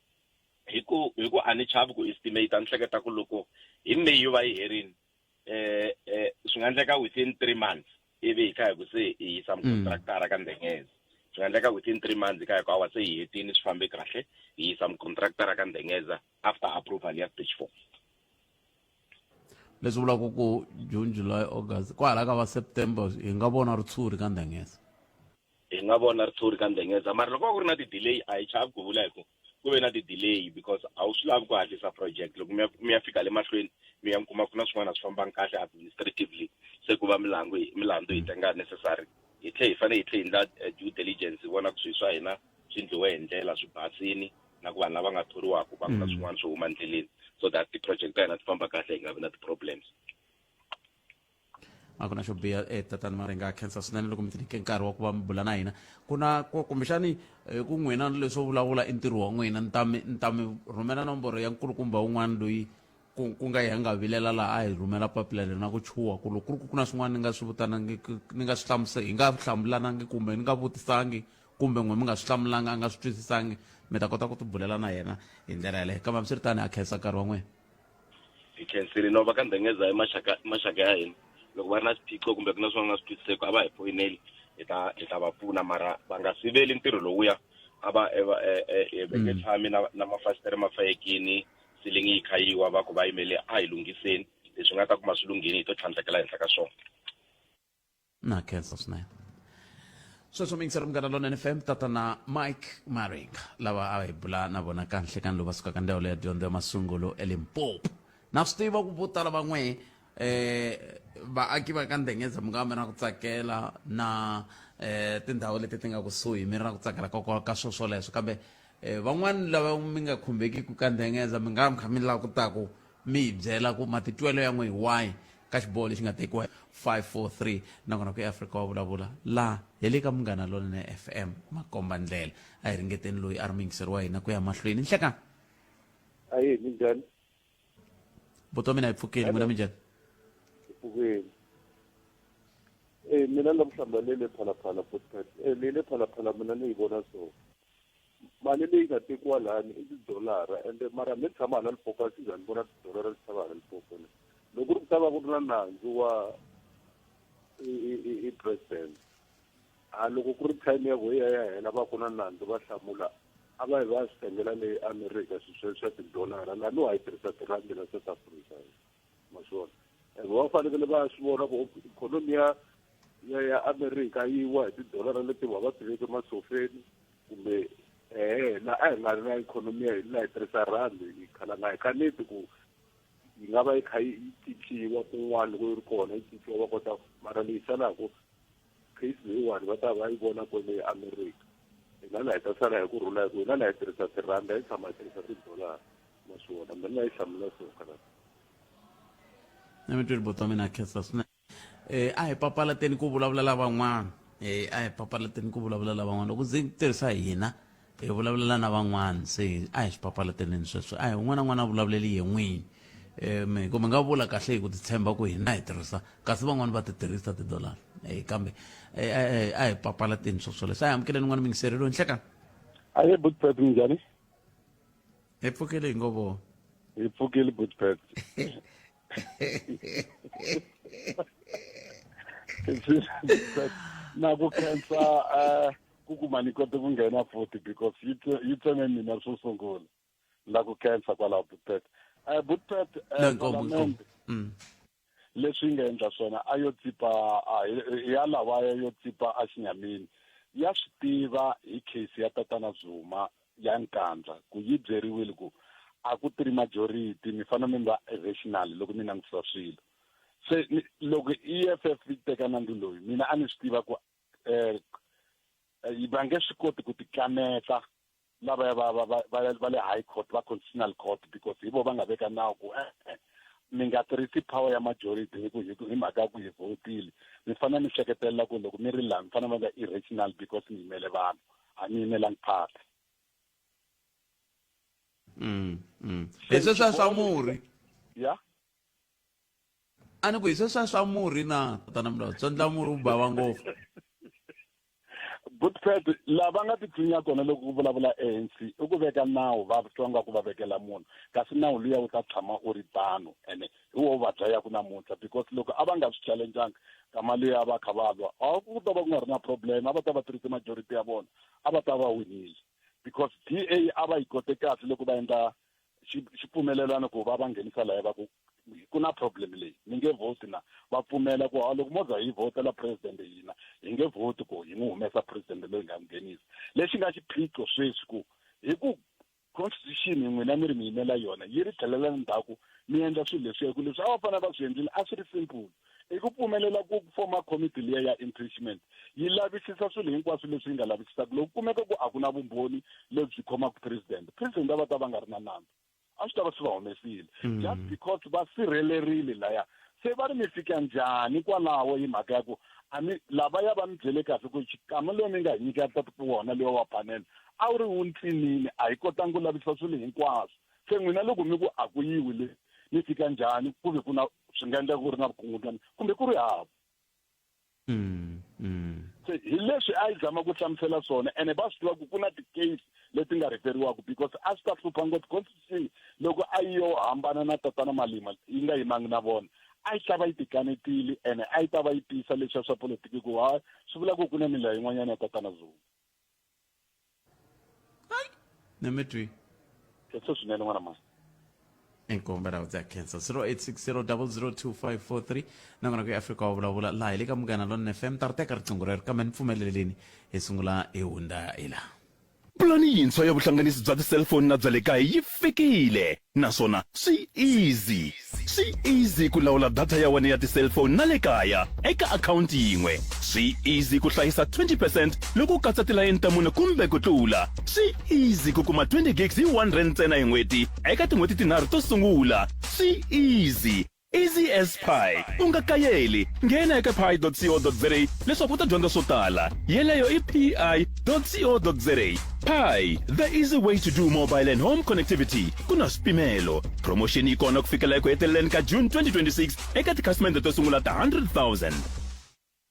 Speaker 21: hi ku hi ku a ni chavi ku estimate a ni hleketa ku loko hi May yo va yi herini eh eh swi nga endleka within 3 months ivi hi kha hi ku se hi yisa mucontractara ka ndhengeza swi nga endleka within 3 months hi kha hi ku awa se hi hetini swi fambe kahle hi yisa mucontractara ka ndhengeza. after approval ya stage 4.
Speaker 1: Leswi vulaka ku June, July, August, kwahala ka va September hi nga vona ritshuri ka Ndengeza.
Speaker 21: Hi nga vona ritshuri ka Ndengeza, mara loko ku ri na ti-delay a hi chavi ku vula hi ku ku ve na ti-delay, because a wu swi lavi ku hatlisa project. Loko mi ya fika le mahlweni mi ya mi kuma ku na swin'wana a swi fambangi kahle administratively, se ku va milangu milandzu hi tenga necessary, hi tlhe hi fanele hi tlhe hi endla due diligence, hi vona ku swilo swa hina swi endliwe hi ndlela, swi basini, na ku vanhu lava nga thoriwaka va ku na swin'wana swo huma ndleleni, so that ti-project ta hina ti famba kahle, hi nga vi na ti-problems.
Speaker 1: A ku na xo biha. Tatana Marenga, a khensa swinene loko mi ti nyike nkarhi wa ku va mi bula na hina. Ku na kumbexani ku n'wina leswo vulavula i ntirho wa n'wina, ni ta mi rhumela nomboro ya nkulukumba wun'wana loyi ku nga ya nga vilela laha, a hi rhumela papila leri na ku chuha ku loko ku ri ku ku na swin'wana ni nga swi vutanangi, ni nga swi hlamusela, hi nga hlamulanangi kumbe ni nga vutisangi kumbe n'we mi nga swi hlamulanga, a nga swi twisisangi, mi ta kota ku tibulela na yena hi ndlela yaleyo. Kambe hambiswiritano, a khensa nkarhi wa n'wina.
Speaker 21: Hi khensile no va ka Ndengeza, i maxaka ya hina. Loko va ri na swiphiqo kumbe ku na swin'wana nga swi twisiseki, a va hi foyineli, hi ta va pfuna, mara va nga siveli ntirho lowuya. A va va nge tshami na mafasitere ma fayekini, silingi yi kha yi wa, va ku va yimele. A hi lunghiseni leswi nga ta kuma swi lunghini, hi to tlhandlekela henhla ka swona.
Speaker 1: Na khensa swinene. Sweswo miyingiseri Munghana Lonene FM, tatana Mike Maringa lava a hi bula na vona ka nhlekani lowu va sukaka ndhawu leya dyondzo ya masungulo eLimpopo. Na swi tiva ku vo tala van'we vaaki va ka Ndengeza mi nga mi na ku tsakela na tindhawu leti ti nga kusuhi, mi ri na ku tsakela ka swo swoleswo, kambe van'wani lava mi nga khumbekiki ka Ndengeza mi nga mi kha mi lava ku ta ku mi hi byela ku matitwelo ya n'we hi wahi ka xiboho lexi nga tekiwa 543. Nakona ku eAfrika wa vulavula laha hi le ka Munghana Lonene FM, makomba ndlela. A hi ringeteni loyi a ri muyingiseri wa hina ku ya mahlweni. Nhlekani.
Speaker 6: Ayi, minjhani?
Speaker 1: Buti wa mina, hi pfukeli. N'wina minjhani?
Speaker 6: Hi pfukeli. Mina la ku hlamula leyi le Phalaphala, Botpet, leyi le Phalaphala, mina ni yi vona so. Mali leyi nga tekiwa lani i tidolara, ende mara mi tshama hala Limpopo, a swi za ni vona tidolara ti tshama hala Limpopo ne. Loko ku ri ku ta va ku ri na nandzu wa i president, a loko ku ri time ya vo ya ya hela va ku na nandzu va hlamula, a va yi va ya swi tengela le America swilo sweswo swa tidolara. Lani wa hi tirhisa tirhandi la South Africa, ma swi vona. Ene va fanekele va swi vona ku ikhonomi ya America yi wa hi tidolara leti va ti veke masofeni kumbe la a hi nga ri na ikhonomi ya hina, hi tirhisa rhandi, hi khalanga hi kaneti ku yi nga va yi kha yi cinciwa kun'wana, loko yi ri kona yi cinciwa va kota. Mara leyi salaku case leyiwani va ta va yi vona kwele America, hina laha hi ta sala hi ku rhula, hi ku hina laha hi tirhisa tirhandi, a hi tshama hi tirhisa tidolara, ma swi vona. Mina yi hlamula so khala.
Speaker 1: Na mi tweli, buti wa mina, khensa swinene. A hi papalateni ku vulavula lavan'wana, a hi papalateni ku vulavula lavan'wana. Loko ndzi tirhisa hina, hi vulavulela na van'wana, se a hi swi papalateleni sweswo. A hi un'wana na un'wana a vulavuleli ye n'wini, ku mi nga vula kahle hi ku titshemba ku hina hi tirhisa, kasi van'wana va ti tirhisa tidolara, kambe a hi papalateni swo swoleswo. A hi amukeleni n'wana mingiseri loyi. Nhlekani.
Speaker 6: Aye, Butpet, minjhani?
Speaker 1: Hi pfukile, hi ngo vo
Speaker 6: Hi pfukile, Butpet. Na ku khensa ku kuma ni kote ku nghena futhi, because yi tseme mina swo sungula. La ku khensa kwalaho, Butpet. Butpet,
Speaker 1: parliament
Speaker 6: leswi yi nga endla swona, a yo tsipa ya lavaya yo tsipa a xinyamini. Ya swi tiva hi case ya tatana Zuma ya Nkandla, ku yi byeriwile ku a ku tirhi majority, mi fanele mi va rational loko mi langutisa swilo. Se loko EFF yi teka nandzu loyi, mina a ni swi tiva ku va nge swi koti ku ti kaneta lavaya va le high court, va constitutional court, because hi vo va nga veka nawu ku e-e, mi nga tirhisi power ya majority hi mhaka ya ku hi vhotile. Mi fanele mi hleketelela ku loko mi ri laha, mi fanele mi va irrational because mi yimele vanhu, a mi yimelangi party.
Speaker 1: Hi sweswiya swa murhi.
Speaker 6: Ya.
Speaker 1: A ni ku hi sweswiya swa murhi na tatana Mulaudzi, swa ndla murhi wu bava ngopfu.
Speaker 6: Butpet, lava nga ti tlinya kona loko ku vulavula ANC i ku veka nawu, va twa nga ku va vekela munhu, kasi nawu luya wu ta tshama u ri tano, ene hi wo va dlayaku namuntlha, because loko a va nga swi challengeanga kama luya va kha va lwa, a ku ta va ku nga ri na problem, a va ta va tirhise majority ya vona, a va ta va winile, because DA a va yi kote kahle loko va endla. xi xi pfumelelana ku va va nghenisa laya va ku ku na problem leyi mi nge vote na va pfumela ku loko mo za hi vhotela president hina hi nge vote ku hi n'wi humesa president loyi nga nghenisa lexi nga xiphiqo sweswi ku hi ku constitution n'wina mi ri mi yimela yona yi ri tlhelela ndzhaku mi endla swilo leswiya hi ku leswi a va fanele va swi endlile a swi ri simple i ku pfumelela ku foma committee liya ya impeachment yi lavisisa swilo hinkwaswo leswi yi nga lavisisaka loko kumeka ku a ku na vumbhoni lebyi khomaka president president a va ta va nga ri na nandzu a swi ta va swi va humesile mm. just because va sirhelerile laya se va ri mi fika njhani kwalaho hi mhaka ya ku a mi lavaya va mi byele kahle ku xikama loyi mi nga hi nyiketa wona loyi wa panel a wu ri wu ntsinini a hi kotangi ku lavisa swilo hinkwaswo se n'wina loko mi ku a ku yiwi le mi fika njhani ku ve ku na swi nga endleka ku ri na vukungundzwana kumbe ku ri hava
Speaker 1: mm, mm.
Speaker 6: Se hi leswi a yi zama ku hlamusela swona ene va swi tiva ku ku na ti-case leti nga riferiwaka because a swi ta hlupha ngopfu constitution loko a yi yo hambana na tatana malima yi nga yimangi na vona a yi ta va yi tikanetile ene a yi ta va yi tiyisa leswiya swa politiki ku ha swi vula ku ku na milawu yin'wanyana ya tatana zuma
Speaker 1: ni mi twi
Speaker 6: khensa swinene n'wana mani
Speaker 1: inkomu ra ndza khensa 0860002543 nakona ku afrika wa vulavula laha hi le ka munghana lonene fm ta ri teka riqingho rero kambe ni pfumeleleni hi sungula hi hundza hi laha
Speaker 2: Pulani yintshwa ya vuhlanganisi bya tiselfoni na bya le kaya yi fikile naswona swi easy. Swi easy ku lawula data ya wena ya ti-cellphone na le kaya eka akhawunti yin'we. Swi easy ku hlayisa 20 percent loko u katsa tilayeni ta mune kumbe ku tlula. Swi easy ku kuma 20 gigs hi R1 ntsena hi n'hweti eka tin'hweti tinharhu to sungula. Swi easy Easy as pie. U nga kayeli. Nghena eka pi.co.za leswaku u ta dyondza swo tala. Yeleyo i pi.co.za. Pi, the easy way to do mobile and home connectivity. Ku na swipimelo. Promotion yi kona ku fikela eku heteleleni ka June 2026 eka tikhasimende to sungula ta 100,000.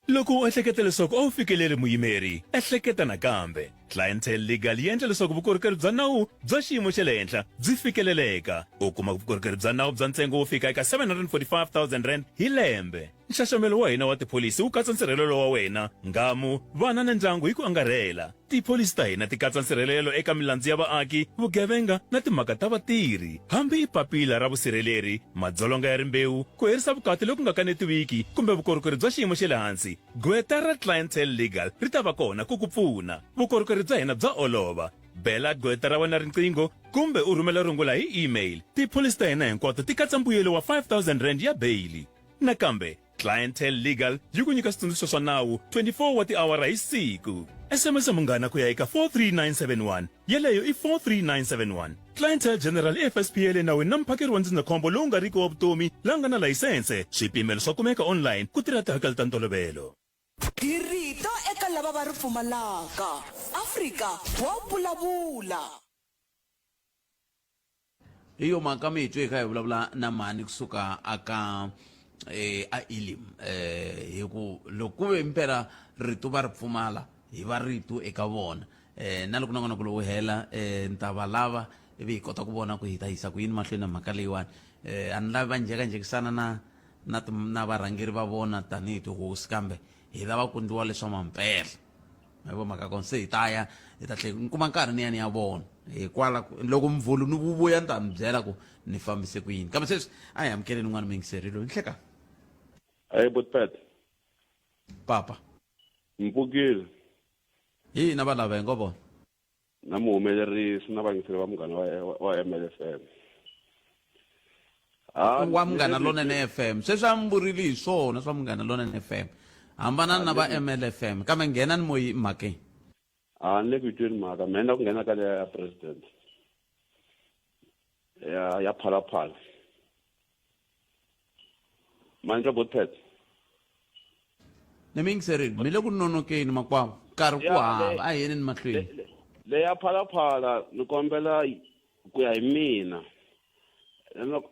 Speaker 2: Loko u ehleketa leswaku a wu fikeleli muyimeri, ehleketa nakambe. Clientele Legal yi endla leswaku vukorhokeri bya nawu bya xiyimo xa le henhla byi fikeleleka. U kuma vukorhokeri bya nawu bya ntsengo wo fika eka R745 000 hi lembe. Nxaxamelo wa hina wa tipholisi wu katsa nsirhelelo wa wena, nghamu, vana na ndyangu hi ku angarhela. Tipholisi ta hina ti katsa nsirhelelo eka milandzu ya vaaki, vugevenga na timhaka ta vatirhi. Hambi i papila ra vusirheleri, madzolonga ya rimbewu, ku herisa vukati loku nga kanetiwiki kumbe vukorhokeri bya xiyimo xa le hansi, gqweta ra Clientele Legal ri ta va kona ku ku pfuna. Vukorhokeri bya hina bya olova. Bela gqweta ra wena riqingho kumbe u rhumela rungula hi email. Tipholisi ta hina hinkwato ti katsa mbuyelo wa R5000 ya beyili. Nakambe, Clientele Legal yi ku nyika switsundzuxo swa nawu 24 wa tiawara hi siku. SMS munghana ku ya eka 43971. Yeleyo i 43971. Clientele General i FSP ya le nawini na muphakeri wa ndzindzakhombo lowu nga riki wa vutomi la nga na layisense. Swipimelo swa kumeka online ku tirha tihakelo ta ntolovelo.
Speaker 4: Hi rito eka lava va ri pfumalaka. Afrika wa vulavula.
Speaker 1: Hi yo mhaka mi hi twe hi kha hi vulavula na mhani kusuka aka eh, a Elim eh, hi ku loko ku ve mpela rito va ri pfumala hi va rito eka vona eh, na loko nongonoko lowu hela eh, ni ta va lava ivi hi kota ku vona ku hi ta yisa ku yini mahlweni na mhaka leyiwani eh, a ni lavi va njhekanjhekisana na na, na varhangeri va vona tanihi tihosi kambe hi lava ku ndliwa leswa mampela ma vo mhaka kona se hi ta ya hi ta tlhela ni kuma nkarhi ni ya ni ya vona hi kwala loko mvhulu ni wu vuya ni ta mi byela ku ni fambise ku yini kambe sweswi a hi amukeleni n'wana muyingiseri loyi nhleka
Speaker 5: Hey Botpet.
Speaker 1: Papa.
Speaker 5: Mpfukile.
Speaker 1: Hi hina va lava hi ngo vona.
Speaker 5: Na muhumelerisi na vayingiseri va munghana wa wa MLFM.
Speaker 1: Ah, wa munghana lonene FM sweswi a mi vurile hi swona swa munghana lonene FM hambanani na va MLFM kambe nghena ni moyi mhakeni
Speaker 5: a ni le ku yi tweni mhaka mina na ku nghena ka leya ya president ya ya phalaphala mandla botpet
Speaker 1: ni mi yingiserile mi le ku nonokeni makwavo nkarhi ku hava a hi yeneni mahlweni
Speaker 5: leya phalaphala ni kombela ku ya hi mina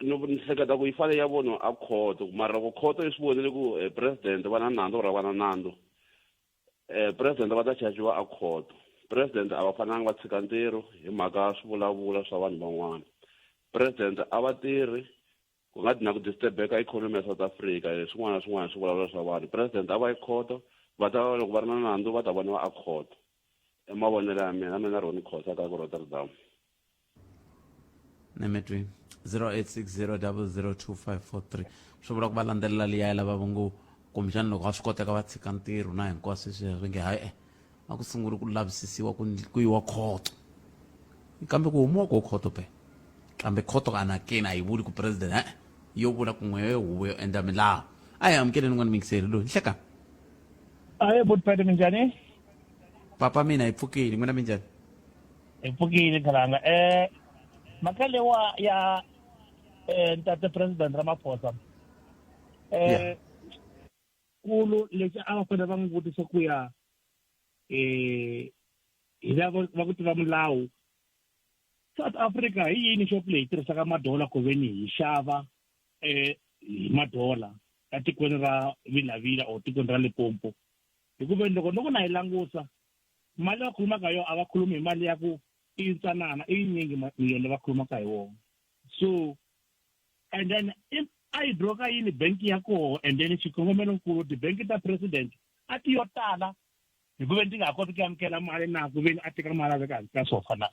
Speaker 5: ni hleketa ku yi fanele ya voniwa a khoto mara loko khoto yi swi vonile ku eh, president va na nandzu or va na nandzu eh, president va ta chajiwa a khoto president a va fanelanga va tshika ntirho hi mhaka swivulavula swa vanhu van'wana president a va tirhi ku nga dina ku disturbeka ikhonomi ya South Africa eh, swin'wana na swin'wana swi vulavula swa vanhu president a va yi khoto va ta loko va ri na nandzu va ta voniwa a khoto i mavonelo ya mina mina Ronnie Khosa ka ku Rotterdam.
Speaker 1: Nemetwi 0860002543 swi vula ku va landzelela liya lava va ngo kumbexana loko a swi koteka va tshika ntirho na hinkwaswo sweswiya swi nge hayi e a ku sunguli ku lavisisiwa ku ku yiwa khoto kambe ku humiwa ko khoto pe kambe khoto anakeni a yi vuli ku president e yo vula ku n'we huvo yo endla milawu a hi amukeleni n'wana miyingiseri loyi nhleka
Speaker 8: Aye bhuti minjhani?
Speaker 1: Papa mina hi pfukile n'wina minjhani?
Speaker 8: Hi pfukile khalanga. Eh mhaka lewa ya eh ntate president Ramaphosa. Eh kulu lexi a va fanele va n'wi vutisa ku ya eh hi lava va ku tiva milawu South Africa hi yini shop leyi tirhisaka madola ku veni hi xava eh hi madola etikweni ra Vilavila or tikweni ra Limpopo hikuva loko loko na yi langusa mali va khulumaka yona a va khulumi hi mali ya ku i yintsanana i yinyingi miliyoni leyi va khulumaka hi wona so and then a yi broka yini banki ya koho and then xikongomelonkulu tibanki ta president a ti yo tala hikuva ti nga ha koti ku amukela mali na ku veni a teka mali a veka hansi ka sofa na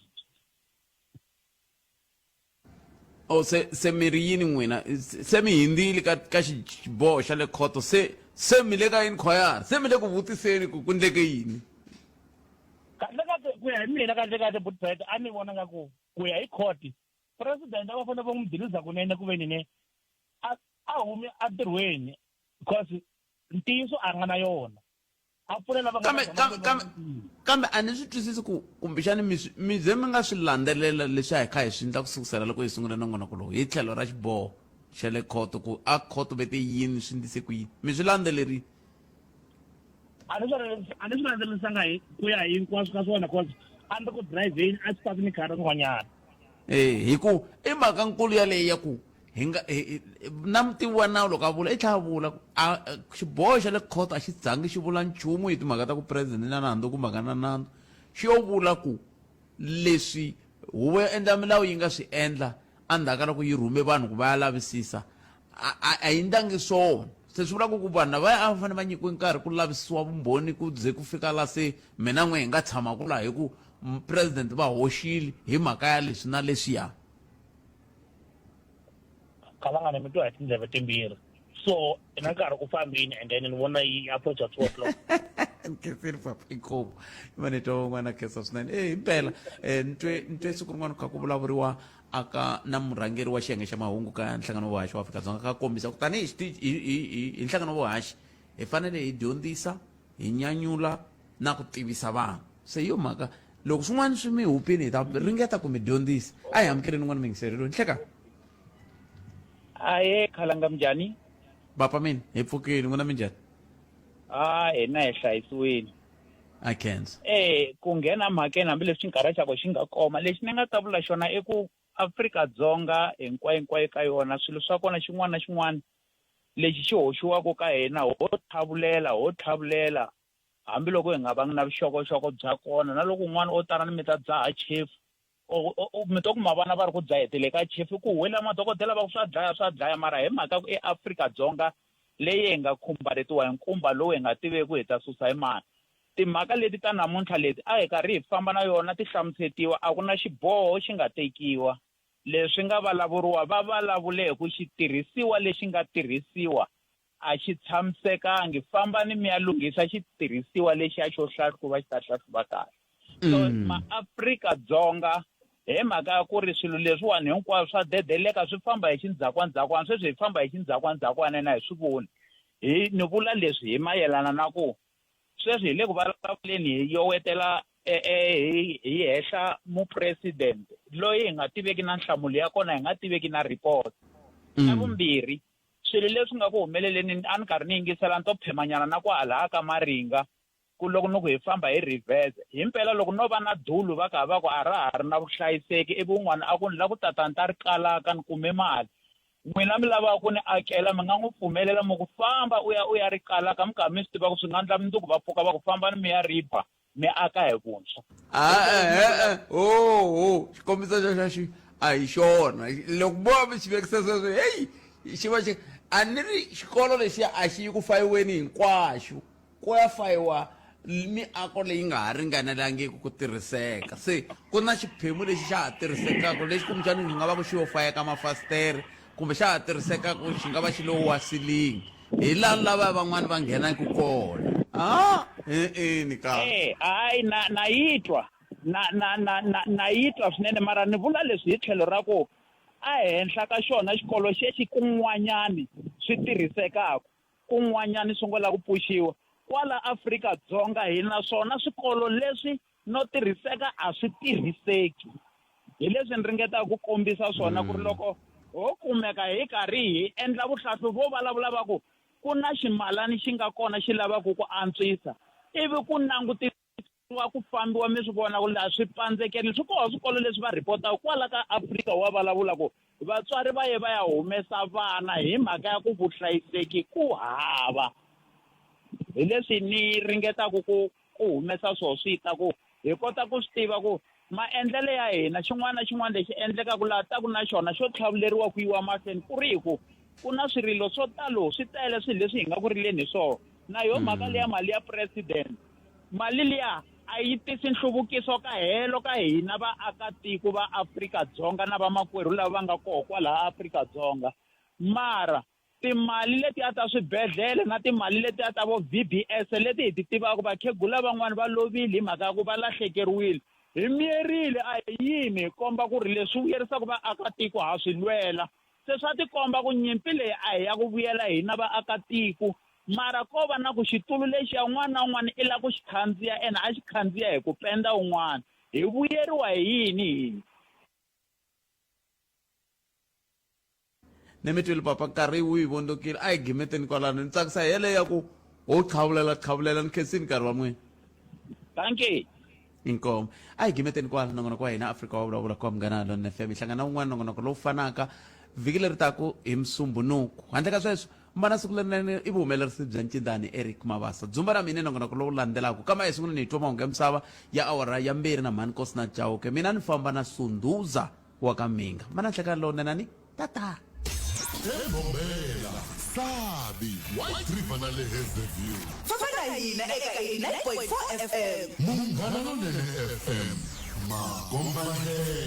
Speaker 1: o se se mi ri yini n'wina se mi hindzile ka ka xiboho xa le khoto se se mi le ka inquiry se mi le ku vutiseni ku ku ndleke yini
Speaker 8: kahle kahle ku ya hi mina kahle kahle butbet a ni vona nga ku ku ya hi court president a va fanele va n'wi diliza kunene ku veni ne a a humi entirhweni because ntiyiso a nga na yona a pfulela va
Speaker 1: kambe kambe kambe kambe a ni swi twisisi ku kumbexani mi mi ze mi nga swi landzelela leswi a hi kha hi swi endla ku sukusela loko hi sungula nongonoko lowu hi tlhelo ra xiboho xa le khoto ku a khoto ve te yini swi ndlise ku yini mi swi landzelerile
Speaker 8: a ni swi a ni swi landzelerisanga hi ku ya hinkwaswo ka swona cause a ni ri ku driveni a swi pasi ni khari rin'wanyana
Speaker 1: e hi ku i mhaka nkulu yaleyo ya ku hi nga na mutivi wa nawu loko a vula i tlhela a vula a xiboho xa le khoto a xi zangi xi vula nchumu hi timhaka ta ku president na nandzu kumbe nga na nandzu xi yo vula ku leswi huvo yo endla milawu yi nga swi endla endzhaku ka loko yi rhume vanhu ku va ya lavisisa a yi ndlangi swona se swi vulaka ku vanhu lavaya a va fanele va nyikiwe nkarhi ku lavisiwa vumbhoni ku ze ku fika la se mina n'we hi nga tshama ku laha hi ku president va hoxile hi mhaka ya leswi na leswiya
Speaker 8: khalangana mi twa hi tindleve timbirhi so na nkarhi u fambini and then ni vona yi approacha two o'clock
Speaker 1: nkhenseni papa inkomu i manetwa van'wana khensa swinene e himpela um ni twe ni twe siku rin'wana kha ku vulavuriwa aka na murhangeri wa xiyenge xa mahungu ka nhlangano wa vuhaxi wa Afrika-Dzonga ka kombisa ku tanihi hi nhlangano wa vuhaxi hi fanele hi dyondzisa hi nyanyula na ku tivisa vanhu se hi yo mhaka loko swin'wana swi mi hupini hi ta ringeta ku mi dyondzisa a hi amukeleni n'wana muyingiseri loyi nhleka
Speaker 22: aye khalanga minjhani
Speaker 1: papa mina hi pfukile n'wina minjhani
Speaker 22: a hina hi hlayisiwile
Speaker 1: a khensa
Speaker 22: eh ku nghena mhakeni hambileswi xinkarhi xa ko xi nga koma lexi ni nga ta vula xona i ku Afrika-Dzonga hinkwayo hinkwayo ka yona swilo swa kona xin'wana na xin'wana lexi xi hoxiwaka ka hina ho tlhavulela ho tlhavulela hambiloko hi nga vangi na vuxokoxoko bya kona na loko un'wana o tana ni mi ta dzaha chefu mi to kuma vana va ri ku dzahetele ka chefu ku huwelela madokodela va ku swa dlaya swa dlaya mara hi mhaka ku eAfrika-Dzonga leyi hi nga khumbarhetiwa hi nkumba lowu hi nga tiveki hi ta susa hi mani timhaka leti ta namuntlha leti a hi karhi hi famba na yona ti hlamusetiwa a ku na xiboho xi nga tekiwa leswi nga vulavuriwa va vulavule hi ku xitirhisiwa lexi nga tirhisiwa a xi tshamisekangi fambani mi ya lunghisa xitirhisiwa lexiya xo hlahluva xi ta hlahluva kahle so mm. maafrika-dzonga hi mhaka ya ku ri swilo leswiwani hinkwaswo swa dedeleka swi famba hi xindzhakwandzhakwana sweswi hi famba hi xindzhakwandzhakwana na hi swi voni hi ni vula leswi hi mayelana na ku sweswi hi le ku vulavuleni hi yowetela e, e, hi hi hehla mupresidente loyi hi nga tiveki na nhlamulo ya kona hi nga tiveki na report xa mm. vumbirhi swilo leswi nga ku humeleleni a ni karhi ni yingisela ni to phemanyana na kwalaha ka maringa ku loko ni ku hi famba hi reverse himpela loko no va na dulu va ka va ku a ra ha ri na vuhlayiseki ivi un'wana a ku ni la ku tata ni ta ri kalaka ni kume mali n'wina mi lavaka ku ni akela mi nga n'wi pfumelela mi ku famba u ya u ya ri kalaka mi karhi mi swi tiva ku swi nga ndla mundzuku va pfuka va ku fambani mi ya riba mi aka hi vuntshwa
Speaker 1: a e o xikombiso xexo xi a hi xona loko mo mi xi vekisa sweswo heyi xi va xi a ni ri xikolo lexiya a xi yi ku fayiweni hinkwaxo ku ya fayiwa miako leyi nga ha ringanelangiki ku tirhiseka se ku na xiphemu lexi xa ha tirhisekaka lexi kumbexani xi nga va ku xi yo fayeka mafasitere kumbe xa ha tirhisekaka xi nga va xi lo wa silingi hi laha lava van'wani va nghenaka kona a e-e ni ka
Speaker 22: Eh, hayi na na yi twa na na na na na yi twa swinene mara ni vula leswi hi tlhelo ra ku a henhla ka xona xikolo xexi kun'wanyani swi tirhisekaka kun'wanyani swi ngo la ku pfuxiwa kwala Afrika-Dzonga hi na swona swikolo leswi no tirhiseka a swi tirhiseki hi leswi ni ringetaka ku kombisa swona ku ri loko ho kumeka hi karhi hi endla vuhlahluvi vo vulavula va ku ku na ximalani xi nga kona xi lavaka ku antswisa ivi ku langutisiwa ku fambiwa mi swi vona ku laha swi pandzekele swi koho swikolo leswi va rhipotaka kwala ka Afrika wa vulavula ku vatswari va ye va ya humesa vana hi mhaka ya ku vuhlayiseki ku hava hi leswi ni ringetaka ku ku humesa swona swi ta ku hi kota ku swi tiva ku maendlelo ya hina xin'wana na xin'wana lexi endlekaka laha taku na xona xo tlhavuleriwa ku yiwa mahlweni ku ri hi ku ku na swirilo swo talo swi tele swilo leswi hi nga ku rileni hi swona na yo mhaka leya mali ya president mali liya a yi tisi nhluvukiso ka helo ka hina vaakatiko va Afrika-Dzonga na vamakwerhu lava va nga koho kwalaha Afrika-Dzonga mara timali letiya ta swibedhlele na timali letiya ta vo VBS leti hi ti tivaka vakhegula van'wani va lovile hi mhaka ya ku va lahlekeriwile hi miyerile a hi yimi hi komba ku ri leswi vuyerisaka vaakatiko ha swi lwela se swa tikomba ku nyimpi leyi a hi ya ku vuyela hina vaakatiko mara ko va na ku xitulu lexiya un'wana na un'wana i lava ku xi khandziya ene a xi khandziya hi ku penda un'wana hi vuyeriwa hi yini hina
Speaker 1: ni mi twile papa nkarhi wu yi vondzokile a hi gimeteni kwalano ni tsakisa hi yeleyo ya ku ho qhavulela qhavulela ni khensini nkarhi wa n'wina
Speaker 22: dankie
Speaker 1: inkomo a hi gimeteni kwala nongonoko wa hina Afrika wa vulavula kwa Munghana Lonene FM hi hlangana na wun'wana nongonoko lowu fanaka vhiki leri taku hi Musumbhunuku handle ka sweswo mbana siku lerinene i vuhumelerisi bya ncindani Eric Mabasa dzumba ra mina nongonoko lowu landzelaka kama hi sunguleni hi twa mahungu ya misava ya awara ya mbirhi na mhani Nkosi na Chauke mina ni famba na Sunduza wa ka Minga mana nhlekani lowunene ni tata
Speaker 3: Ebombela, Sabi, White River na le Hazyview.
Speaker 4: Famba na hina eka 89.4 FM.
Speaker 3: Munghana Lonene FM, makombandlela.